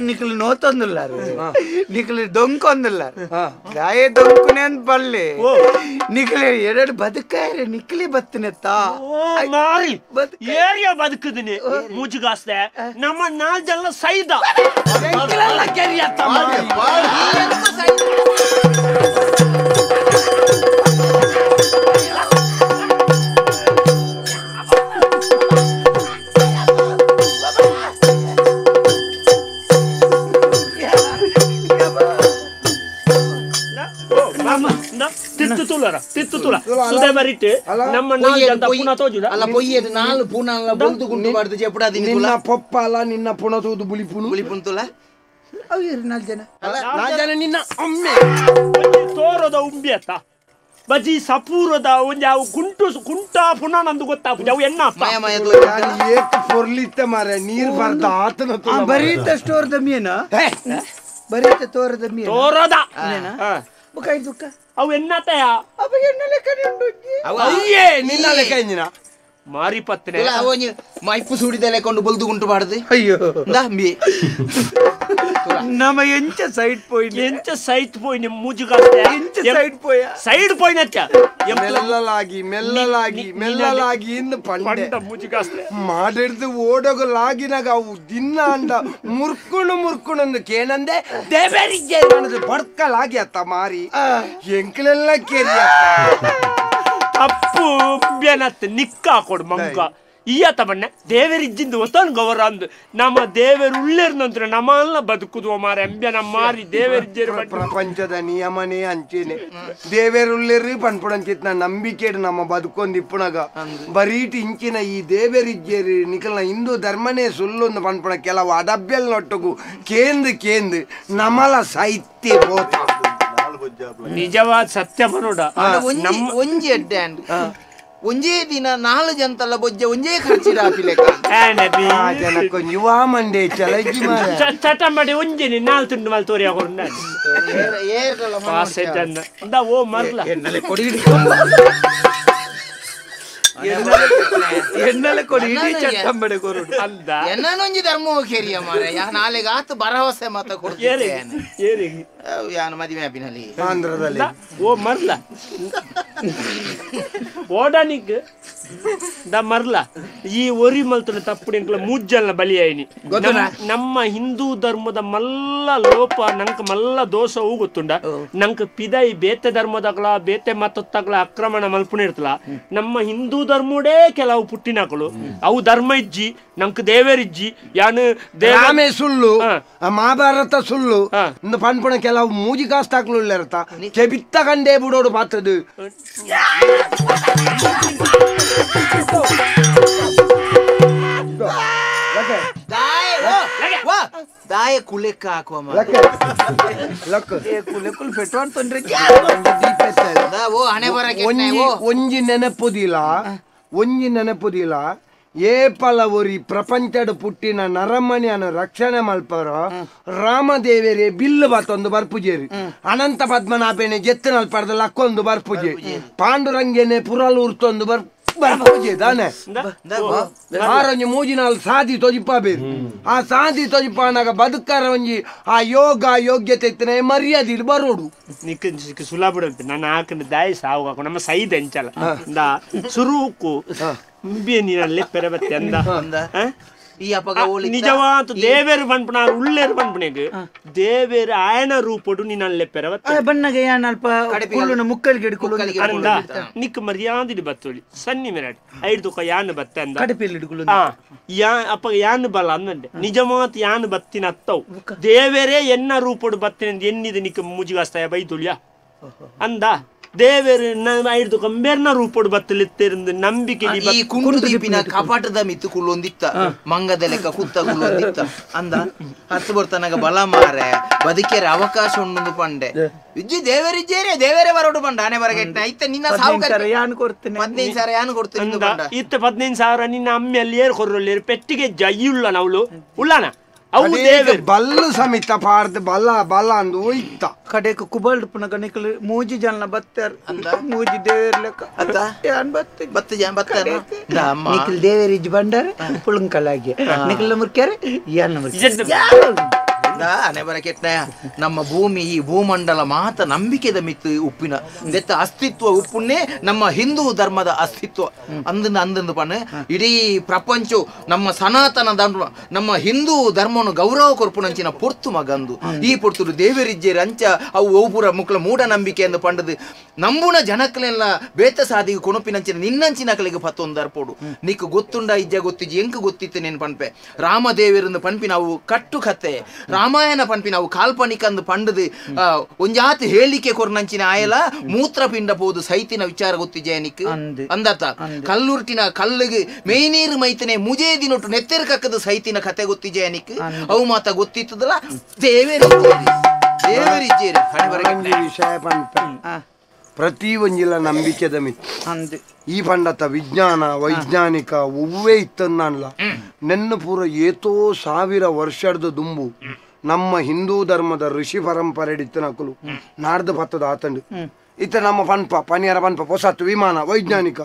ನಿಕ್ಲು ನೋತೊಂದುಲ್ಲಾರು ನಿಕ್ಲು ದೊಂಕೊಂದುಲ್ಲಾರು ದಾಯೆ ದೊಂಕುನೆ ಬಲ್ಲೆ ನಿಕ್ಲೆ ಎರಡು ಬದುಕಾಯರೆ ನಿಕ್ಲಿ ಬತ್ತನೆತ್ತ ಮಾರಿ ಏರಿಯ ಬದುಕುದಿನಿ ಮೂಜುಗಾಸ್ತೆ ನಮ್ಮ ನಾಲ್ಜಲ್ಲ ಸೈದ ಪೊಪ್ಪಲ ನಿನ್ನ ಪುಣ ತೂದು ಬುಲಿಪುನು ಬುಲಿಪುಂತುಲ ನಿನ್ನ ಒಮ್ಮೆ ತೋರದ ಉಂಬಿ ಅತ್ತ ಬಜಿ ಸಪೂರದ ಒಂಜಿ ಅವು ಕುಂಟು ಕುಂಟ ಪುಣ ನಂದು ಗೊತ್ತಾಪುಜಿ ಅವು ಎನ್ನ ಏತ್ ಪೊರ್ಲಿತ್ತ ಮಾರೆ ನೀರ್ ಬರ್ದ ಆತನ ಬರೀತ ಸ್ಟೋರ್ದ ಮೀನ ಬರೀತ ತೋರದ ಮೀನ ತೋರದ ಬುಕ್ಕ ಅವು ಎನ್ನತಯ ಅವ ಎನ್ನ ಲೆಕ್ಕ ಅಯ್ಯೇ ನಿನ್ನ ಲೆಕ್ಕ ಇಂಜಿನ ಮಾರಿ ಪತ್ತನೆ ಅವನಿ ಮೈಪು ಸೂಡಿದಲೆ ಕೊಂಡು ಬೊಲ್ದು ಗುಂಟು ಬಾಡದು ಅಯ್ಯೋ ದಾಂಬಿ ನಮ್ಮ ಎಂಚ ಸೈಡ್ ಪೋಯಿ ಎಂಚ ಸೈಡ್ ಪೋಯಿ ನಿಮ್ಮ ಮೂಜುಗಾಸ್ತೆ ಎಂಚ ಸೈಡ್ ಪೋಯ ಸೈಡ್ ಪೋಯಿನಚ್ಚ ಮೆಲ್ಲಲಾಗಿ ಮೆಲ್ಲಲಾಗಿ ಮೆಲ್ಲಲಾಗಿ ಇಂದು ಪಂಡೆ ಮೂಜುಗಾಸ್ತೆ ಮಾಡಿಡ್ದು ಓಡೋಗಲಾಗಿನಾಗ ಅವು ದಿನ ಅಂದ ಮುರ್ಕುಣು ಮುರ್ಕುಣಂದು ಕೇನಂದೆ ದೇವರಿಗೆ ಬಡ್ಕಲಾಗಿ ಅತ್ತ ಮಾರಿ ಎಂಕ್ಲೆಲ್ಲ ಕೇರಿ ತಪ್ಪು ಬೇನತ್ ನಿಕ್ಕ ಹಾಕೊಡು ಮಂಗ ಈಯತ ಬಣ್ಣ ದೇವರಿಜ್ಜಿಂದ ಒತ್ತನ್ ಗೌರ ಅಂದು ನಮ್ಮ ದೇವರು ಉಳ್ಳೇರ್ನಂತ್ರ ನಮ್ಮಲ್ಲ ಬದುಕುದು ಮಾರಿ ಅಂಬ್ಯ ನಮ್ಮ ಮಾರಿ ದೇವರಿಜ್ಜೇರು ಪ್ರಪಂಚದ ನಿಯಮನೇ ಅಂಚೇನೆ ದೇವೇರುಳ್ಳೇರು ಪನ್ಪುಡಂಚಿತ್ನ ನಂಬಿಕೆ ನಮ್ಮ ಬದುಕೊಂದು ಇಪ್ಪುನಗ ಬರೀಟಿ ಇಂಚಿನ ಈ ದೇವೇರಿಜ್ಜೇರಿ ನಿಕಲ್ನ ಹಿಂದೂ ಧರ್ಮನೇ ಸುಲ್ಲೊಂದು ಪನ್ಪುಣ ಕೆಲವು ಅಡಬ್ಯಲ್ ನೊಟ್ಟುಗು ಕೇಂದು ಕೇಂದು ನಮಲ ಸಾಹಿತ್ಯ ಬೋತ ನಿಜವಾದ ಸತ್ಯ ಬರೋಡ ಒಂಜಿ ಅಡ್ಡೆ ಒಂಜೇ ದಿನ ನಾಲು ಜಂತಲ್ಲ ಬೊಜ್ಜೆ ಒಂಜೇ ಖರ್ಚಿಡ ಜನಕ್ಕೊಂಜಿ ಯುವ ಮಂಡೆ ಚಲಜಿ ಚಟ ಮಾಡಿ ಒಂಜೇನಿ ನಾಲ್ ತುಂಡು ಮಲ್ ತೋರಿ ಹಾಕೊಂಡ ಓ ಮರ್ಲ ಎನ್ನಲೆ ಕೊಡಿ ಇಡೀ ಚಟ್ಟಂಬಡೆ ಕೊರುಡು ಅಂದ ಎನ್ನೊಂಜಿ ಧರ್ಮ ಕೇರಿಯ ಮಾರೆ ಯಾ ನಾಳೆಗೆ ಆತು ಭರವಸೆ ಮಾತ ಕೊಡ್ತೇನೆ ಯಾನು ಮದುವೆ ಆಪಿನಲ್ಲಿ ಆಂಧ್ರದಲ್ಲಿ ಓ ಮರ್ಲ ಓಡಾನಿಕ್ the ಮರ್ಲ ಈ ಒರಿ ಮಲ್ತನ ತಪ್ಪು ಎಂಕ್ಲ ಮೂಜ್ಜಲ್ನ ಬಲಿಯಾಯಿನಿ ನಮ್ಮ ಹಿಂದೂ ಧರ್ಮದ ಮಲ್ಲ ಲೋಪ ನಂಕ ಮಲ್ಲ ದೋಷವು ಗೊತ್ತುಂಡ ನಂಕ ಪಿದೈ ಬೇತೆ ಧರ್ಮದಾಗ್ಲ ಬೇತೆ ಮತತ್ತಾಗ್ಲ ಆಕ್ರಮಣ ಮಲ್ಪುಣ ಇರ್ತಲ ನಮ್ಮ ಹಿಂದೂ ಧರ್ಮಡೇ ಕೆಲವು ಪುಟ್ಟಿನಕಲು ಅವು ಧರ್ಮ ಇಜ್ಜಿ ನಂಕ ದೇವರಿಜ್ಜಿ ಯಾನು ರಾಮೇ ಸುಳ್ಳು ಮಹಾಭಾರತ ಸುಳ್ಳು ಪನ್ಪುಣ ಕೆಲವು ಮೂಜಿ ಕಾಸ್ತಾಕ್ಲು ಇರ್ತ ಚೆಬಿತ್ತ ಕಂಡೇ ಬಿಡೋಡು ಪಾತ್ರದ ದಾಯ ಕುಲೆಕ್ಕ ಹಾಕುವ ಒಂಜಿ ನೆನಪುದಿಲ್ಲ ಒಂಜಿ ನೆನಪುದಿಲ್ಲ ಏಪಲ ಒರಿ ಪ್ರಪಂಚದ ಪುಟ್ಟಿನ ನರಮಣಿಯನ್ನು ರಕ್ಷಣೆ ಮಲ್ಪರ ರಾಮದೇವರೇ ಬಿಲ್ಲು ಬತ್ತೊಂದು ಬರ್ಪುಜೇರಿ ಅನಂತ ಪದ್ಮನಾಭೇನೆ ಜೆತ್ತನಲ್ಪಡ್ದ ಲಕ್ಕೊಂದು ಬರ್ಪುಜೆ ಪಾಂಡುರಂಗೇನೆ ಪುರಲ್ ಉರ್ತೊಂದು ಬರ್ಪುಜೆ ದಾನೆ ಆರೊಂಜಿ ಮೂಜಿನಾಲ್ ಸಾದಿ ತೊಜಿಪ ಬೇರು ಆ ಸಾದಿ ತೊಜಿಪಾನಾಗ ಬದುಕರ ಒಂಜಿ ಆ ಯೋಗ ಯೋಗ್ಯತೆ ಇತ್ತನೆ ಮರ್ಯಾದೆ ಬರೋಡು ನಿಕ್ ಸುಲಭ ನಾನು ಹಾಕಿನ ದಾಯಿ ಸಾವು ಹಾಕು ನಮ್ಮ ಸೈದ್ ಎಂಚಲ್ಲ ಸುರುಕು ನಿಜವಾದ ದೇವೇರು ಪನ್ಪುಣ ಉಳ್ಳೇರು ಪನ್ಪುಣೆಗ್ ದೇವೇರು ಆಯನ ರೂಪಡು ನೀನಲ್ಲೇ ಪೆರವತ್ತೆ ಬಣ್ಣಗೆ ಯಾನಲ್ಪ ಕುಳ್ಳುನ ಮುಕ್ಕಳಿಗೆ ಅಂದ ನಿಕ್ ಮರ್ಯಾದಿಡಿ ಬತ್ತೋಳಿ ಸನ್ನಿ ಮಿರಾಟ್ ಐದು ಯಾನ್ ಬತ್ತೆ ಅಂದ ಯಾ ಅಪ್ಪ ಯಾನ್ ಬಲ ಅಂದಂಡೆ ನಿಜಮಾತ್ ಯಾನ್ ಬತ್ತಿನ ಅತ್ತವು ದೇವೇರೇ ಎನ್ನ ರೂಪಡು ಬತ್ತಿನ ಎನ್ನಿದೆ ನಿಕ್ ಮುಜಿಗಾಸ್ತಾಯ ಬೈದುಳಿಯ ಅಂದ ದೇವೇರು ಐದು ಕಂಬೇರ್ನ ರೂಪಡು ಬತ್ತಲಿತ್ತಿರಂದು ನಂಬಿಕೆ ಈ ಕುಂಡು ದೀಪಿನ ಕಪಾಟದ ಮಿತ್ತು ಕುಳ್ಳೊಂದಿತ್ತ ಮಂಗದ ಲೆಕ್ಕ ಕುತ್ತ ಕುಳ್ಳೊಂದಿತ್ತ ಅಂದ ಹತ್ತು ಬರ್ತನಗ ಬಲ ಮಾರೆ ಬದುಕೇರೆ ಅವಕಾಶ ಉಂಡು ಪಂಡೆ ವಿಜ್ಜಿ ದೇವರಿಜ್ಜೇರೆ ದೇವರೇ ಬರೋಡು ಪಂಡ ಆನೆ ಬರಗೆಟ್ಟ ಇತ್ತ ನಿನ್ನ ಸಾವು ಯಾನು ಕೊಡ್ತೇನೆ 15,000 ಯಾನು ಕೊಡ್ತೇನೆ ಪಂಡ ಇತ್ತ 15,000 ನಿನ್ನ ಅಮ್ಮೆಯಲ್ಲಿ ಏರ್ ಕೊರ್ರೊಲ್ಲೇರು ಪೆಟ್ಟಿಗೆ ಜೈಯುಳ್ಳನ ಅವಳು ಉಳ್ಳನ ಅವು ದೇವರು ಬಲ್ಲು ಸಮಿತ ಪಾರ್ದ ಬಲ ಬಲ ಅಂದು ಹೋಯ್ತ ಕಡೆಕ್ ಕುಬಲ್ಡ್ ಪುನಗ ನಿಕಲು ಮೂಜಿ ಜನ ಬತ್ತಾರ ಮೂಜಿ ದೇವೇರ್ ಲೆಕ್ಕ ಅತ್ತ ಯಾನ್ ಬತ್ತೆ ಬತ್ತ ಜನ ಬತ್ತಾರ ನಿಕಲ್ ದೇವೇರ್ ಇಜ್ಜಿ ಬಂಡಾರೆ ಪುಳುಂಕಲಾಗಿ ನಿಕಲ್ ಮುರ್ಕ್ಯಾರೆ ಯಾನ್ ಮುರ್ಕ್ಯಾರೆ ಅನೆ ಬರಕೆಟ್ನಯ ನಮ್ಮ ಭೂಮಿ ಈ ಭೂಮಂಡಲ ಮಾತ ನಂಬಿಕೆದ ಮಿತ್ತು ಉಪ್ಪಿನ ದೆತ್ತ ಅಸ್ತಿತ್ವ ಉಪ್ಪುನ್ನೇ ನಮ್ಮ ಹಿಂದೂ ಧರ್ಮದ ಅಸ್ತಿತ್ವ ಅಂದನ್ನ ಅಂದಂದು ಪಣ್ಣ ಇಡೀ ಪ್ರಪಂಚ ನಮ್ಮ ಸನಾತನ ಧರ್ಮ ನಮ್ಮ ಹಿಂದೂ ಧರ್ಮವನ್ನು ಗೌರವ ಕೊರ್ಪುನಂಚಿನ ಪೊರ್ತು ಮಗಂದು ಈ ಪೊರ್ತುಡು ದೇವರಿಜ್ಜೇರು ಅಂಚ ಅವು ಒಬ್ಬರ ಮುಕ್ಲ ಮೂಢನಂಬಿಕೆ ಎಂದು ಪಂಡದು ನಂಬುನ ಜನಕ್ಲೆಲ್ಲ ಬೇತ ಸಾದಿಗೆ ಕೊಣಪಿನಂಚಿನ ನಿನ್ನಂಚಿನ ಕಲೆಗೆ ಪತ್ತೊಂದರ್ಪೋಡು ನಿಕ್ ಗೊತ್ತುಂಡ ಇಜ್ಜ ಗೊತ್ತಿಜ್ಜಿ ಎಂಕ್ ಗೊತ್ತಿತ್ತು ನೇನು ಪನ್ಪೆ ರಾಮದೇವರಂದು ಪನ್ಪಿ ನಾವು ಕಟ್ಟು ಕತೆ ರಾಮಾಯಣ ಪನ್ಪಿ ನಾವು ಕಾಲ್ಪನಿಕ ಅಂದು ಪಂಡದು ಒಂಜಾತಿ ಹೇಳಿಕೆ ಕೊರ್ನಂಚಿನ ಆಯಲ ಮೂತ್ರಪಿಂಡ ಪೋದು ಸೈತಿನ ವಿಚಾರ ಗೊತ್ತಿಜೆ ನಿಕ್ ಅಂದತ್ತ ಕಲ್ಲುರ್ಟಿನ ಕಲ್ಲಿಗೆ ಮೇಯ್ನೀರು ಮೈತನೆ ಮುಜೇ ದಿನೊಟ್ಟು ನೆತ್ತೆರ್ ಕಕ್ಕದ ಸೈತಿನ ಕತೆ ಗೊತ್ತಿಜೆ ನಿಕ್ ಅವು ಮಾತ ಗೊತ್ತಿತ್ತದಲ್ಲ ದೇವೇರಿಜ್ಜೇರಿ ದೇವೇರಿಜ್ಜೇರಿ ಹಣೆ ಬರಗೆ ವಿಷಯ ಪನ್ಪೆ ಪ್ರತಿ ಒಂಜಿಲ ನಂಬಿಕೆದ ಮಿತ್ತು ಈ ಪಂಡತ ವಿಜ್ಞಾನ ವೈಜ್ಞಾನಿಕ ಒವ್ವೇ ಇತ್ತನ್ನಲ್ಲ ನೆನ್ನ ಪೂರ ಏತೋ ಸಾವಿರ ವರ್ಷದ ದುಂಬು ನಮ್ಮ ಹಿಂದೂ ಧರ್ಮದ ಋಷಿ ಪರಂಪರೆ ಇತ್ತನಕಲು ನಾಡ್ದು ಪತ್ತದ ಆತಂಡು ಇತ್ತ ನಮ್ಮ ಪನ್ಪ ಪನಿಯರ ಪನ್ಪ ಹೊಸತ್ತು ವಿಮಾನ ವೈಜ್ಞಾನಿಕ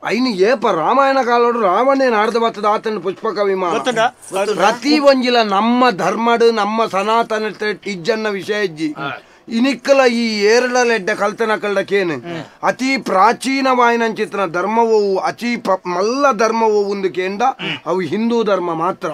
ಐನು ಏಪ ರಾಮಾಯಣ ಕಾಲೋಡು ರಾವಣೇ ನಾಡ್ದ ಬತ್ತದ ಆತನ ಪುಷ್ಪಕ ವಿಮಾನ ಪ್ರತಿ ಒಂಜಿಲ ನಮ್ಮ ಧರ್ಮಡು ನಮ್ಮ ಸನಾತನ ಇಜ್ಜನ್ನ ವಿಷಯ ಇಜ್ಜಿ ಇನಿಕ್ಕಲ ಈ ಏರಳಲೆಡ್ಡ ಕಲ್ತನಕಲ್ಡಕೇನು ಅತಿ ಪ್ರಾಚೀನವಾಯಿನಂಚಿತ್ನ ಧರ್ಮವು ಅತಿ ಮಲ್ಲ ಧರ್ಮವು ಒಂದು ಕೇಂದ್ರ ಅವು ಹಿಂದೂ ಧರ್ಮ ಮಾತ್ರ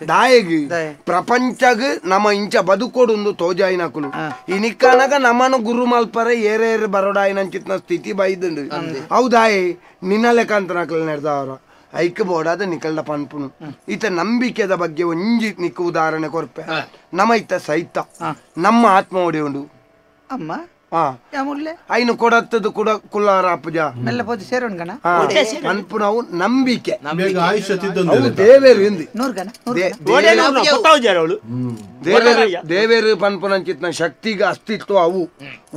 ದಾಯಗಿ ಪ್ರಪಂಚಗ್ ನಮ್ಮ ಇಂಚ ಬದುಕೋಡುಂದು ತೋಜಾಯಿನಕುಲು ಇನಿಕ್ಕನಗ ನಮ್ಮನು ಗುರು ಮಲ್ಪರೆ ಏರೇರು ಬರೋಡಾಯಿನಂಚಿತ್ನ ಸ್ಥಿತಿ ಬೈದಂಡು ಅವು ದಾಯೆ ನಿನ್ನಲೆಕಂತನಕಲ್ ನೆಡ್ದವರ ಐಕ್ ಬೋಡಾದ ನಿಕಲ್ದ ಪನ್ಪುನು ಈತ ನಂಬಿಕೆದ ಬಗ್ಗೆ ಒಂಜಿ ನಿಕ್ಕ ಉದಾಹರಣೆ ಕೊರ್ಪೆ ನಮ ಇತ್ತ ಸೈತ ನಮ್ಮ ಆತ್ಮ ಒಡೆಯುಂಡು ಅಮ್ಮ ಐನು ಕೊಡತ್ತದು ಕೂಡ ಕುಲ್ಲಾರ ಅಪ್ಪಜ ಮೆಲ್ಲ ಪೋದು ಸೇರೋಣ ಪನ್ಪುನವು ನಂಬಿಕೆ ದೇವೇರು ಹಿಂದಿ ದೇವೇರು ಪನ್ಪುನಂಚಿತ್ನ ಶಕ್ತಿಗ ಅಸ್ತಿತ್ವ ಅವು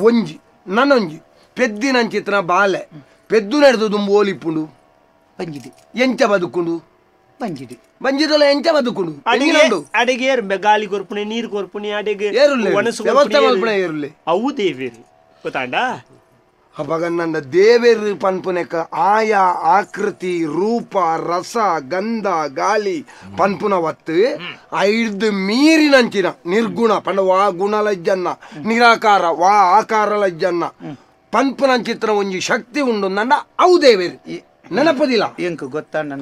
ಒಂಜಿ ನನ್ನೊಂಜಿ ಪೆದ್ದಿನಂಚಿತ್ನ ಬಾಲೆ ಪೆದ್ದು ನಡೆದು ದುಂಬು ಓಲಿಪ್ಪುಂಡು ಬಂಜಿಡಿ ಎಂಚ ಬದುಕುಂಡು ಬಂಜಿಡಿ ಬಂಜಿದಲ್ಲ ಎಂಚ ಬದುಕುಂಡು ಅಡಿಗೆ ಏರುಂಬೆ ಗಾಳಿ ಕೊರ್ಪುಣೆ ನೀರು ಕೊರ್ಪುಣೆ ಅಡಿಗೆ ವ್ಯವಸ್ಥೆ ಮಲ್ಪುಣೆ ಏರುಲೆ ಅವು ದೇವೇರು ಗೊತ್ತಾಂಡ ಅಪಗ ನನ್ನ ದೇವೇರು ಪನ್ಪುನೆಕ ಆಯಾ ಆಕೃತಿ ರೂಪ ರಸ ಗಂಧ ಗಾಳಿ ಪನ್ಪುನ ಒತ್ತು ಐದು ಮೀರಿನಂಚಿನ ನಿರ್ಗುಣ ಪಂಡ ವಾ ಗುಣಲಜ್ಜನ್ನ ನಿರಾಕಾರ ವಾ ಆಕಾರ ಲಜ್ಜನ್ನ ಪನ್ಪುನಂಚಿತ್ರ ಒಂಜಿ ಶಕ್ತಿ ಉಂಡು ನಂಡ ಅವು ದೇವೇರು ನೆನಪದಿಲ್ಲ ಎಂಕ್ ಗೊತ್ತಾಂಡ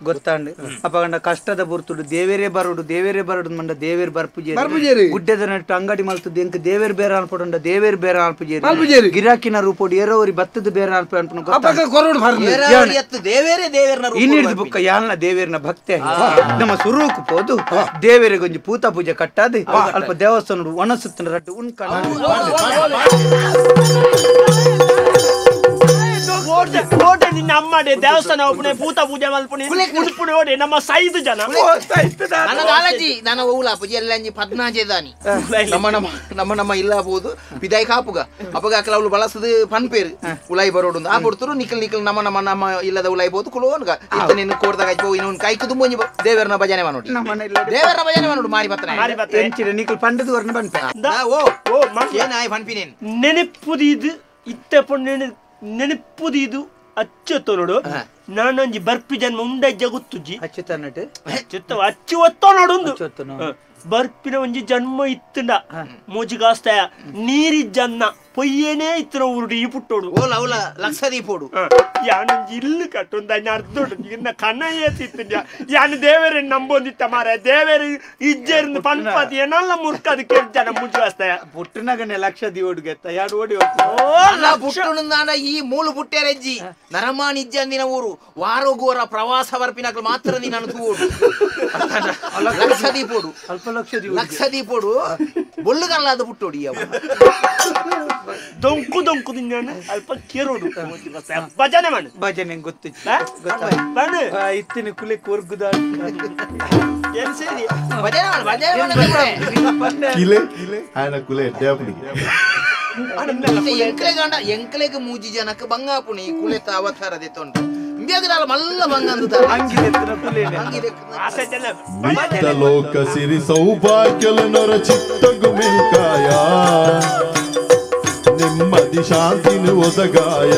ಗೊತ್ತಾಂಡ್ ಅಪಗಂಡ ಕಷ್ಟದ ಬುರ್ತುಡು ದೇವೇರೇ ಬರೋಡು ದೇವೇರೇ ಬರೋಡು ಮಂಡ ದೇವೇರ್ ಬರ್ಪುಜೇರಿ ಗುಡ್ಡೆದ ನಟ್ಟು ಅಂಗಡಿ ಮಲ್ತದ್ದು ಎಂಕ್ ದೇವೇರ್ ಬೇರೆ ಅನ್ಪಡುಂಡ ದೇವೇರ್ ಬೇರೆ ಅನ್ಪುಜೇರಿ ಗಿರಾಕಿನ ರೂಪೋಡು ಏರೋರಿ ಬತ್ತದ ಬೇರೆ ಅನ್ಪ ಇನ್ನಿಡ್ದು ಬುಕ್ಕ ಯಾಲ್ನ ದೇವೇರ್ನ ಭಕ್ತಿ ನಮ್ಮ ಸುರೂಕು ಪೋದು ದೇವೇರಿಗೊಂಜಿ ಪೂತ ಪೂಜೆ ಕಟ್ಟಾದು ಅಲ್ಪ ದೇವಸ್ಥಾನ ಒಣಸುತ್ತನ ರಡ್ಡು ಉಣ್ಕ ಓಡೆ ನಿನ್ನ ಅಮ್ಮಡೆ ದೇವಸ್ಥಾನ ಒಪ್ಪುಣೆ ಪೂತ ಪೂಜೆ ಮಲ್ಪುಣೆ ಉಡುಪುಣೆ ಓಡೆ ನಮ್ಮ ಸೈದು ಜನ ನನ್ನ ಕಾಲಜಿ ನನ್ನ ಓಲ ಪೂಜೆ ಎಲ್ಲ ಪದ್ನಾಜೆದಾನಿ ನಮ್ಮ ನಮ್ಮ ನಮ್ಮ ನಮ್ಮ ಇಲ್ಲ ಬೋದು ಪಿದಾಯಿ ಕಾಪುಗ ಅಪಗ ಅಕಲ ಅವಳು ಬಳಸದು ಪನ್ಪೇರು ಉಲಾಯಿ ಬರೋಡು ಆ ಕೊಡ್ತರು ನಿಕಲ್ ನಿಕಲ್ ನಮ್ಮ ನಮ್ಮ ನಮ್ಮ ಇಲ್ಲದ ಉಲಾಯಿ ಬೋದು ಕುಲೋನ್ಗ ಇತ್ತ ನಿನ್ನ ಕೋರ್ದಾಗ ಇನ್ನೊಂದು ಕೈಕು ತುಂಬ ದೇವರನ ಭಜನೆ ಮಾಡೋಡು ದೇವರನ ಭಜನೆ ಮಾಡೋಡು ಮಾರಿ ಬತ್ತನೆ ನಿಕಲ್ ಪಂಡದು ವರ್ಣ ಪನ್ಪೆ ಓ ಓ ಏನಾಯ್ ಪನ್ಪಿನೇನು ನೆನಪುದಿದು ಇತ್ತ ಪೊಣ್ಣೆ ನೆನಪುದಿದು ಅಚ್ಚೊತ್ತೋನೋಡು ನಾನೊಂಜಿ ಬರ್ಪಿ ಜನ್ಮ ಉಂಡಜ್ಜ ಗೊತ್ತುಜ್ಜಿ ಅಚ್ಚುತ್ತನ್ನಟ್ಟು ಅಚ್ಚುತ್ತ ಅಚ್ಚು ಒತ್ತೋನೋಡು ಬರ್ಪಿನ ಒಂಜಿ ಜನ್ಮ ಇತ್ತಂಡ ಮೋಜಿಗಾಸ್ತಾಯ ನೀರಿ ಜನ್ನ ಪೊಯ್ಯೇನೇ ಇತ್ತಿನ ಊರುಡು ಈ ಪುಟ್ಟೋಡು ಓಲ ಅವಲ ಲಕ್ಷ ದೀಪೋಡು ಯಾನೊಂಜಿ ಇಲ್ಲು ಕಟ್ಟೊಂದು ಅನ್ನ ಅರ್ಧೋಡು ಇನ್ನ ಕನ ಏತಿತ್ತಂಡ ಯಾನು ದೇವರೇ ನಂಬೊಂದಿತ್ತ ಮಾರ ದೇವೇರು ಇಜ್ಜೇರ್ನ ಪನ್ಪತಿ ಏನಲ್ಲ ಮುರ್ಕದು ಕೆರ್ಜನ ಮುಜುಗಾಸ್ತಾಯ ಪುಟ್ಟನಗನೆ ಲಕ್ಷ ದೀವೋಡುಗೆತ್ತ ಯಾಡು ಓಡಿ ಪುಟ್ಟುನಾಡ ಈ ಮೂಲು ಪುಟ್ಟೆರೆಜ್ಜಿ ನರಮಾನ್ ಇಜ್ಜಂದಿನ ಊರು ವಾರೋಗೋರ ಪ್ರವಾಸ ಬರ್ಪಿನಕಲು ಮಾತ್ರ ನೀನು ತೂಡು ಲಕ್ಷ ದೀಪೋಡು ಅಲ್ಪ ಲಕ್ಷ ಲಕ್ಷ ದೀಪೋಡು ಬೊಳ್ಳುಗಲ್ಲ ಅದು ಪುಟ್ಟೋಡಿ ಅವ ದೊಂಕು ದೊಂಕು ತಿಂಜಾನ ಅಲ್ಪ ಕೇರೋಡು ಭಜನೆ ಮಾಡು ಭಜನೆ ಗೊತ್ತು ಇತ್ತಿನ ಕುಲೆ ಕೊರ್ಗುದ ಏನು ಸರಿ ಭಜನೆ ಮಾಡು ಭಜನೆ ಮಾಡು ಕಿಲೆ ಆಯನ ಕುಲೆ ಎಡ್ಡೆ ಎಂಕ್ಲೆಗಂಡ ಎಂಕ್ಲೆಗ್ ಮೂಜಿ ಜನಕ್ಕೆ ಬಂಗಾಪುಣಿ ಕುಲೆತ ಅವತಾರ ದೆತ್ತೊಂಡು ಇಂಬಿಯಾಗದಾಲ ಮಲ್ಲ ಬಂಗ ಅಂತ ನಿತ್ತ ಲೋಕ ಸಿರಿ ಸೌಭಾಗ್ಯಲ ನೊರ ಚಿತ್ತಗು ಮಿಲ್ಕಾಯ ನೆಮ್ಮದಿ ಶಾಂತಿನು ಒದಗಾಯ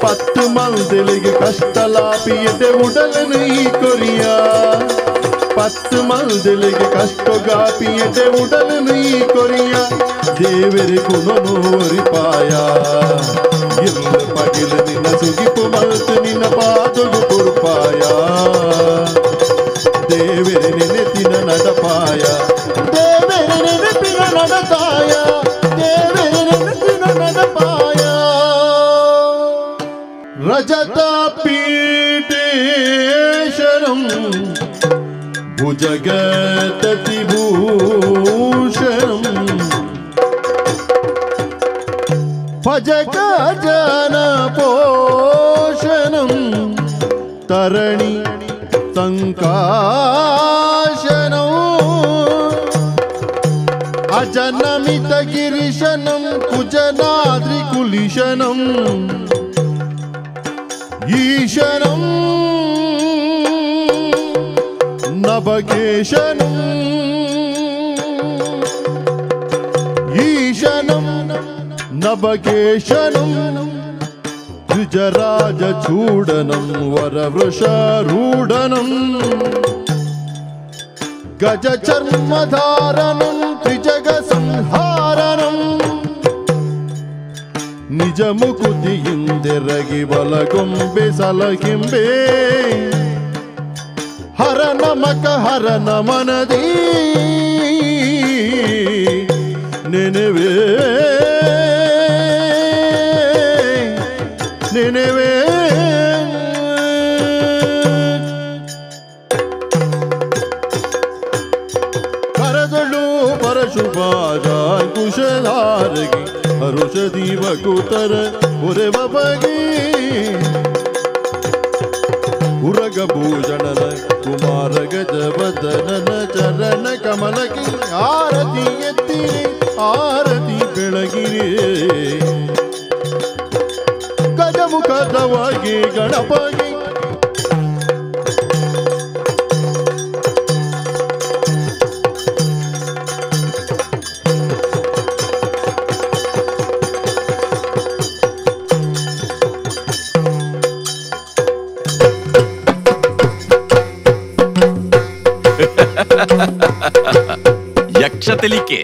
ಪತ್ತು ಮಂದಿಲಿಗೆ ಕಷ್ಟ ಲಾಪಿಯದೆ ಉಡಲನು ಈ ಕೊರಿಯ ಪತ್ತು ಮಂದಿಲಿಗೆ ಕಷ್ಟಗಾಪಿಯದೆ ಉಡಲನು ಈ ಕೊರಿಯ ದೇವರಿ ಗುಣನು ಒರಿಪಾಯ ಇಲ್ಲ ಪಗಿಲು ನಿನ್ನ ಸುಗಿಪು ಮಲ್ತು ನಿನ್ನ ಪಾದಗು ಕುರುಪಾಯ ದೇವರಿ ನೆನೆತಿನ ನಡಪಾಯ ದೇವರಿ ನೆನಪಿನ ನಡತಾಯ ದೇವರಿ ನೆನಪಿನ ನಡಪಾಯ ರಜತ ಪೀಠೇಶರಂ ಭುಜಗತತಿ ಭೂಷಣಂ ಭಜಕ ಜನ ಪೋಷಣಂ ತರಣಿ ಸಂಕಾಶನಂ ಅಜನಮಿತ ಗಿರಿಶನಂ ಕುಜನಾದ್ರಿ ಕುಲಿಶನಂ ಈಶನಂ ನಭಕೇಶನಂ ಈಶನಂ ನಭಕೇಶನಂ ದ್ವಿಜರಾಜಚೂಡನಂ ವರವೃಷಾರೂಢನಂ ಗಜಚರ್ಮಧಾರನಂ ತ್ರಿಜಗ ಸಂಹಾರನಂ ನಿಜ ಮುಕುತಿಯಿಂದೆರಗಿ ಬಲಗೊಂಬೆ ಸಲಹಿಂಬೆ ಹರ ನಮಕ ಹರ ನಮನದಿ ನೆನೆವೇ ನೆನೆವೇ ಕರದಳು ಪರಶುಪಾದ ಕುಶಲಾರಗಿ ಹರುಷ ದೀವಕುತರ ಉರೆವ ಬಗೆ ಉರಗಭೂಷಣನ ಕುಮಾರ ಗಜವದನನ ಚರಣ ಕಮಲಕ್ಕೆ ಆರತಿ ಎತ್ತಿರಿ ಆರತಿ ಬೆಳಗಿರಿ ಗಜಮುಖದವಾಗಿ ಗಣಪಗೆ ಯಕ್ಷ ತೆಲಿಕೆ.